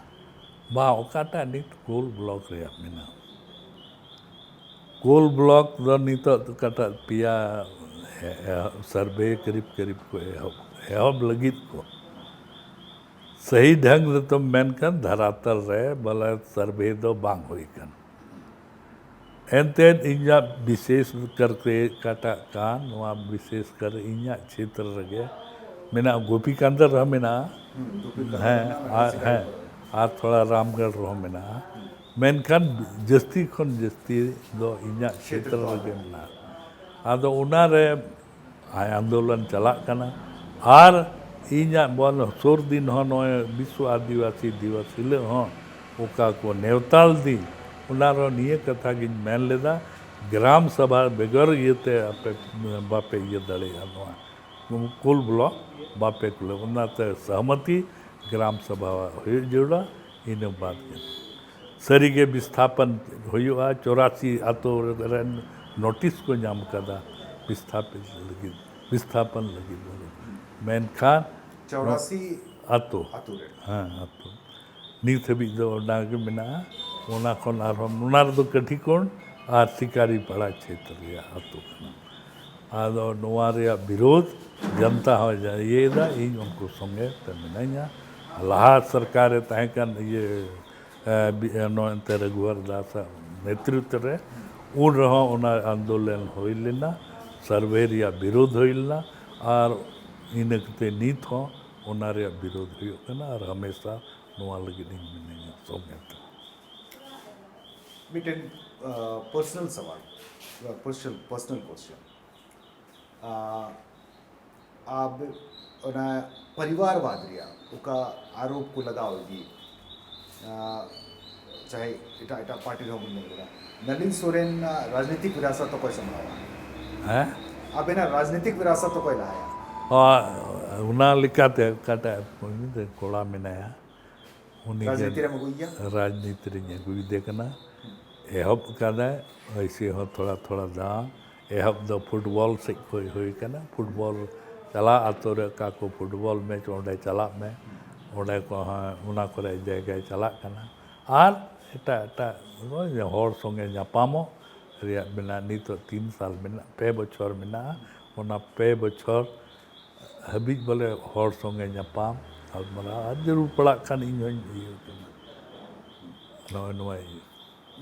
ᱵᱟᱝ, ᱚᱠᱟᱴᱟᱜ ᱱᱤᱛ ᱠᱳᱞ ᱵᱞᱚᱠ ᱨᱮᱭᱟᱜ ᱢᱮᱱᱟᱜᱼᱟ, ᱠᱳᱞ ᱵᱞᱚᱠ ᱫᱚ ᱱᱤᱛᱚᱜ ᱚᱠᱟᱴᱟᱜ ᱯᱮᱭᱟ ᱮ-, ᱮ-, ᱥᱟᱨᱵᱷᱮ ᱠᱟᱨᱤᱵ ᱠᱟᱨᱤᱵ ᱠᱚ ᱮᱦᱚᱵ, ᱮᱦᱚᱵ ᱞᱟᱹᱜᱤᱫ ᱠᱚ᱾ ᱥᱟᱹᱦᱤ ᱰᱷᱝ ᱨᱮᱫᱚ ᱢᱮᱱᱠᱷᱟᱱ ᱫᱷᱟᱨᱟᱛᱟᱞ ᱨᱮ ᱵᱚᱞᱮ ᱥᱟᱨᱵᱷᱮ ᱫᱚ ᱵᱟᱝ ᱦᱩᱭ ᱠᱟᱱᱟ᱾ ᱮᱱᱛᱮᱫ ᱤᱧᱟᱹᱜ ᱵᱤᱥᱮᱥ ᱠᱟᱨᱛᱮ ᱚᱠᱟᱴᱟᱜ ᱠᱟᱱ, ᱱᱚᱣᱟ ᱵᱤᱥᱮᱥ ᱠᱟᱨ ᱤᱧᱟᱹᱜ ᱪᱷᱮᱛᱨᱚ ᱨᱮᱜᱮ ᱢᱮᱱᱟᱜᱼᱟ, ᱜᱳᱯᱤᱠᱟᱱᱫ ᱨᱮᱦᱚᱸ ᱢᱮᱱᱟᱜᱼᱟ᱾ ᱦᱩᱸ, ᱜᱳᱯᱤᱠᱟᱱᱫ ᱦᱮᱸ, ᱢᱮᱱᱟᱜᱼᱟ, ᱟᱨ, ᱥᱤᱠᱟᱭ ᱦᱮᱸ, ᱠᱚᱨᱮ᱾ ᱟᱨ ᱛᱷᱚᱲᱟ ᱨᱟᱢᱜᱚᱲ ᱨᱮᱦᱚᱸ ᱢᱮᱱᱟᱜᱼᱟ᱾ ᱦᱩᱸ᱾ ᱢᱮᱱᱠᱷᱟᱱ ᱡᱟᱹᱥᱛᱤ ᱠᱷᱚᱱ ᱡᱟᱹᱥᱛᱤ ᱫᱚ ᱤᱧᱟᱹᱜ ᱪᱷᱮᱛᱨᱚ ᱪᱷᱮᱛᱨᱚ ᱨᱮᱜᱮ ᱢᱮᱱᱟᱜᱼᱟ᱾ ᱟᱫᱚ ᱚᱱᱟᱨᱮ ᱟᱭ ᱟᱱᱫᱳᱞᱚᱱ ᱪᱟᱞᱟᱜ ᱠᱟᱱᱟ᱾ ᱟᱨ ᱤᱧᱟᱹᱜ ᱵᱚᱞ ᱥᱩᱨ ᱫᱤᱱ ᱦᱚᱸ ᱱᱚᱜᱼᱚᱭ ᱵᱤᱥᱥᱚ ᱟᱹᱫᱤᱵᱟᱹᱥᱤ ᱫᱤᱵᱚᱥ ᱦᱤᱞᱳᱜ ᱦᱚᱸ ᱚᱠᱟ ᱠᱚ ᱱᱮᱣᱛᱟ ᱞᱤᱫᱤᱧ, ᱚᱱᱟ ᱨᱮᱦᱚᱸ ᱱᱤᱭᱟᱹ ᱠᱟᱛᱷᱟ ᱜᱤᱧ ᱢᱮᱱ ᱞᱮᱫᱟ, ᱜᱨᱟᱢ ᱥᱚᱵᱷᱟ ᱵᱮᱜᱚᱨ ᱤᱭᱟᱹᱛᱮ ᱟᱯᱮ ᱵᱟᱯᱮ ᱤᱭᱟᱹ ᱫᱟᱲᱮᱭᱟᱜᱼᱟ, ᱱᱚᱣᱟ ᱠᱩᱞ ᱵᱞᱚᱠ ᱵᱟᱯᱮ ᱠᱩᱞᱟ᱾ ᱚᱱᱟᱛᱮ ᱥᱚᱦᱢᱚᱛᱤ ᱜᱨᱟᱢ ᱥᱚᱵᱷᱟ ᱦᱩᱭᱩᱜ ᱡᱟᱹᱨᱩᱲᱟ, ᱤᱱᱟᱹ ᱵᱟᱫᱽ ᱜᱮ᱾ ᱥᱟᱹᱨᱤᱜᱮ ᱵᱤᱥᱛᱷᱟᱯᱚᱱ ᱦᱩᱭᱩᱜᱼᱟ᱾ ᱪᱚᱨᱟᱥᱤ ᱟᱛᱳ ᱨᱮᱱ ᱱᱳᱴᱤᱥ ᱠᱚ ᱧᱟᱢ ᱠᱟᱫᱟ ᱵᱤᱥᱛᱷᱟᱯᱤᱛ ᱞᱟᱹᱜᱤᱫ, ᱵᱤᱥᱛᱷᱟᱯᱚᱱ ᱞᱟᱹᱜᱤᱫ᱾ ᱢᱮᱱᱠᱷᱟᱱ ᱪᱚᱣᱨᱟᱥᱤ ᱟᱛᱳ, ᱟᱛᱳ ᱨᱮ᱾ ᱦᱮᱸ, ᱟᱛᱳ᱾ ᱱᱤᱛ ᱦᱟᱹᱵᱤᱡ ᱫᱚ ᱚᱱᱟ ᱜᱮ ᱢᱮᱱᱟᱜᱼᱟ᱾ ᱚᱱᱟ ᱠᱷᱚᱱ ᱟᱨᱦᱚᱸ ᱚᱱᱟ ᱨᱮᱫᱚ ᱠᱟᱹᱴᱷᱤᱠᱳᱬ ᱟᱨ ᱥᱤᱠᱟᱨᱤ ᱯᱟᱲᱟ ᱪᱷᱮᱛᱨᱚ ᱨᱮᱭᱟᱜ ᱟᱛᱳ ᱠᱟᱱᱟ᱾ ᱟᱫᱚ ᱱᱚᱣᱟ ᱨᱮᱭᱟᱜ ᱵᱤᱨᱳᱫᱷ ᱡᱚᱱᱛᱟ ᱦᱚᱸ ᱤᱭᱟᱹᱭᱮᱫᱟ, ᱤᱧ ᱩᱱᱠᱩ ᱥᱚᱸᱜᱮ ᱛᱮ ᱢᱤᱱᱟᱹᱧᱟ᱾ ᱞᱟᱦᱟ ᱥᱚᱨᱠᱟᱨ ᱨᱮ ᱛᱟᱦᱮᱸ ᱠᱟᱱ ᱤᱭᱟᱹ, ᱮ, ᱵᱤ-, ᱮ, ᱱᱚᱜᱼᱚᱭ ᱮᱱᱛᱮ ᱨᱟᱹᱜᱷᱩᱣᱟᱨ ᱫᱟᱥ ᱟᱜ ᱱᱮᱛᱨᱤᱛᱵ ᱨᱮ, ᱩᱱ ᱨᱮᱦᱚᱸ ᱚᱱᱟ ᱟᱱᱫᱳᱞᱚᱱ ᱦᱩᱭ ᱞᱮᱱᱟ, ᱥᱟᱨᱵᱷᱮ ᱨᱮᱭᱟᱜ ᱵᱤᱨᱳᱫᱷ ᱦᱩᱭ ᱞᱮᱱᱟ, ᱟᱨ ᱤᱱᱟᱹ ᱠᱟᱛᱮ ᱱᱤᱛ ᱦᱚᱸ ᱚᱱᱟ ᱨᱮᱭᱟᱜ ᱵᱤᱨᱳᱫᱷ ᱦᱩᱭᱩᱜ ᱠᱟᱱᱟ, ᱟᱨ ᱦᱟᱢᱮᱥᱟ ᱱᱚᱣᱟ ᱞᱟᱹᱜᱤᱫ ᱤᱧ ᱢᱤᱱᱟᱹᱧᱟ ᱥᱚᱸᱜᱮ ᱛᱮ᱾ ᱢᱤᱫᱴᱮᱱ, ᱟ, ᱯᱟᱨᱥᱚᱱᱟᱞ ᱥᱟᱣᱟᱞ, ᱯᱟᱨᱥᱚᱱᱟᱞ, ᱯᱟᱨᱥᱚᱱᱟᱞ ᱠᱚᱥᱪᱮᱱ᱾ ᱟ, ᱟᱵ-, ᱚᱱᱟ ᱯᱚᱨᱤᱵᱟᱨᱣᱟᱫ ᱨᱮᱭᱟᱜ ᱚᱠᱟ ᱟᱨᱳᱯ ᱠᱚ ᱞᱟᱜᱟᱣ ᱤᱫᱤ, ᱟ, ᱪᱟᱦᱮ ᱮᱴᱟᱜ ᱮᱴᱟᱜ ᱯᱟᱨᱴᱤ ᱨᱮᱦᱚᱸ ᱵᱚᱱ ᱧᱮᱞ ᱠᱮᱫᱟ, ᱱᱟᱞᱤᱱ ᱥᱚᱨᱮᱱ ᱨᱟᱡᱽᱱᱤᱛᱤᱠ ᱵᱤᱨᱟᱥᱟᱛ ᱚᱠᱚᱭ ᱥᱟᱢᱵᱷᱟᱣᱟ? ᱦᱮᱸ? ᱟᱵᱮᱱᱟᱜ ᱨᱟᱡᱽᱱᱤᱛᱤᱠ ᱵᱤᱨᱟᱥᱟᱛ ᱚᱠᱚᱭ ᱞᱟᱦᱟᱭᱟ? ᱦᱳᱭ, ᱚᱱᱟ ᱞᱮᱠᱟᱛᱮ ᱚᱠᱟᱴᱟᱜ ᱠᱚᱲᱟ ᱢᱮᱱᱟᱭᱟ, ᱩᱱᱤ ᱜᱮ ᱨᱟᱡᱽᱱᱤᱛᱤ ᱨᱮᱢ ᱟᱹᱜᱩᱭᱮᱭᱟ? ᱨᱟᱡᱽᱱᱤᱛᱤ ᱨᱤᱧ ᱟᱹᱜᱩᱭᱮᱫᱮ ᱠᱟᱱᱟ᱾ ᱮᱦᱚᱵ ᱠᱟᱫᱟᱭ, ᱮᱭᱥᱮ ᱦᱚᱸ ᱛᱷᱚᱲᱟ ᱛᱷᱚᱲᱟ ᱫᱟᱣ᱾ ᱮᱦᱚᱵ ᱫᱚ ᱯᱷᱩᱴᱵᱚᱞ ᱥᱮᱫ ᱠᱷᱚᱱ ᱦᱩᱭ ᱠᱟᱱᱟ᱾ ᱯᱷᱩᱴᱵᱚᱞ ᱪᱟᱞᱟᱜ, ᱟᱛᱳ ᱨᱮ ᱚᱠᱟ ᱠᱚ ᱯᱷᱩᱴᱵᱚᱞ ᱢᱮᱪ, ᱚᱸᱰᱮ ᱪᱟᱞᱟᱜ ᱢᱮ, ᱚᱸᱰᱮ ᱠᱚ ᱦᱚᱸ, ᱚᱱᱟ ᱠᱚᱨᱮ ᱡᱟᱭᱜᱟᱭ ᱪᱟᱞᱟᱜ ᱠᱟᱱᱟ᱾ ᱟᱨ ᱮᱴᱟᱜ ᱮᱴᱟᱜ ᱦᱚᱲ ᱥᱚᱸᱜᱮ ᱧᱟᱯᱟᱢᱚᱜ ᱨᱮᱭᱟᱜ ᱢᱮᱱᱟᱜᱼᱟ᱾ ᱱᱤᱛᱚᱜ ᱛᱤᱱ ᱥᱟᱞ ᱢᱮᱱᱟᱜᱼᱟ, ᱯᱮ ᱵᱚᱪᱷᱚᱨ ᱢᱮᱱᱟᱜᱼᱟ᱾ ᱚᱱᱟ ᱯᱮ ᱵᱚᱪᱷᱚᱨ ᱦᱟᱹᱵᱤᱡ ᱵᱚᱞᱮ ᱦᱚᱲ ᱥᱚᱸᱜᱮ ᱧᱟᱯᱟᱢ, ᱜᱟᱞᱢᱟᱨᱟᱣ ᱟᱨ ᱡᱟᱹᱨᱩᱲ ᱯᱟᱲᱟᱜ ᱠᱷᱟᱱ ᱤᱧ ᱦᱚᱸᱧ ᱤᱭᱟᱹ ᱠᱟᱱᱟ᱾ ᱱᱚᱜᱼᱚᱭ ᱱᱚᱣᱟ ᱤᱭᱟᱹ᱾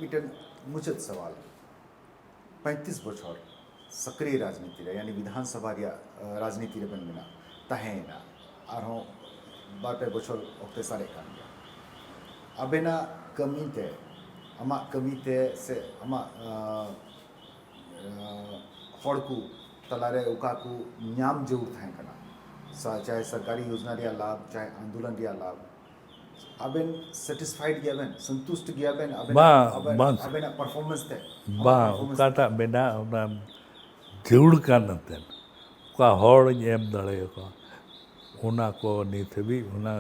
ᱢᱤᱫᱴᱮᱱ ᱢᱩᱪᱟᱹᱫ ᱥᱟᱣᱟᱞ, ᱯᱚᱸᱭᱛᱨᱤᱥ ᱵᱚᱪᱷᱚᱨ ᱥᱚᱠᱨᱤᱭ ᱨᱟᱡᱽᱱᱤᱛᱤ ᱨᱮ, ᱭᱟᱱᱤ ᱵᱤᱫᱷᱟᱱ ᱥᱚᱵᱷᱟ ᱨᱮᱭᱟᱜ, ᱟ, ᱨᱟᱡᱽᱱᱤᱛᱤ ᱨᱮᱵᱮᱱ ᱢᱮᱱᱟᱜ, ᱛᱟᱦᱮᱸᱭᱮᱱᱟ, ᱟᱨᱦᱚᱸ ᱵᱟᱨ ᱯᱮ ᱵᱚᱪᱷᱚᱨ ᱚᱠᱛᱮ ᱥᱟᱨᱮᱡ ᱠᱟᱱ ᱜᱮᱭᱟ᱾ ᱟᱵᱮᱱᱟᱜ ᱠᱟᱹᱢᱤ ᱛᱮ, ᱟᱢᱟᱜ ᱠᱟᱹᱢᱤ ᱛᱮ ᱥᱮ ᱟᱢᱟᱜ, ᱟ, ᱟ, ᱦᱚᱲ ᱠᱚ ᱛᱟᱞᱟᱨᱮ ᱚᱠᱟ ᱠᱚ ᱧᱟᱢ ᱡᱟᱹᱨᱩᱲ ᱛᱟᱦᱮᱸ ᱠᱟᱱᱟ, ᱥᱟ- ᱪᱟᱦᱮ ᱥᱚᱨᱠᱟᱨᱤ ᱭᱳᱡᱽᱱᱟ ᱨᱮᱭᱟᱜ ᱞᱟᱵᱷ, ᱪᱟᱦᱮ ᱟᱱᱫᱳᱞᱚᱱ ᱨᱮᱭᱟᱜ ᱞᱟᱵᱷ, ᱟᱵᱮᱱ ᱥᱮᱴᱤᱥᱯᱷᱟᱭᱤᱰ ᱜᱮᱭᱟᱵᱮᱱ, ᱥᱚᱱᱛᱩᱥᱴ ᱜᱮᱭᱟᱵᱮᱱ ᱟᱵᱮᱱᱟᱜ, ᱵᱟᱝ, ᱟᱵᱮᱱ, ᱵᱟᱝ᱾ ᱟᱵᱮᱱᱟᱜ ᱯᱟᱨᱯᱷᱚᱨᱢᱮᱱᱥ ᱛᱮ? ᱵᱟᱝ, ᱯᱟᱨᱯᱷᱚᱨᱢᱮᱱᱥ ᱚᱠᱟᱴᱟᱜ ᱢᱮᱱᱟᱜᱼᱟ, ᱚᱱᱟ ᱡᱟᱹᱨᱩᱲ ᱠᱟᱱ ᱮᱱᱛᱮᱫ, ᱚᱠᱟ ᱦᱚᱲᱤᱧ ᱮᱢ ᱫᱟᱲᱮᱭᱟᱠᱚᱣᱟ, ᱚᱱᱟ ᱠᱚ ᱱᱤᱛ ᱦᱟᱹᱵᱤᱡ ᱚᱱᱟ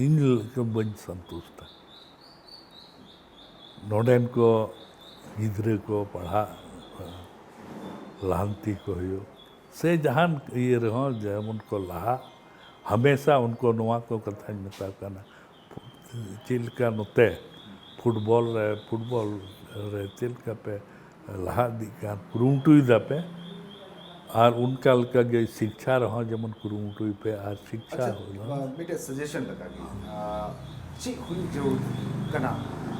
ᱤᱧ ᱞᱟᱹᱜᱤᱫ ᱵᱟᱹᱧ ᱥᱚᱱᱛᱩᱥᱴᱟ᱾ ᱱᱚᱰᱮᱱ ᱠᱚ ᱜᱤᱫᱽᱨᱟᱹ ᱠᱚ ᱯᱟᱲᱦᱟᱜ, ᱞᱟᱦᱟᱱᱛᱤ ᱠᱚ ᱦᱩᱭᱩᱜ, ᱥᱮ ᱡᱟᱦᱟᱱ ᱤᱭᱟᱹ ᱨᱮᱦᱚᱸ ᱡᱮᱢᱚᱱ ᱠᱚ ᱞᱟᱦᱟᱜ, ᱦᱟᱢᱮᱥᱟ ᱩᱱᱠᱩ ᱱᱚᱣᱟ ᱠᱚ ᱠᱟᱛᱷᱟᱧ ᱢᱮᱛᱟ ᱠᱚ ᱠᱟᱱᱟ᱾ ᱪᱮᱫ ᱞᱮᱠᱟ ᱱᱚᱛᱮ ᱯᱷᱩᱴᱵᱚᱞ ᱨᱮ, ᱯᱷᱩᱴᱵᱚᱞ ᱨᱮ ᱪᱮᱫ ᱞᱮᱠᱟ ᱯᱮ ᱞᱟᱦᱟ ᱤᱫᱤᱜ ᱠᱟᱱ, ᱠᱩᱨᱩᱢᱩᱴᱩᱭ ᱫᱟᱯᱮ, ᱟᱨ ᱚᱱᱠᱟ ᱞᱮᱠᱟ ᱜᱮ ᱥᱤᱠᱪᱷᱟ ᱨᱮᱦᱚᱸ ᱡᱮᱢᱚᱱ ᱠᱩᱨᱩᱢᱩᱴᱩᱭ ᱯᱮ, ᱟᱨ ᱥᱤᱠᱪᱷᱟ ᱟᱪᱪᱷᱟ, ᱦᱩᱭ ᱢᱤᱫᱴᱮᱡ ᱥᱟᱡᱮᱥᱚᱱ ᱞᱮᱠᱟᱜᱮ, ᱟᱨ ᱪᱮᱫ ᱦᱩᱭᱩᱜ ᱡᱟᱹᱨᱩᱲ ᱠᱟᱱᱟ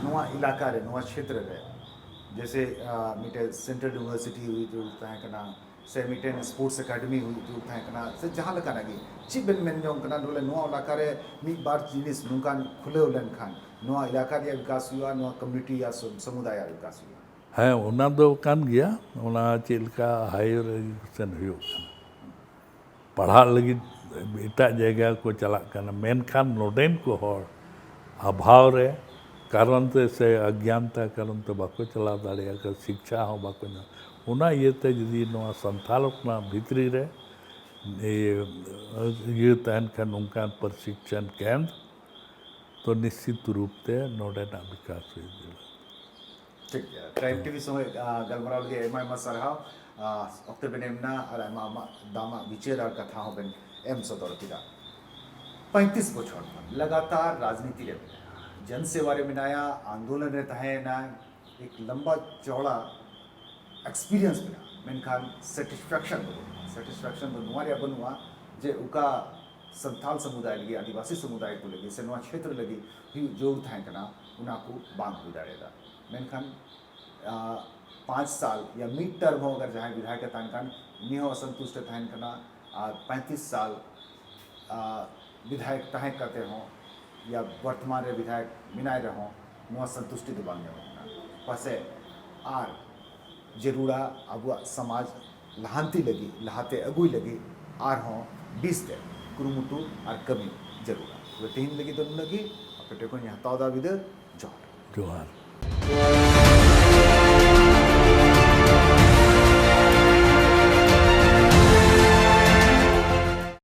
ᱱᱚᱣᱟ ᱮᱞᱟᱠᱟ ᱨᱮ, ᱱᱚᱣᱟ ᱪᱷᱮᱛᱨᱚ ᱨᱮ? ᱡᱮᱭᱥᱮ, ᱟᱨ ᱢᱤᱫᱴᱮᱡ ᱥᱮᱱᱴᱨᱟᱞ ᱤᱭᱩᱱᱤᱵᱷᱟᱨᱥᱤᱴᱤ ᱦᱩᱭᱩᱜ ᱡᱟᱹᱨᱩᱲ ᱛᱟᱦᱮᱸ ᱠᱟᱱᱟ, ᱥᱮ ᱢᱤᱫᱴᱮᱱ ᱥᱯᱳᱨᱴᱥ ᱮᱠᱟᱰᱮᱢᱤ ᱦᱩᱭᱩᱜ ᱡᱟᱹᱨᱩᱲ ᱛᱟᱦᱮᱸ ᱠᱟᱱᱟ, ᱥᱮ ᱡᱟᱦᱟᱸ ᱞᱮᱠᱟᱱᱟᱜ ᱜᱮ᱾ ᱪᱮᱫ ᱵᱮᱱ ᱢᱮᱱ ᱡᱚᱝ ᱠᱟᱱᱟ ᱵᱚᱞᱮ ᱱᱚᱣᱟ ᱮᱞᱟᱠᱟ ᱨᱮ ᱢᱤᱫ ᱵᱟᱨ ᱡᱤᱱᱤᱥ ᱱᱚᱝᱠᱟᱱ ᱠᱷᱩᱞᱟᱹᱣ ᱞᱮᱱᱠᱷᱟᱱ ᱱᱚᱣᱟ ᱮᱞᱟᱠᱟ ᱨᱮᱭᱟᱜ ᱵᱤᱠᱟᱥ ᱦᱩᱭᱩᱜᱼᱟ, ᱱᱚᱣᱟ ᱠᱚᱢᱤᱭᱩᱱᱤᱴᱤ ᱭᱟ ᱥᱚᱢᱩᱫᱟᱭ ᱨᱮᱭᱟᱜ ᱵᱤᱠᱟᱥ ᱦᱩᱭᱩᱜᱼᱟ? ᱦᱮᱸ, ᱚᱱᱟ ᱫᱚ ᱠᱟᱱ ᱜᱮᱭᱟ᱾ ᱚᱱᱟ ᱪᱮᱫ ᱞᱮᱠᱟ ᱦᱟᱭᱟᱨ ᱮᱰᱩᱠᱮᱥᱚᱱ ᱦᱩᱭᱩᱜ ᱠᱟᱱᱟ, ᱯᱟᱲᱦᱟᱜ ᱞᱟᱹᱜᱤᱫ ᱮᱴᱟᱜ ᱡᱟᱭᱜᱟ ᱠᱚ ᱪᱟᱞᱟᱜ ᱠᱟᱱᱟ, ᱢᱮᱱᱠᱷᱟᱱ ᱱᱚᱰᱮᱱ ᱠᱚ ᱦᱚᱲ ᱚᱵᱷᱟᱣ ᱨᱮ ᱠᱟᱨᱚᱱ ᱛᱮ ᱥᱮ ᱚᱜᱽᱜᱭᱟᱱᱛᱟ ᱠᱟᱨᱚᱱ ᱛᱮ ᱵᱟᱠᱚ ᱪᱟᱞᱟᱣ ᱫᱟᱲᱮᱭᱟᱜ ᱠᱟᱱᱟ, ᱥᱤᱠᱪᱷᱟ ᱦᱚᱸ ᱵᱟᱠᱚ ᱧᱟᱢ᱾ ᱚᱱᱟ ᱤᱭᱟᱹᱛᱮ ᱡᱩᱫᱤ ᱱᱚᱣᱟ ᱥᱟᱱᱛᱟᱲ ᱚᱱᱟ ᱵᱷᱤᱛᱨᱤ ᱨᱮ ᱤᱭᱟᱹ, ᱤᱭᱟᱹ ᱛᱟᱦᱮᱱ ᱠᱷᱟᱱ ᱚᱱᱠᱟᱱ ᱯᱨᱚᱥᱤᱠᱪᱷᱚᱱ ᱠᱮᱱᱫᱨ, ᱛᱚ ᱱᱤᱥᱪᱤᱛ ᱨᱩᱯ ᱛᱮ ᱱᱚᱰᱮᱱᱟᱜ ᱵᱤᱠᱟᱥ ᱦᱩᱭ ᱫᱟᱲᱮᱭᱟᱜᱼᱟ᱾ ᱴᱷᱤᱠ ᱜᱮᱭᱟ, ᱴᱟᱭᱤᱢ ᱴᱤᱵᱷᱤ ᱥᱚᱸᱜᱮ, ᱟᱨ, ᱜᱟᱞᱢᱟᱨᱟᱣ ᱞᱟᱹᱜᱤᱫ ᱟᱭᱢᱟ ᱟᱭᱢᱟ ᱥᱟᱨᱦᱟᱣ᱾ ᱟᱨ, ᱚᱠᱛᱮ ᱵᱮᱱ ᱮᱢ ᱮᱱᱟ ᱟᱨ ᱟᱭᱢᱟ ᱟᱭᱢᱟ ᱫᱟᱢᱟᱜ ᱵᱤᱪᱟᱹᱨ ᱟᱨ ᱠᱟᱛᱷᱟ ᱦᱚᱸ ᱵᱮᱱ ᱮᱢ ᱥᱚᱫᱚᱨ ᱠᱮᱫᱟ᱾ ᱯᱚᱸᱭᱛᱨᱤᱥ ᱵᱚᱪᱷᱚᱨ ᱠᱷᱚᱱ ᱞᱟᱜᱟᱛᱟᱨ ᱨᱟᱡᱽᱱᱤᱛᱤ ᱨᱮ ᱢᱮᱱᱟᱭᱟ, ᱡᱚᱱ ᱥᱮᱵᱟ ᱨᱮ ᱢᱮᱱᱟᱭᱟ, ᱟᱱᱫᱳᱞᱚᱱ ᱨᱮ ᱛᱟᱦᱮᱸ ᱮᱱᱟᱭ, ᱮᱠ ᱞᱟᱢᱵᱟ ᱪᱚᱣᱲᱟ ᱮᱠᱥᱯᱤᱨᱤᱭᱮᱱᱥ ᱢᱮᱱᱟᱜᱼᱟ, ᱢᱮᱱᱠᱷᱟᱱ ᱥᱮᱴᱤᱥᱯᱷᱮᱠᱥᱚᱱ ᱫᱚ ᱵᱟᱹᱱᱩᱜᱼᱟ᱾ ᱥᱮᱴᱤᱥᱯᱷᱮᱠᱥᱚᱱ ᱫᱚ ᱱᱚᱣᱟ ᱨᱮᱭᱟᱜ ᱵᱟᱹᱱᱩᱜᱼᱟ ᱡᱮ ᱚᱠᱟ ᱥᱟᱱᱛᱟᱞ ᱥᱚᱢᱩᱫᱟᱭ ᱞᱟᱹᱜᱤᱫ, ᱟᱹᱫᱤᱵᱟᱹᱥᱤ ᱥᱚᱢᱩᱫᱟᱭ ᱠᱚ ᱞᱟᱹᱜᱤᱫ ᱥᱮ ᱱᱚᱣᱟ ᱪᱷᱮᱛᱨᱚ ᱞᱟᱹᱜᱤᱫ ᱦᱩᱭᱩᱜ ᱡᱟᱹᱨᱩᱲ ᱛᱟᱦᱮᱸ ᱠᱟᱱᱟ, ᱚᱱᱟ ᱠᱚ ᱵᱟᱝ ᱦᱩᱭ ᱫᱟᱲᱮᱭᱟᱫᱟ᱾ ᱢᱮᱱᱠᱷᱟᱱ, ᱟᱸ, ᱯᱟᱸᱪ ᱥᱟᱞ ᱭᱟ ᱢᱤᱫ ᱴᱟᱨᱢ ᱦᱚᱸ ᱟᱜᱟᱨ ᱡᱟᱦᱟᱸᱭ ᱵᱤᱫᱷᱟᱭᱚᱠ ᱮ ᱛᱟᱦᱮᱱ ᱠᱷᱟᱱ, ᱩᱱᱤ ᱦᱚᱸ ᱚᱥᱚᱱᱛᱩᱥᱴ ᱮ ᱛᱟᱦᱮᱱ ᱠᱟᱱᱟ᱾ ᱟᱨ ᱯᱚᱸᱭᱛᱨᱤᱥ ᱥᱟᱞ, ᱟᱸ, ᱵᱤᱫᱷᱟᱭᱚᱠ ᱛᱟᱦᱮᱸ ᱠᱟᱛᱮ ᱦᱚᱸ ᱭᱟ ᱵᱚᱨᱛᱚᱢᱟᱱ ᱨᱮ ᱵᱤᱫᱷᱟᱭᱚᱠ ᱢᱮᱱᱟᱭ ᱨᱮᱦᱚᱸ, ᱱᱚᱣᱟ ᱥᱚᱱᱛᱩᱥᱴᱤ ᱫᱚ ᱵᱟᱝ ᱧᱟᱢᱚᱜ ᱠᱟᱱᱟ᱾ ᱯᱟᱥᱮᱡ ᱟᱨ ᱡᱟᱹᱨᱩᱲᱟ ᱟᱵᱚᱣᱟᱜ ᱥᱚᱢᱟᱡᱽ ᱞᱟᱦᱟᱱᱛᱤ ᱞᱟᱹᱜᱤᱫ, ᱞᱟᱦᱟᱛᱮ ᱟᱹᱜᱩᱭ ᱞᱟᱹᱜᱤᱫ ᱟᱨᱦᱚᱸ ᱵᱤᱥ ᱛᱮ ᱠᱩᱨᱩᱢᱩᱴᱩ ᱟᱨ ᱠᱟᱹᱢᱤ ᱡᱟᱹᱨᱩᱲᱟ᱾ ᱛᱚᱵᱮ ᱛᱮᱦᱮᱧ ᱞᱟᱹᱜᱤᱫ ᱫᱚ ᱱᱩᱱᱟᱹᱜ ᱜᱮ᱾ ᱟᱯᱮ ᱴᱷᱮᱱ ᱠᱷᱚᱱ ᱤᱧ ᱦᱟᱛᱟᱣ ᱮᱫᱟ ᱵᱤᱫᱟᱹ᱾ ᱡᱚᱦᱟᱨ᱾ ᱡᱚᱦᱟᱨ᱾